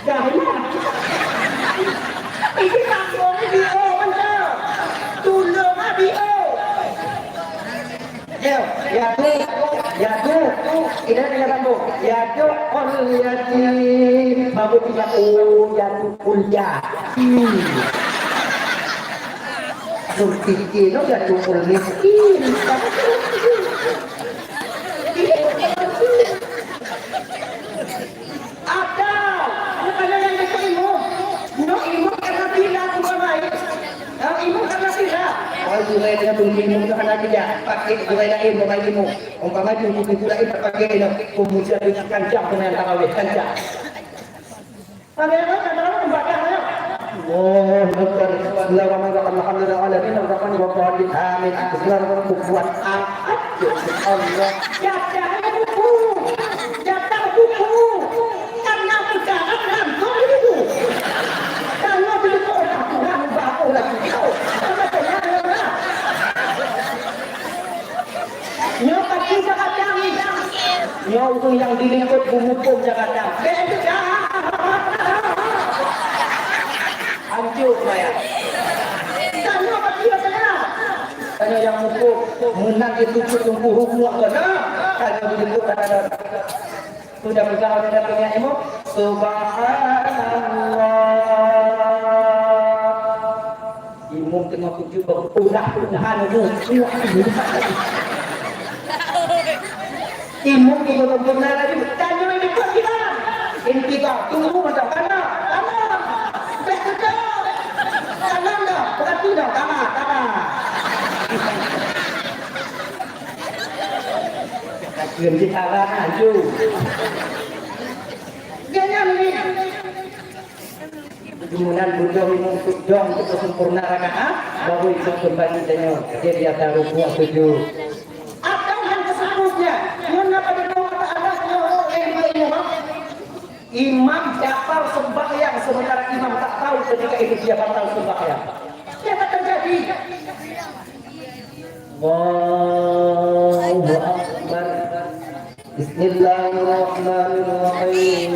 Dah lihat. Ini tak boleh di-o macam. Tunda mah di-o. Yo, yadu, yadu, ini dengan sambung. Yadu ul yatim, baru tiga, oh, yadu ul yatim. Berpikir, no, yadu ul miskin. Ada, bukan yang dekat imum. No, imum karena sila, bukan lain. Kalau imum karena sila. Oh, sungai dengan tunggu imum tu hana tidak. Pakai sungai lain, bukan imum. Umpama tu, tu, tu lain, tak pakai, no. Kemudian tu kancah dengan tarawih, kancah. Ada yang lain, ada orang membaca, ya. Allahu Akbar. Bismillahirrahmanirrahim. Alhamdulillahirabbil alamin. Arrahmanirrahim. Amin. Bismillahirrahmanirrahim. Kuat. Ah, ah, ya Allah. Jatah buku. Jatah buku. Karena sekarang langsung di buku. Kalau di buku orang kurang baru lagi. Tahu. Sama dengan orang. Nyoe pasti Jakarta ni. Nyoe ureueng nyang di lingkup geuhuköm Jakarta. Bèk teuka. Anjôk maya. Tanyoe pasti Jakarta. Tanyoe nyang huköm, meunan jituntut teungku huköm keunan. Tanyoe di lingkup Jakarta. Sudah peugah, sudah peugah imum. Subhanallah. Imum teungoh sujud, baru ulah Tuhan tu. Imum teungoh sempurna laju. Tanyoe ini pun kita. Intiba, tunggu macam mana? Lama. Bèk teuka. Tanam dah, berarti dah. Tama, tama. Takheun cit arah laju. Jangan ni. Keumudian beudôh imum dong untuk sempurna rakaat, baru ikut kembali tanyoe. Dia di atas rukuk sujud. Atau yang keseterusnya, ngon apa dia tahu apa Allah nyoe, eh, dia imum, ha? Imam batal sembahyang sementara imam tak tahu ketika itu dia batal sembahyang. Dapat terjadi. Allahu Akbar. Bismillahirrahmanirrahim.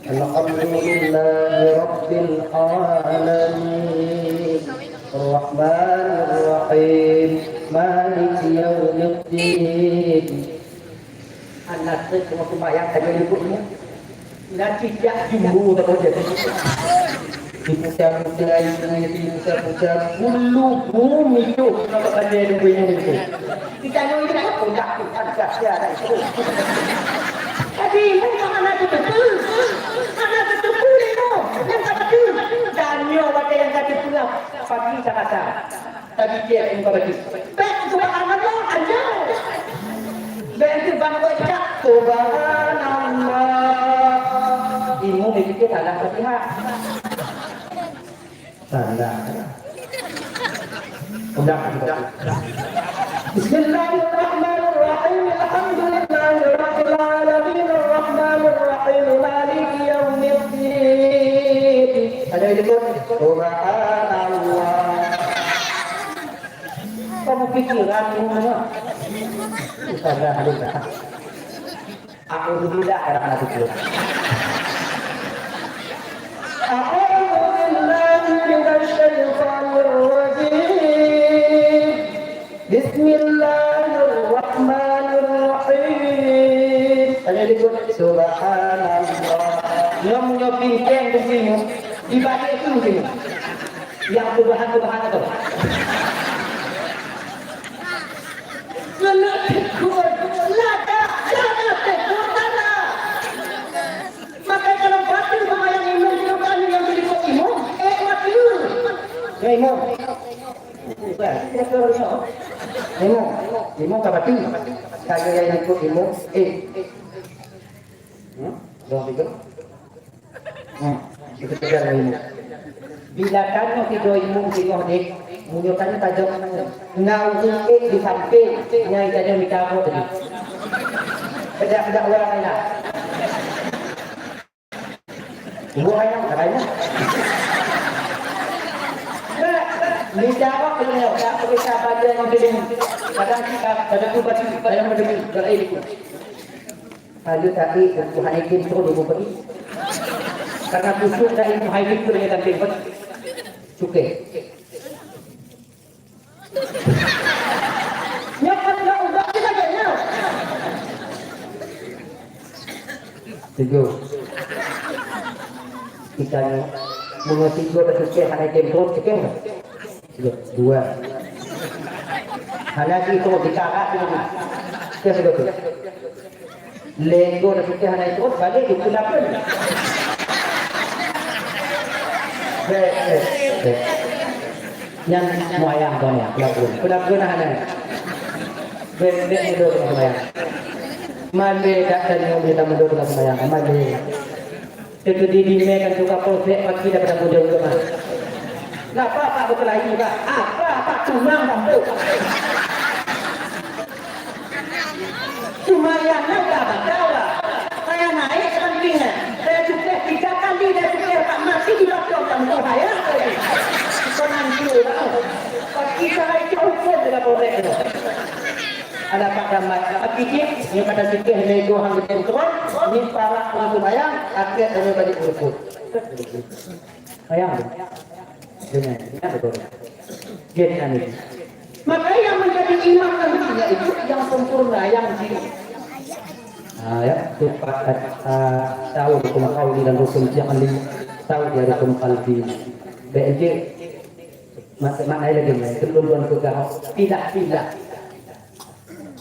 Alhamdulillahirabbil alamin. Arrahmanirrahim. Maliki yaumiddin. Anak tu cuma sembahyang saja ibu ni. Nanti tiap jumbo tak boleh jadi. Diputar-putar, diputar-putar, bulu bumi tu, kenapa tanya ibu ini tu? Kita ni ini kan puncak Tuhan, sia-sia dah itu. Tapi ibu sama anak tu betul. Anak tu betul ibu. Yang tak betul. Dan nyoba yang tak betul. Pagi tak ada. Tadi dia pun berarti. Bèk subhanallah aja. Bèk itu bang kau cakap subhanallah. Imum itu dia salah Fatihah. Salah. Udah, udah. Bismillahirrahmanirrahim. Alhamdulillahirabbil alamin. Arrahmanirrahim. Maliki yaumiddin. Ada yang ikut? Subhanallah. Kamu pikiran ini. Bukanlah ada. A'udzubillah, kadang-kadang betul. A'udzu billahi minasy syaithanir rajim. Bismillahirrahmanirrahim. Tanya dia, subhanallah. Nyoe, nyoe bintang di sini. Di balik itu di sini. Yang perubahan-perubahan itu. Keuneuk tegur, lada, lada tegur, lada. Maka kalau batin sembahyang imum, bukan yang jadi imum, eh, mati. Ya, imum. Bukan, ya, kalau imum. Imum, imum ka batin. Kalau yang ikut imum, eh. Hmm? Doa tiga. Hmm, kita kejar lagi. Bila tanyoe sidroe imum singoh deh, meunyoe tanyoe tajok na ureueng ék di sampéng, nyang tanyoe mita apa tadi? Pedak-pedak orang lain lah. Ibu ayam, tak ayam. Meunyoe jaweueb, meunyoe tak peugah saban ngon sideh. Kadang kita, kadang ubah, kadang macam ni, kadang ini. Lalu tapi, Tuhan izin turun di bumi. Karena khusyuk dari Tuhan itu dengan tadi. Cukai. Nyoe kan nyoe udah kita kayaknya. Tujuh. Kita ni mengerti dua betul ke hana item terus ke. Dua. Hana di terus di karat tu. Ke betul. Lenggo dah putih hana ikot, balik ke pun apa ni? Bek, bek, bek. Nyang semayang kau ni, pelabuhan. Pelabuhan hana. Bek, bek, itu semayang. Mandi tak tanya, dia tak mundur semayang. Mandi. Teukeudi di mé kan tukang polsek pagi daripada mudeng keu mah. Napa Pak beukelayi, Pak? Apa Pak tumang kampung? Cuma yang nak tak tahu, Pak. Saya naik sampingnya. Saya cukup tiga kali, saya cukup Pak mati di belakang kampung saya. Kau nanti, Pak. Pasti saya itu hukum dengan polsek itu. Ada Pak Damai, Pak Kijik, ni pada sikit ni dua hang gede turun, ni para pengasuh bayang, akhir kami balik berikut. Bayang tu. Dengan, dengan betul. Dia dengan ini. Maka yang menjadi imam nantinya itu yang sempurna, yang jin. Ah, ya, tu Pak, ah, tahu hukum kauli dan hukum fi'li, tahu dia hukum qalbi. Baik, mak-, makna lagi ni, sebelum tuan pegang, tidak, tidak.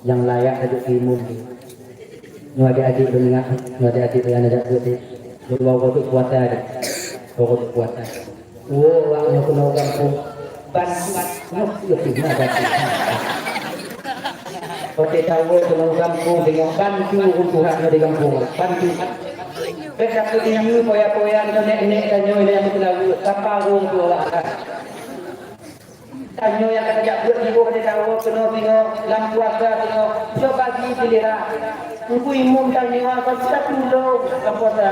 Nyang layak tajak imum tu. Nyoe adik-adik lôn ingat, nyoe adik-adik lôn ingat jak buet deh. Lôn bawa untuk puasa deh. Bawa untuk puasa. Wo, wak nyoe keunoe gampông. Bantu, nyoe, nyoe, nyoe, bantu. Oke, tahu keunoe gampông, dengan bantu ureueng Tuhan nyoe di gampông. Bantu. Beda keuiyu, poya-poya, nyoe nek-nek, dan nyoe yang keunoe. Sapa ureueng tu Allah. Tanyoe nyang ka tajak buet jiôh di dawa keunoe singoh, lam puasa singoh, coba bagi giliran. Engku imum tanyoe, kon tatulông lam puasa.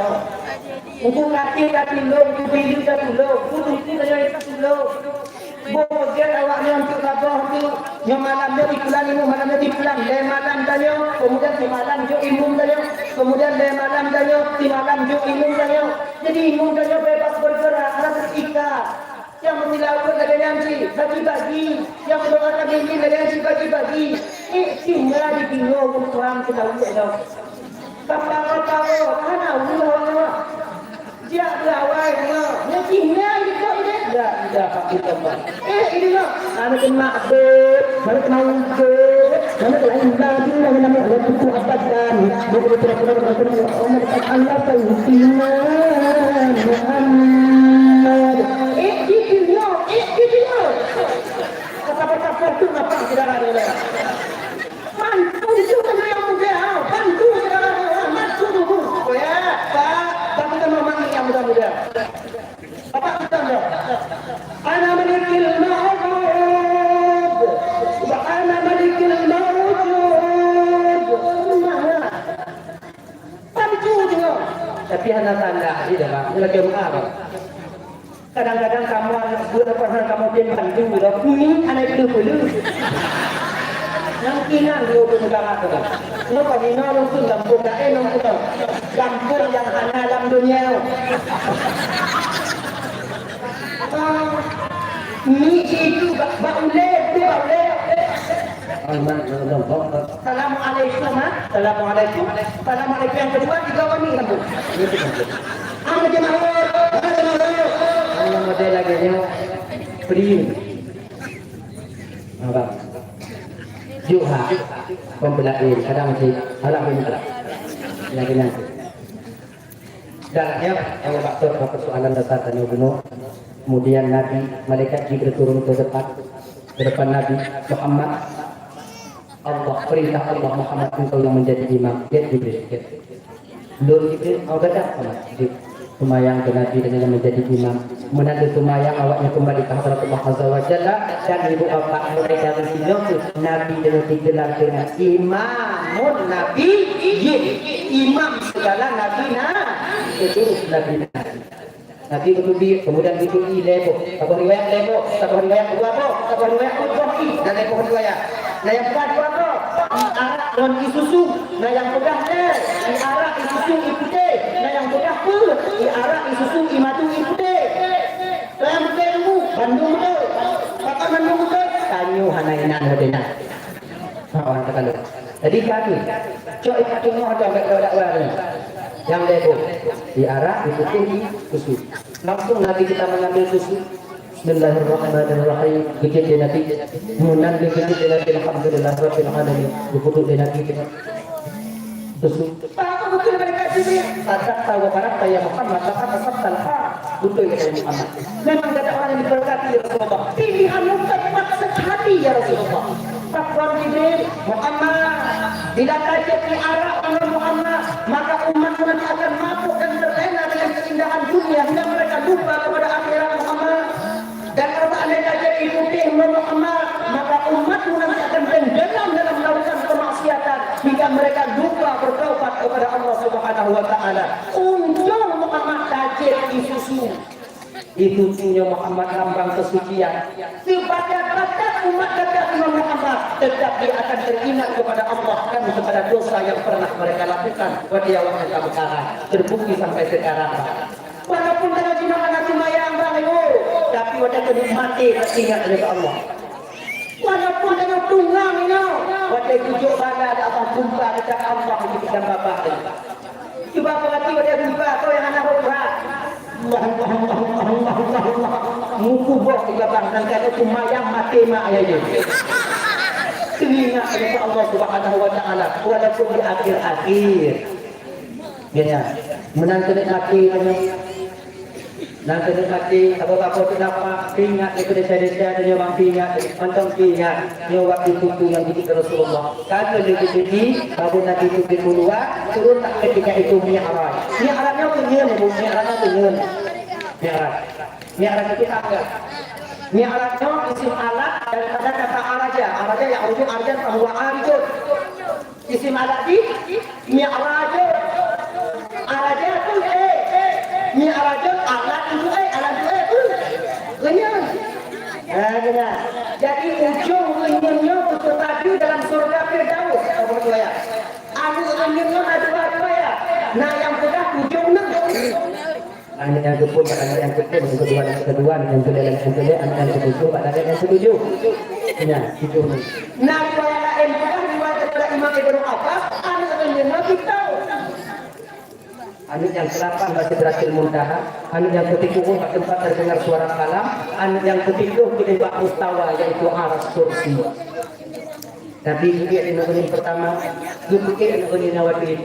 Engku katé tatulông, engku bili tatulông, engku tuku tanyoe tatulông. Boh peugét awak nyoe untuk saboh tu, nyoe malam nyoe di pulan imum, malam nyoe di pulan, lhèe malam tanyoe, kemudian simalam jok imum tanyoe, kemudian lhèe malam tanyoe, simalam jok imum tanyoe. Jadi imum tanyoe bebas bergerak, hana terikat. Nyang meutilaweuet lagèe nyan cit bagi-bagi, nyang meudoakan mimpin lagèe nyan cit bagi-bagi. Ék singoh dideungoe ureueng Tuhan tilaweuet nyoe. Ka pawa-pawa, hana ureueng awak-awak. Jak beuawai nyoe, nyoe singoh dikot udép. La ilaha illallah. Ék, ideungoe. Hana keuneuk beuet, hana keuneuk beuet. Karena lain lagi yang namanya Allah itu abadan. Bukan itu Allah itu Muhammad. Eh, di dunia, eh, di dunia. Kata-kata itu apa saudara nilai? Bantu itu kan yang muda, bantu saudara, bantu dulu. Oh ya, Pak, bantu sama mami yang muda-muda. Bapak kita dah. Ana malikil mawjud. Subhana malikil mawjud. Nah, nah. Bantu juga. Tapi hana tanda, iya dah, Bang. Ini lagi apa, Bang? Kadang-kadang kamoe aneuk buet apa hana kamoe tem bantu dah. Ini aneuk peuleuh-peuleuh. Nang kinan dia untuk negara tu. Nyoe kau hina nong pun gampông laén nong pun. Gampông nyang hana lam dunia. Ni itu bak, bak ulèe, tu bak ulèe. Assalamualaikum, ha? Assalamualaikum. Assalamualaikum yang kedua, tiga kali kamu. Apa jemaah? Apa jemaah? Kalau model lagi ni, free. Apa? Juha. Pembelain, kadang si, alah, ini alah. Lagi nanti. Dan ya, kalau waktu ada persoalan dasar tanya gunung, kemudian Nabi, malaikat Jibril turun ke depan, ke depan Nabi Muhammad. Allah, perintah Allah Muhammad engkau yang menjadi imam. Ya Jibril, ya. Lôn Jibril, awak datang sama Jibril. Semayang ke Nabi dengan yang menjadi imam. Meunaleuh seumayang awaknyan keumbali keu Hadratullah Azza wa Jalla dan ibu bapak mulai dari sinoe tu Nabi deungon digelar dengan Imamun Nabiyyin, imam segala nabi na-, seluruh nabi-nabi. Nabi geuteubiet, kemudian geuteubiet lhèe boh. Saboh riwayat lhèe boh, saboh riwayat dua boh, saboh riwayat dua boh i, dan lhèe boh riwayat. Nah, nyang peugah dua boh, ié arak ngon ié susu. Nah, nyang peugah lhèe, ié arak, ié susu, ié putéh. Nah, nyang peugah peuet, ié arak, ié susu, ié madu, ié putéh. Nyang peugah ilmu, bandum beutôi. Pakon bandum beutôi? Tanyoe hana inan watèe nyan. Ha, orang teukalo. Jadi kami, cok ingat teungoh atau agak dakwah-dakwah ni. Nyang lhèe boh, ié arak, ié putéh, ié susu. Langsung Nabi kita mengambil susu. Bismillahirrahmanirrahim. Geujok lé Nabi. Meunan geujok lé Nabi, alhamdulillah rabbil alamin. Geupeuduek lé Nabi. Susu. Apa betul mereka sini? Sadaqta wa barakta ya Muhammad, laqad asabtal haq. Betul kata Muhammad. Memang kata orang yang diberkati ya Rasulullah. Pilihan yang tepat sekali ya Rasulullah. Pakon Jibril, Muhammad, bila ka jeuet ié arak, wahai Muhammad, maka umatmu nanti akan mabuk dan terlena dengan keindahan dunia hingga mereka lupa kepada akhirat, Muhammad. Dan kalau seandainya ka jeuet ié putéh, wahai Muhammad, maka umatmu nanti akan tenggelam dalam lautan kemaksiatan hingga mereka lupa bertaubat kepada Allah Subhanahu wa Ta'ala. Untung Muhammad ka jeuet ié susu. Ié susu nyoe Muhammad lambang kesucian. Sebatat-batat umat gata ngon Muhammad, tetap dia akan teringat kepada Allah dan kepada dosa yang pernah mereka lakukan watèe awaknyan ka meukarat. Terbukti sampai sekarang. Walaupun tanyoe jinoe hana seumayang, bang, ibu, tapi watèe keuneuk maté, teuingat lé Allah. Walaupun tanyoe tungang nyoe, watèe geujok bala di atas gumpa, teuingat Allah di dalam babah tadi. Cuba peurati watèe gumpa, kau nyang hana rot brat. Allah, Allah, Allah, Allah, Allah, Allah, Allah. Mukuboh di babah, dan kata seumayang maté mak ayah dia. Teuingat lé Allah Subhanahu wa Ta'ala, walaupun di akhir-akhir. Ya, ya. Meunan keuneuk maté, nan keuneuk maté, saboh-saboh teudapat, peuingat lé keu desya-desya tanyoe bang peuingat, mantong peuingat, nyoe waktu tutoe nyang jiteupeue Rasulullah. Ka keuneuk jiteupeue, saboh Nabi tutoe keuluwa, turun tak ketika itu Mi'raj. Mi'raj nyoe keu nyan, Ibu, Mi'raj nyoe keu nyan. Mi'raj. Mi'raj itu tangga. Mi'raj nyoe isim alat daripada kata araja. Araja ya'ruju arjan fahuwa arijun. Isim alat di mi'rajun. Arajatun, eh. Mi'rajun alat untuk, eh, alat untuk, eh, tu. Renyun. Nah, dengar. Jadi, ujung renyun nyoe beuteupajoh dalam surga Firdaus. Apa tu ya? Aneuk renyun nyoe ada dua, dua ya. Nah, nyang peugah ujung nyoe. Aneuk nyang keupeuet, aneuk nyang keupeuet, nyang keudua, nyang keudua, nyang keulhèe, nyang keulhèe, aneuk nyang ketujoh, bak aneuk nyang ketujoh. Nyan, tujoh ni. Nah, riwayat laén peugah, riwayat daripada Imam Ibnu Abbas, aneuk nyan Nabi tau. Aneuk nyang keulapan bak Sidratil Muntaha, aneuk nyang keusiplôh bak teumpat terdengar suara kalam, aneuk nyang keusiplôh keuneuk bak mustawa, yaitu Aras Kursi. Nabi geubiet aneuk geuh nyang peurtama, geubiet aneuk geuh nyang wadéh.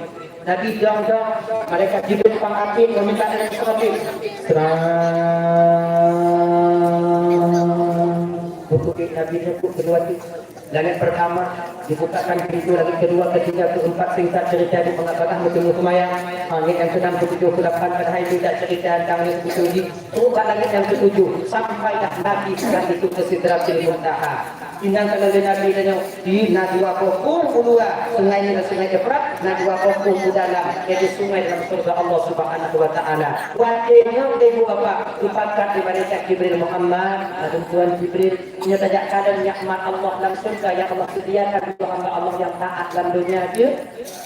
Nabi dong-dong, malaikat Jibril pang até, meumita aneuk Israfil. Srang. Geubiet Nabi nyang keu keudua tu. Langét peurtama, dibukakan pintoe, langét keudua, ketiga, keempat, singkat cerita di peungabalah meuteumé seumayang. Langét nyang keunam, keutujoh, keulapan, padahai singkat cerita tang nyang keutujoh jih. Trok bak langét nyang keutujoh, sampailah Nabi setelah itu ke Sidratil Muntaha. Inong keuneuk lé Nabi tanyoe, di na dua boh krueng u luwa sungai Nil, sungai Efrat, na dua boh krueng u dalam, yaitu sungai dalam syurga Allah Subhanahu wa Ta'ala. Watèe nyoe, ibu bapak, teupakat di malaikat Jibril, Muhammad, ladôm Tuan Jibril, nyoe tajak kalon nikmat Allah lam syurga nyang Allah sediakan untuk hamba Allah nyang taat lam donya jih.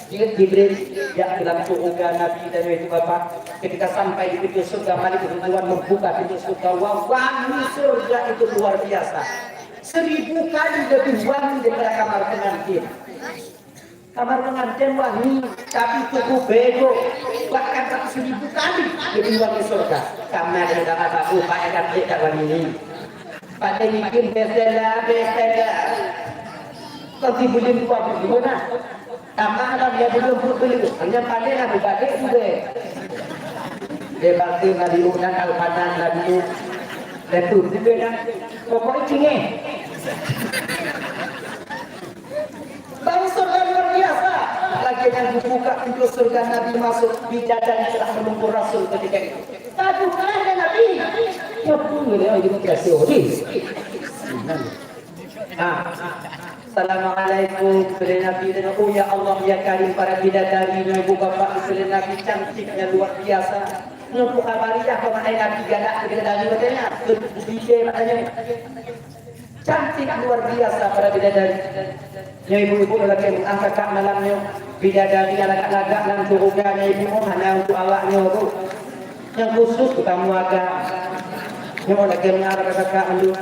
Jeuet Jibril, jak keu lam syurga Nabi tanyoe, ibu bapak. Ketika sampai di pintu syurga, Malik Ridwan membuka pintu syurga, wah, wangi syurga itu luar biasa. Seribu kali lebih wangi daripada kamar pengantin. Kamar pengantin wangi, tapi tubuh bego, bahkan satu seribu kali lebih wangi syurga. Kamar yang dah bagus, Pak, yang tak wangi. Pada bikin bestseller, bestseller. Kau si bulim dua puluh lima nah. Tambah lah dia bulim puluh puluh. Hanya pandai lah berbalik juga. Dia bakti ngali unan alpanan lagi. Lepas juga dah. Pokoknya cingeh. Bangsa luar biasa. Lagi yang dibuka pintu surga Nabi masuk, bidadari telah menunggu Rasul ketika itu. Satu kelas dan Nabi. Ya pun dia jadi kasih. Ah. Assalamualaikum, kata Nabi. Oh ya Allah, ya Karim, para bidadari, ibu bapak, kata Nabi, cantiknya luar biasa. Nyoe pun khabariah keu maén api galak keu bidadari watée nyan. Keu bidé maknanya. Cantik luar biasa para bidadari. Nyoe ibu-ibu lagée meuah kakak malam nyoe. Bidadari nyang lagak-lagak lam syeuruga nyoe ibu hana untuk awak nyoe bu. Nyang khusus keu tamu agam. Nyoe lagée meuah kakak mandum.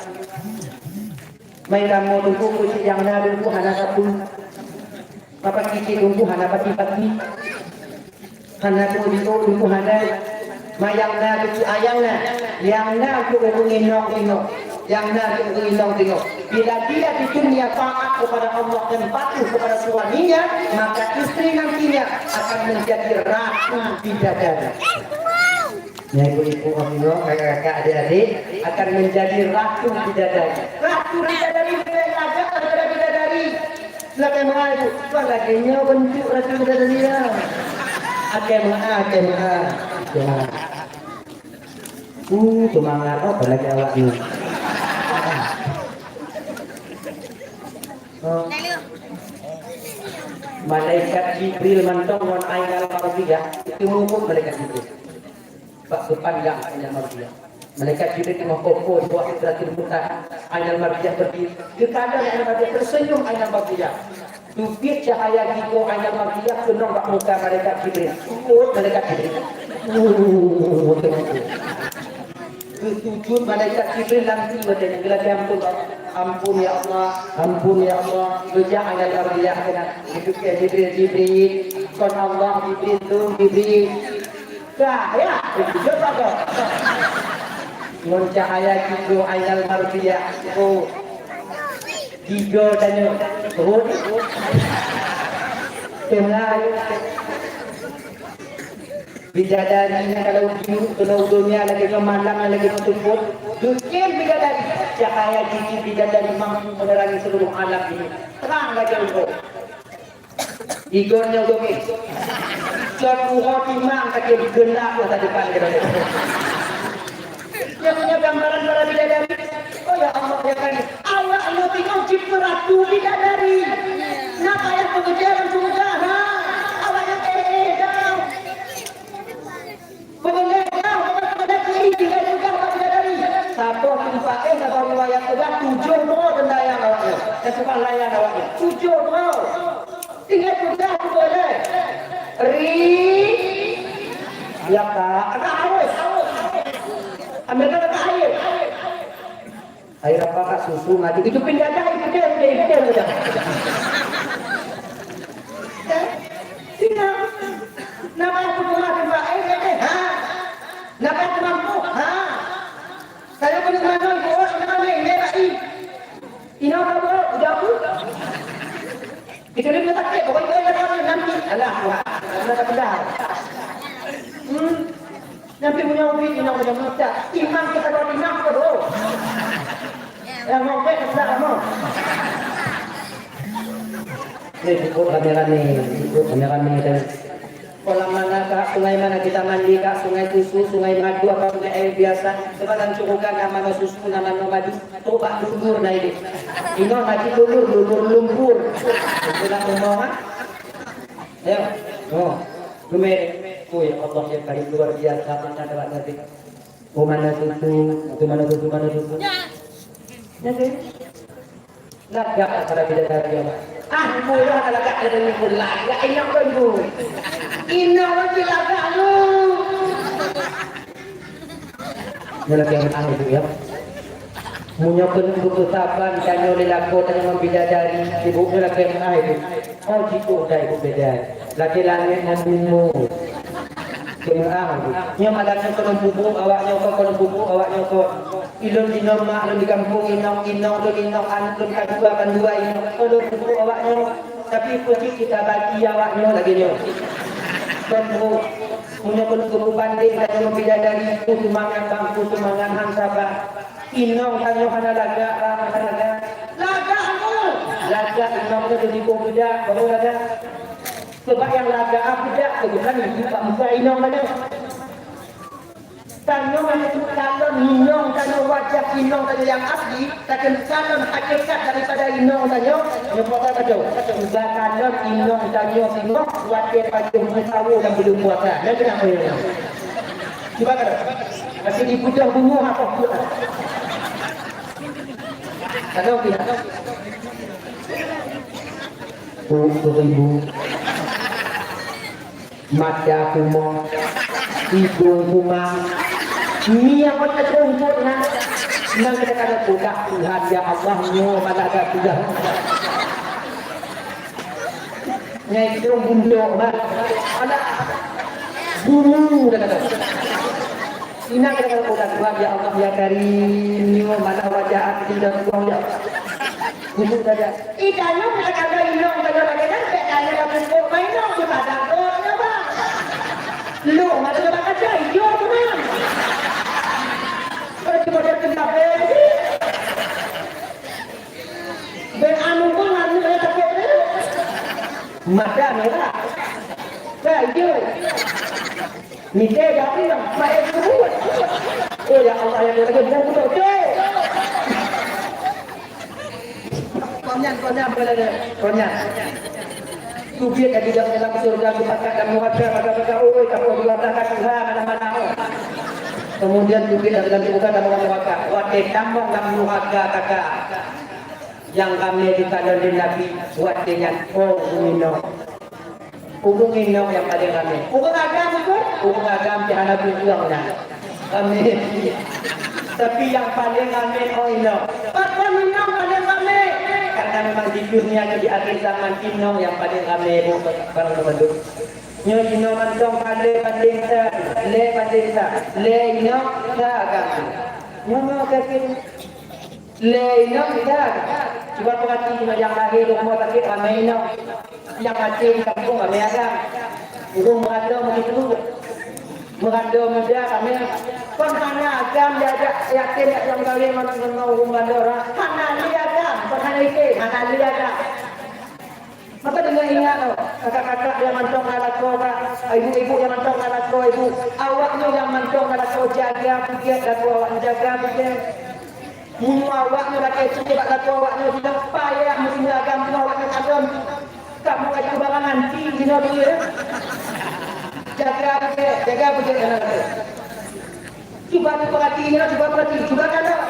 Mai kamoe teungku keucik nyang na teungku hana sapeue. Bapak kicik teungku hana pati-pati. Hana teungku teungku hana. Mai nyang na keucik ayang na. Nyang na teungku inong-inong. Nyang na teungku inong-inong. Bila dia di dunia taat kepada Allah dan patuh kepada suaminya, maka istri nantinya akan menjadi ratu bidadari. Ya, ibu-ibu, kakak-kakak, adik-adik akan menjadi ratu bidadari. Ratu bidadari lebih lagak daripada bidadari. Silakan maaf, ibu. Tuan lagi nyoe bentuk ratu bidadari ya. Akan maaf, akan maaf. Akan maaf. Uh, semangat apa lagi awak ni? Oh. Malaikat Jibril mantong ngon Ainal Mardiah, itu muhun malaikat Jibril. Bak sepanjang Ainal Mardiah. Malaikat Jibril teungoh popo di bawah Sidratil Muntaha. Ainal Mardiah berdiri. Di kadang Ainal Mardiah tersenyum Ainal Mardiah. Teubiet cahaya gigoe Ainal Mardiah keunong bak muka malaikat Jibril. Muhun malaikat Jibril. Muhun. Keusujut malaikat Jibril lam tiba dan geulakée ampôn. Ampôn ya Allah, ampôn ya Allah. Geujak Ainal Mardiah keunan. Geukheun Jibril, Jibril. Kon Allah Jibril tu Jibril. Cahaya. Geujak apa? Ngon cahaya gigoe Ainal Mardiah. Oh. Gigoe tanyoe. Oh. Tengah. Bidadari nyan kalau jiuk keunoe u donya lagée nyoe malam lagée nyoe teupôt, geukheun bidadari. Cahaya gigi bidadari mampu menerangi seluruh alam ini. Terang lagée uroe. Igon nyoe gomé. Cot uroe timang kacil geulap lah sadepan keudroe. Nyoe, nyoe gambaran para bidadari. Oh ya Allah, ya Kali. Awak nyoe tinggai cit ratu bidadari. Na payah peungeujah lam syeuruga, ha? Awak nyoe eh, eh, dah. Peungeujah, peungeujah, peungeujah, tinggai peugah bak bidadari. Saboh tumpah eh, saboh riwayat peugah tujoh droe teulayan awak nyoe. Teuseubah layan awak nyoe. Tujoh droe. Tinggai peugah tu boleh. Ri. Ya, Kak. Agak haus. Ambil kata air. Air apa, Kak? Susu, madu. Itu pindah dah, itu dia, itu dia, itu dia. Sini. Nama aku rumah tempat air, eh, eh, ha? Nama aku mampu, ha? Saya punya mana, ibu, nama ni, ini, Pak, i. Inoe ka beuet, udah aku. Kecuali dia sakit, pokoknya dia kata nanti. Alah, wah. Sudah tak pedah. Hmm. Nanti punya ubi, inoe udah meledak. Imam kita bawa imam ke, bro. Yang mau baik, terserah kamu. Ini cukup rame-rame, cukup rame-rame dan Kolam mana, Kak? Sungai mana kita mandi, Kak? Sungai susu, sungai madu, apa sungai air biasa? Sebab lam syeuruga na manoe susu, na manoe madu. Trok bak lulur na ilée. Inoe na cit lulur, lulur lumpur. Itu nak ngomong, ha? Ya. Oh. Lumeh. Oh, ya Allah, ya Karim, luar biasa, mana dapat nanti. Oh, mana susu? Itu mana susu, mana susu? Ya, deh. Lagak daripada bidadari, ya. Ah, murah lagak daripada minggu. Lagak inong tu, ibu. Inong tu lagak lu. Nyoe lagak yang ah, ibu, ya. Meunyoe keuneuk beupeusaban tanyoe lé lakoe tanyoe ngon bidadari, ibu, nyoe lagak yang ah, ibu. Oh, jiku dai ibu beda. Lagak langét ngon bumoe. Jeumaah, ibu. Nyoe malam nyoe keuneuk bubu, awak nyoe keuneuk bubu, awak nyoe keuneuk Ilôn inong mak lôn di gampông inong, inong lôn inong aneuk lôn ka dua, kan dua inong. Kon lôn peubuet awak nyoe, tapi peucit kita bagi awak nyoe lagèe nyoe. Kon buet, meunyoe kon geupubandéng tanyoe ngon bidadari, ku seumangat bang, ku seumangat han saban. Inong tanyoe hana lagak, bang, hana lagak. Lagak nyoe! Lagak inong nyoe jadi boh beudak, baru lagak. Sebab nyang lagak beudak tu bukan ibu bak muka inong tanyoe. Tanyoe meunyoe kalon inong tanyoe, wajah inong tanyoe nyang asli, takheun kalon hakikat daripada inong tanyoe, nyoe puasa beutôi. Uba kalon inong tanyoe singoh watèe pajoh meusawoe lam buleuen puasa. Nyan keunan meunyoe. Cuba kata. Masih dipujoh bungo apa pun. Kata okey. Bu, seribu. Mata kumoh, hidung kumang, nyang meuteuteumpot na, nang kadang-kadang peugah Tuhan, "Ya Allah, nyoe malah ka peugah." Nyai keu bundok, bah. Alah, bulu kadang-kadang. Inong kadang-kadang peugah Tuhan, "Ya Allah, ya Karim, nyoe malah wajah aku tinggal buang, ya Allah." Guru saja. Ih, tanyoe pun ka inong, tanyoe lagèe nyan, bèk tanyoe dah pupuk mainong, sipadang goe nyoe, bang. Lok mata coba kaca, ijo tu, bang. Kalau cuma dia tengah beri. Ben anu pun anu saya takut dia. Mata merah. Saya ijo. Mite jaweueb nyoe, "Maé geuruweuet." Oh, ya Allah, ya Allah, lagèe buku beutôi. Kon nyan, kon nyan, kon nyan. Teubiet lagèe dalam, dalam syurga, teupakat lam nuraka, maka, maka, oi, kamoe diwartakan Tuhan, mana-mana, oh. Kemudian teubiet dalam syurga, dalam nuraka. Watèe tamong lam nuraka, kaka. Nyang ramè dikalon lé Nabi, watèe nyan, oh, ureueng inong. Ureueng inong nyang paleng ramè. Ureueng agam beutôi? Ureueng agam pih hana peue-peue nyan. Ramè. Tapi nyang paleng ramè, oh, inong. Pakon inong paleng ramè? Karena memang di dunia nyoe di akhir zaman inong nyang paleng ramè, bu, barang teumandum. Nyoe inong mantong ka lhèe banding sa, lhèe banding sa, lhèe inong sa agam. Nyoe, nyoe, kaki. Lé inong ida. Cuba peurati, nyang lahé di rumoh sakét ramé inong, nyang maté di kampung ramé agam. Ureueng meurandom di keue, meurandom muda ramé. Kon hana agam diajak yatim, jak lom kawin ngon, ngon ureueng bandum, hana lé agam, kon hana ité, hana lé agam. Maka deungon ingat, oh, kakak-kakak nyang mantong na lakoe, kak, ibu-ibu nyang mantong na lakoe, ibu, awak nyoe nyang mantong na lakoe, jaga bukét lakoe awak nyoe, jaga bukét. Meunyoe awak nyoe lakèe cit bak lakoe awak nyoe, sidang payah meuteumé agam nyoe awak nyoe kalon. Kamoe ka jeuet barang anti jinoe dulu, ya. Jaga bukét, jaga bukét aneuk lakoe. Cuba peurati nyoe, cuba peurati, cuba kalon.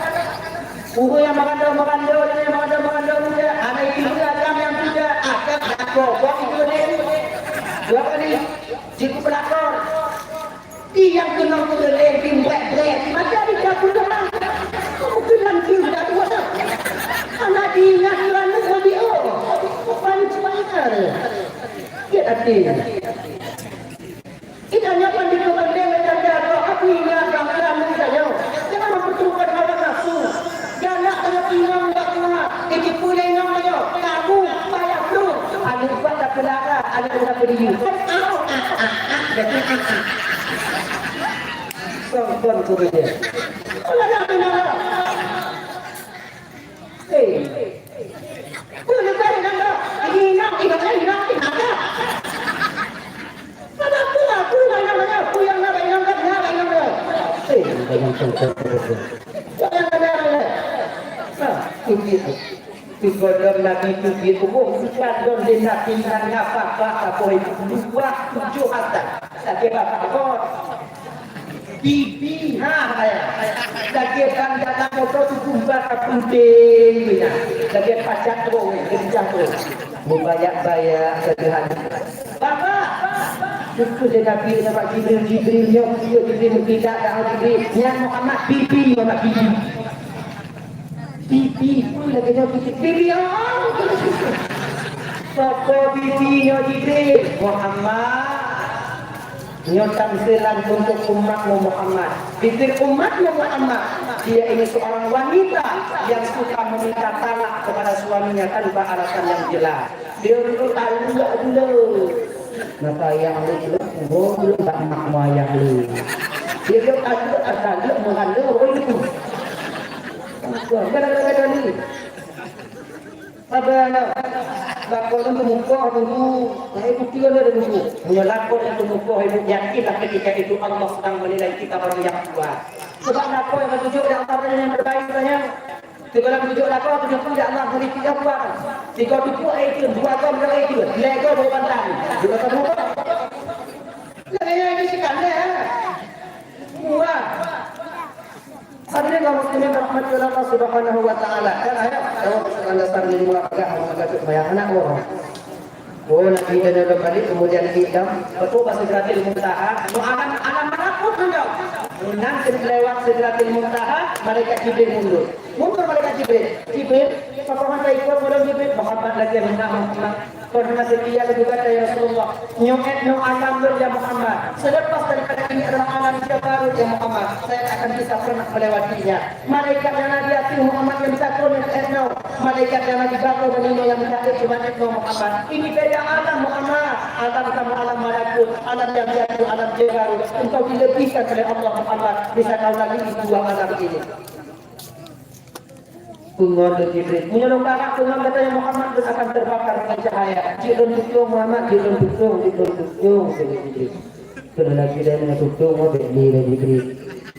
Ureueng nyang meurandom-meurandom, nyang meurandom-meurandom muda, hana ipeugah agam nyang muda, agam lakoe, buat itu deh. Dua kali, jeuet keu peulakor. Di nyang keunong keu lé, di brek-brek, di mata di dapur orang. Kamu kenal dia dah tua dah. Anak diingat orang ni lebih, oh, paling semangat. Dia hati. Kita nyaman di kebanding dan jaga, aku ingat bangsa muda nyoe. Jangan mempertemukan hawa nafsu. Galak dengan imam bak Tuhan. Ditipu lé inong nyoe. Kamu payah bro. Aneuk buat tak pelara, aneuk buat tak peduli. Kon, kon, kon, kon. Kalau nak pelara. Eh. Peue leubeh nyang na? Inong, inong, inong, inong. Kenapa aku nanya-nanya? Aku yang nak inong, kan nak inong. Eh, banyak contoh. Jangan nanya-nanya. Nah, itu dia. Sigohlom Nabi teubiet, oh, bukan lom lé Nabi, nangah babah saboh ibu, luwah tujoh ata. Lagèe babah abon. Bibi, ha, hai. Lagèe ban dalam moto tu gumba ka putéh, ya. Lagèe pacak terus, kencang terus. Mubayak-bayak, sederhana. Babah! Itu lé Nabi, nampak Jibril, Jibril, nyoe, Jibril, tidak, dah Jibril. Nyan Muhammad, bibi, Muhammad, bibi. Bibi, peue lagèe nyoe bibi? Bibi, oh! Sopo bibi nyoe Jibril? Muhammad. Nyoe tamsilan untuk umatmu Muhammad. Bibi umatmu Muhammad. Dia ini seorang wanita yang suka meminta talak kepada suaminya tanpa alasan yang jelas. Dia dulu talak dulu. Napa ayah lu dulu? Oh, dulu tak mak ayah lu. Dia dulu talak, talak, mengalir, oh, itu. Wah, gara-gara ni. Sabar, nah. Lakoe nyoe teumukoh dulu. Nah, itu dia dah dulu. Meunyoe lakoe nyoe teumukoh, ibu yakinlah ketika itu Allah sedang menilai kita orang yang kuat. Sebab lakoe nyang geutuju lé Allah nyan nyang terbaik, katanya. Sigohlom geutuju lakoe, tuju lé Allah beri tiga buah. Sigoe tuju, eh, itu, dua goe, eh, itu. Lhèe goe, dua bantang. Dua bantang, dua goe. Lagèe nyan, itu sekali, ya. Hadirin kaum muslimin rahmati Allah Subhanahu wa taala. Kan ayat, jawab persoalan dasar di luar pegang, maka cuk bayar anak orang. Oh, Nabi dan Nabi balik, kemudian hitam. Betul, pas Sidratil Muntaha. Mau alam, alam malakut tu tau. Nan lewat Sidratil Muntaha, malaikat Jibril mundur. Mundur malaikat Jibril. Jibril, siapa orang tak ikut orang Jibril? Muhammad lagi yang Muhammad. Pernah setia kepada kata, "Ya Rasulullah, nyoe et nyoe alam lôn, ya Muhammad. Selepas daripada ini adalah alam jabarut, ya Muhammad. Saya akan bisa pernah melewatinya." Malaikat nyang na di ateueh Muhammad nyang takon et nyoe. Malaikat nyang na di bak nyoe nyang takon cuma et nyoe Muhammad. Ini beda alam Muhammad. Alam kamoe alam malakut, alam nyang di ateueh alam jabarut. Engkau dilebihkan oleh Allah Muhammad. Bisa kau lalui dua alam ini. Peungon lé Jibril. Meunyoe lôn galak peungon gata ya Muhammad, lôn akan terbakar dengan cahaya. Jeuet lôn tutong Muhammad, jeuet lôn tutong, jeuet lôn tutong, kheun Jibril. Keuneulheueh lagèe nyan tutong, oh, bèk lé Jibril.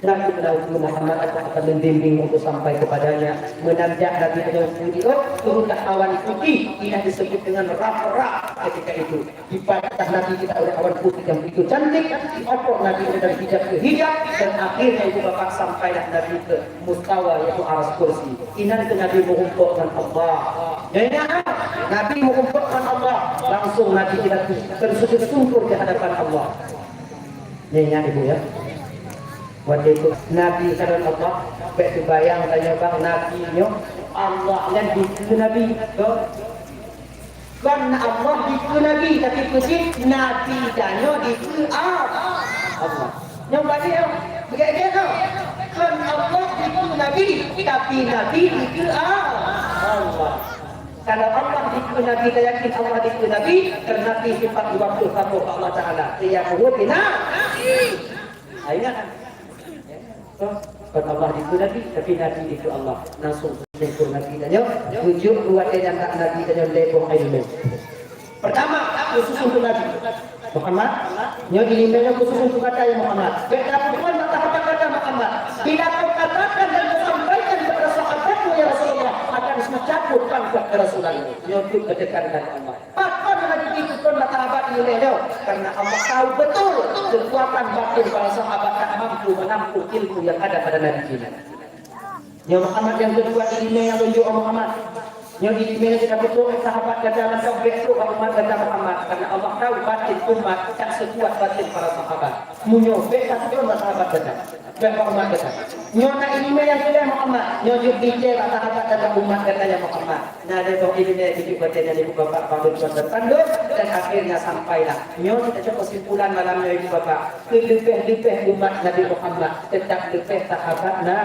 Laju keuneulheueh Muhammad, aku akan membimbing untuk sampai kepadanya. Meunan jak Nabi meunyoe di, oh, turunlah awan putih, inan disebut dengan rafraf ketika itu. Diparitah Nabi kita oleh awan putih yang begitu cantik, diopor Nabi dari hijab ke hijab, dan akhirnya ibu bapak sampailah Nabi ke mustawa yaitu aras kursi. Inan keuh Nabi meurumpok ngon Allah. Nyan, Nabi meurumpok ngon Allah, langsung Nabi kita tersujud sungkur di hadapan Allah. Nyan, ibu ya. Watèe itu Nabi hadapan Allah, bèk teubayang tanyoe bang Nabi nyoe, Allah nyan dikeue Nabi. Tuh. Kon Allah dikeue Nabi, tapi peue cit Nabi tanyoe dikeue A-, Allah. Nyoe bagi nyang beugèt-gèt nyoe. Kon Allah dikeue Nabi, tapi Nabi dikeue A-, Allah. Kalau Allah dikeue Nabi, tayakin Allah dikeue Nabi, karena sifat dua puluh satu Allah Taala. Dia muhur bina. Ingat. Toh, kon Allah dikeue Nabi, tapi Nabi dikeue Allah. Langsung seumpurna Nabi tanyoe, tujuh dua edan Nabi tanyoe lé boh ileumèe. Pertama, khusus untuk Nabi Muhammad, nyoe ileumèe nyoe khusus untuk gata ya Muhammad. Bèk tapeubuet mata haba gata Muhammad. Bila kau katakan dan kau sampaikan kepada sahabatmu ya Rasulullah, akan kucabut pangkat kerasulan. Nyoe tu ketekankan Allah. Pakon laju jiteupeue bak sahabat ileumèe nyoe? Karena Allah tahu betul kekuatan batin para sahabat tak mampu menampung ilmu yang ada pada Nabi jih. Nyoe Muhammad nyang keudua ileumèe nyang lôn jok Muhammad. Nyoe ileumèe nyang beutôi sahabat gata mantong bèk trok bak umat gata Muhammad. Karena Allah tahu batin umat tak sekuat batin para sahabat. Meunyoe bèk tapeutron bak sahabat gata. Bèk bak umat gata. Nyoe na ileumèe nyang keulhèe Muhammad. Nyoe jeuet bicè bak sahabat gata umat gata ya Muhammad. Na lé boh ileumèe keu jeuet watèe nyan ibu bapak, padum tuan dan pandum, dan akhirnya sampailah. Nyoe kita cok kesimpulan malam nyoe ibu bapak. Keu leubeh-leubeh umat Nabi Muhammad, tetap leubeh sahabat na.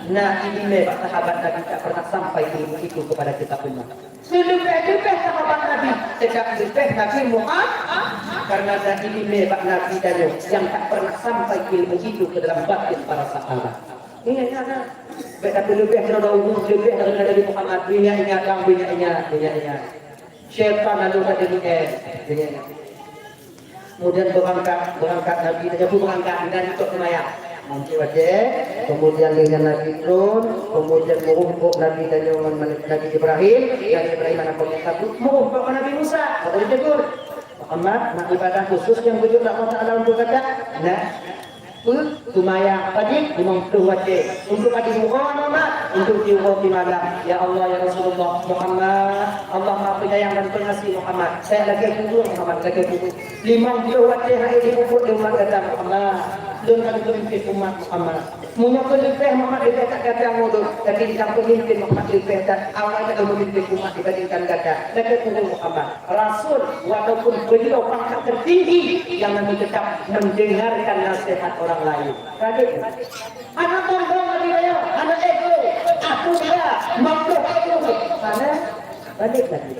Na ileumèe bak sahabat Nabi tak pernah sampai ilmu itu kepada kita umat. Keu leubeh-leubeh sahabat Nabi, tetap leubeh Nabi Muhammad. Karena na ileumèe bak Nabi tanyoe yang tak pernah sampai ilmu itu ke dalam batin para sahabat. Ingat, ingat, ingat. Bèk tapeuleubeh keunoe umu leubeh daripada Nabi Muhammad. Ingat, ingat, bang, ingat, ingat, ingat, ingat. Syaitan lalu tadi ni, eh, ingat, ingat. Kemudian berangkat, berangkat Nabi, Nabi berangkat dengan ikut semayang. Mungkin watèe, kemudian dengan Nabi turun, kemudian merumpok Nabi dan dengan Nabi Ibrahim, Nabi Ibrahim anak Nabi Yakub, merumpok Nabi Musa, lalu ditegur. Muhammad, nak ibadah khusus nyang beujeuet Allah Taala untuk gata? Nah, peue? Seumayang pagi limong ploh watèe. Untuk pagi uroe nyoe, Mak, untuk di uroe di malam. Ya Allah, ya Rasulullah, Muhammad, Allah Maha Penyayang dan Pengasih Muhammad. Saya lagèe kubur Muhammad, lagèe kubur. Limong ploh watèe hai di kubur di umat gata Muhammad. Lôn ka lôn peumimpin umat Muhammad. Meunyoe keu leubeh Muhammad leubeh that gata ngon ulôn, tapi di sampéng mimpin Muhammad leubeh that awai that ulôn mimpin umat dibandingkan gata. Lagèe peue Muhammad, rasul walaupun beliau pangkat tertinggi yang Nabi tetap mendengarkan nasihat orang lain. Radik. Hana sombong Nabi nyoe, hana ego, aku dia, makhluk aku. Hana balik lagi.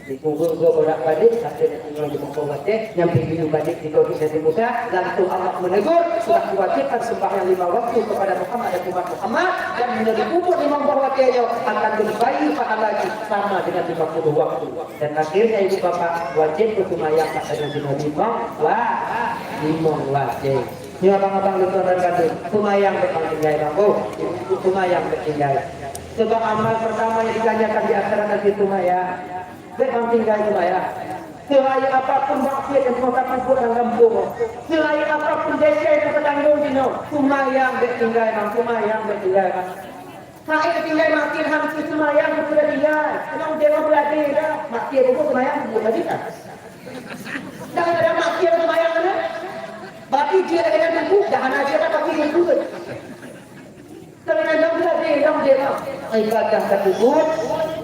Dikubur dua borak balik, sampai di tinggal di muka watèe, nyang pimpin balik di Nabi Musa, langsung Allah menegur, sudah diwajibkan sembahyang lima waktu kepada Muhammad dan umat Muhammad, dan menyang dikubur di muka watèe nyoe akan berbayar pahala lagi sama dengan lima puluh waktu. Dan akhirnya ibu bapak wajib bersemayam pada Nabi Muhammad, wah, lima waktu. Nyoe abang-abang lôn tuan dan bandum, seumayang bèk tinggai bang. Oh, seumayang bèk tinggai. Sebab amal pertama yang diganjakan di akhirat nanti seumayang. Bèk bang tinggai seumayang. Serayeuk apapun maksiat nyang pernah tapeubuet lam gampông, serayeuk apapun desya nyang tatanggong jinoe, seumayang bèk tinggai, bang, seumayang bèk tinggai, bang. Hai tinggai maksiat, han seumayang pun tinggai. Keuneuk udép beurati dah. Maksiat pun seumayang pun tinggai. Dah ada maksiat seumayang mana? Berarti dia ada dengan tubuh, dah ada dia dah pasti dia ikut. Kalau nak dong beurati, dong dia dah. Ibadah tersebut,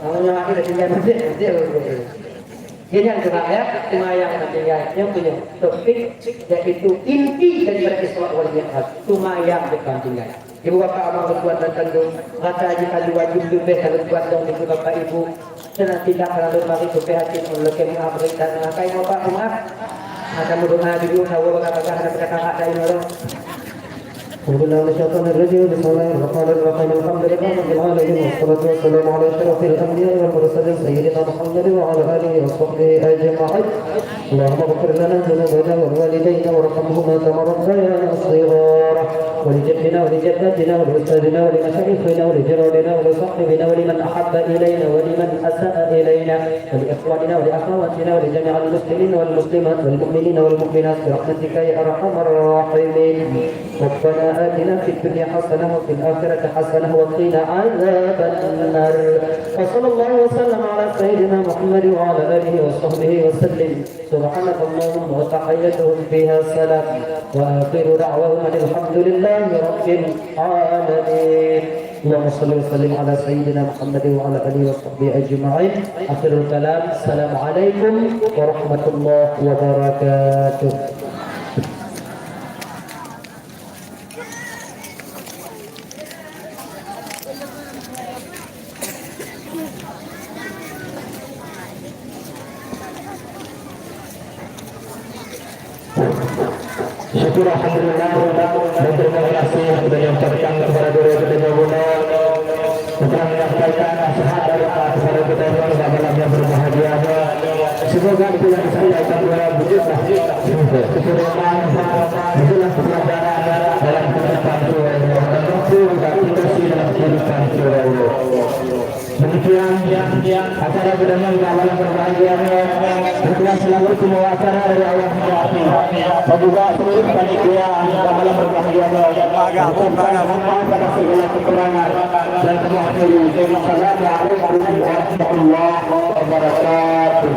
namanya akhir tinggal masjid, masjid. Jadi yang terakhir, seumayang tinggai. Yang punya topik, yaitu inti daripada Isra wal Mi'raj. Seumayang bèk tinggai. Ibu bapak abang tuan dan tanggung, rata jih ka dua jeuem leubeh ka lheueh buat dong ibu bapak ibu. Seunang tidak ka lheueh mari supaya hati ulôn leuké meu'ah beurit dan meu'ah kai bapak meu'ah. Akan meudoa dulu, sawoe bagah-bagah dan beutakah hak dai nolong. أعوذ بالله من الشيطان الرجيم. بسم الله الرحمن الرحيم. الحمد لله رب العالمين، والصلاة والسلام على أشرف الأنبياء والمرسلين سيدنا محمد وعلى آله وصحبه أجمعين. اللهم اغفر لنا ذنوبنا ولوالدينا وارحمهما كما ربيانا صغارا، ولجدنا ولجدتنا ولأستاذنا ولمشايخنا ولجيراننا ولصاحبنا ولمن أحب إلينا ولمن أساء إلينا ولإخواننا ولأخواتنا ولجميع المسلمين والمسلمات والمؤمنين والمؤمنات برحمتك يا أرحم الراحمين. ربنا آتنا في الدنيا حسنة وفي الآخرة حسنة وقنا عذاب النار. وصلى الله وسلم على سيدنا محمد وعلى آله وصحبه وسلم. سبحانك اللهم وتحيتهم فيها سلام. وآخر دعواهم أن الحمد لله رب العالمين. اللهم صل وسلم على سيدنا محمد وعلى آله وصحبه أجمعين. آخر الكلام. السلام عليكم ورحمة الله وبركاته. Syukur alhamdulillah, dan terima kasih sudah menyampaikan kepada guru kita guna. Untuk menyampaikan nasihat dari Pak kepada kita semua pada malam yang berbahagia. Semoga itu yang disampaikan guru wujudlah keturunan, itulah kebenaran dalam kehidupan kita dan tentu aplikasi dalam kehidupan kita. Demikian acara kita pada malam berbahagia. Demikian selalu semua acara dari Allah Taala. Dan juga seluruh panitia pada malam berbahagia. Mohon maaf pada segala kekurangan dan kemaklum. Assalamualaikum warahmatullahi wabarakatuh.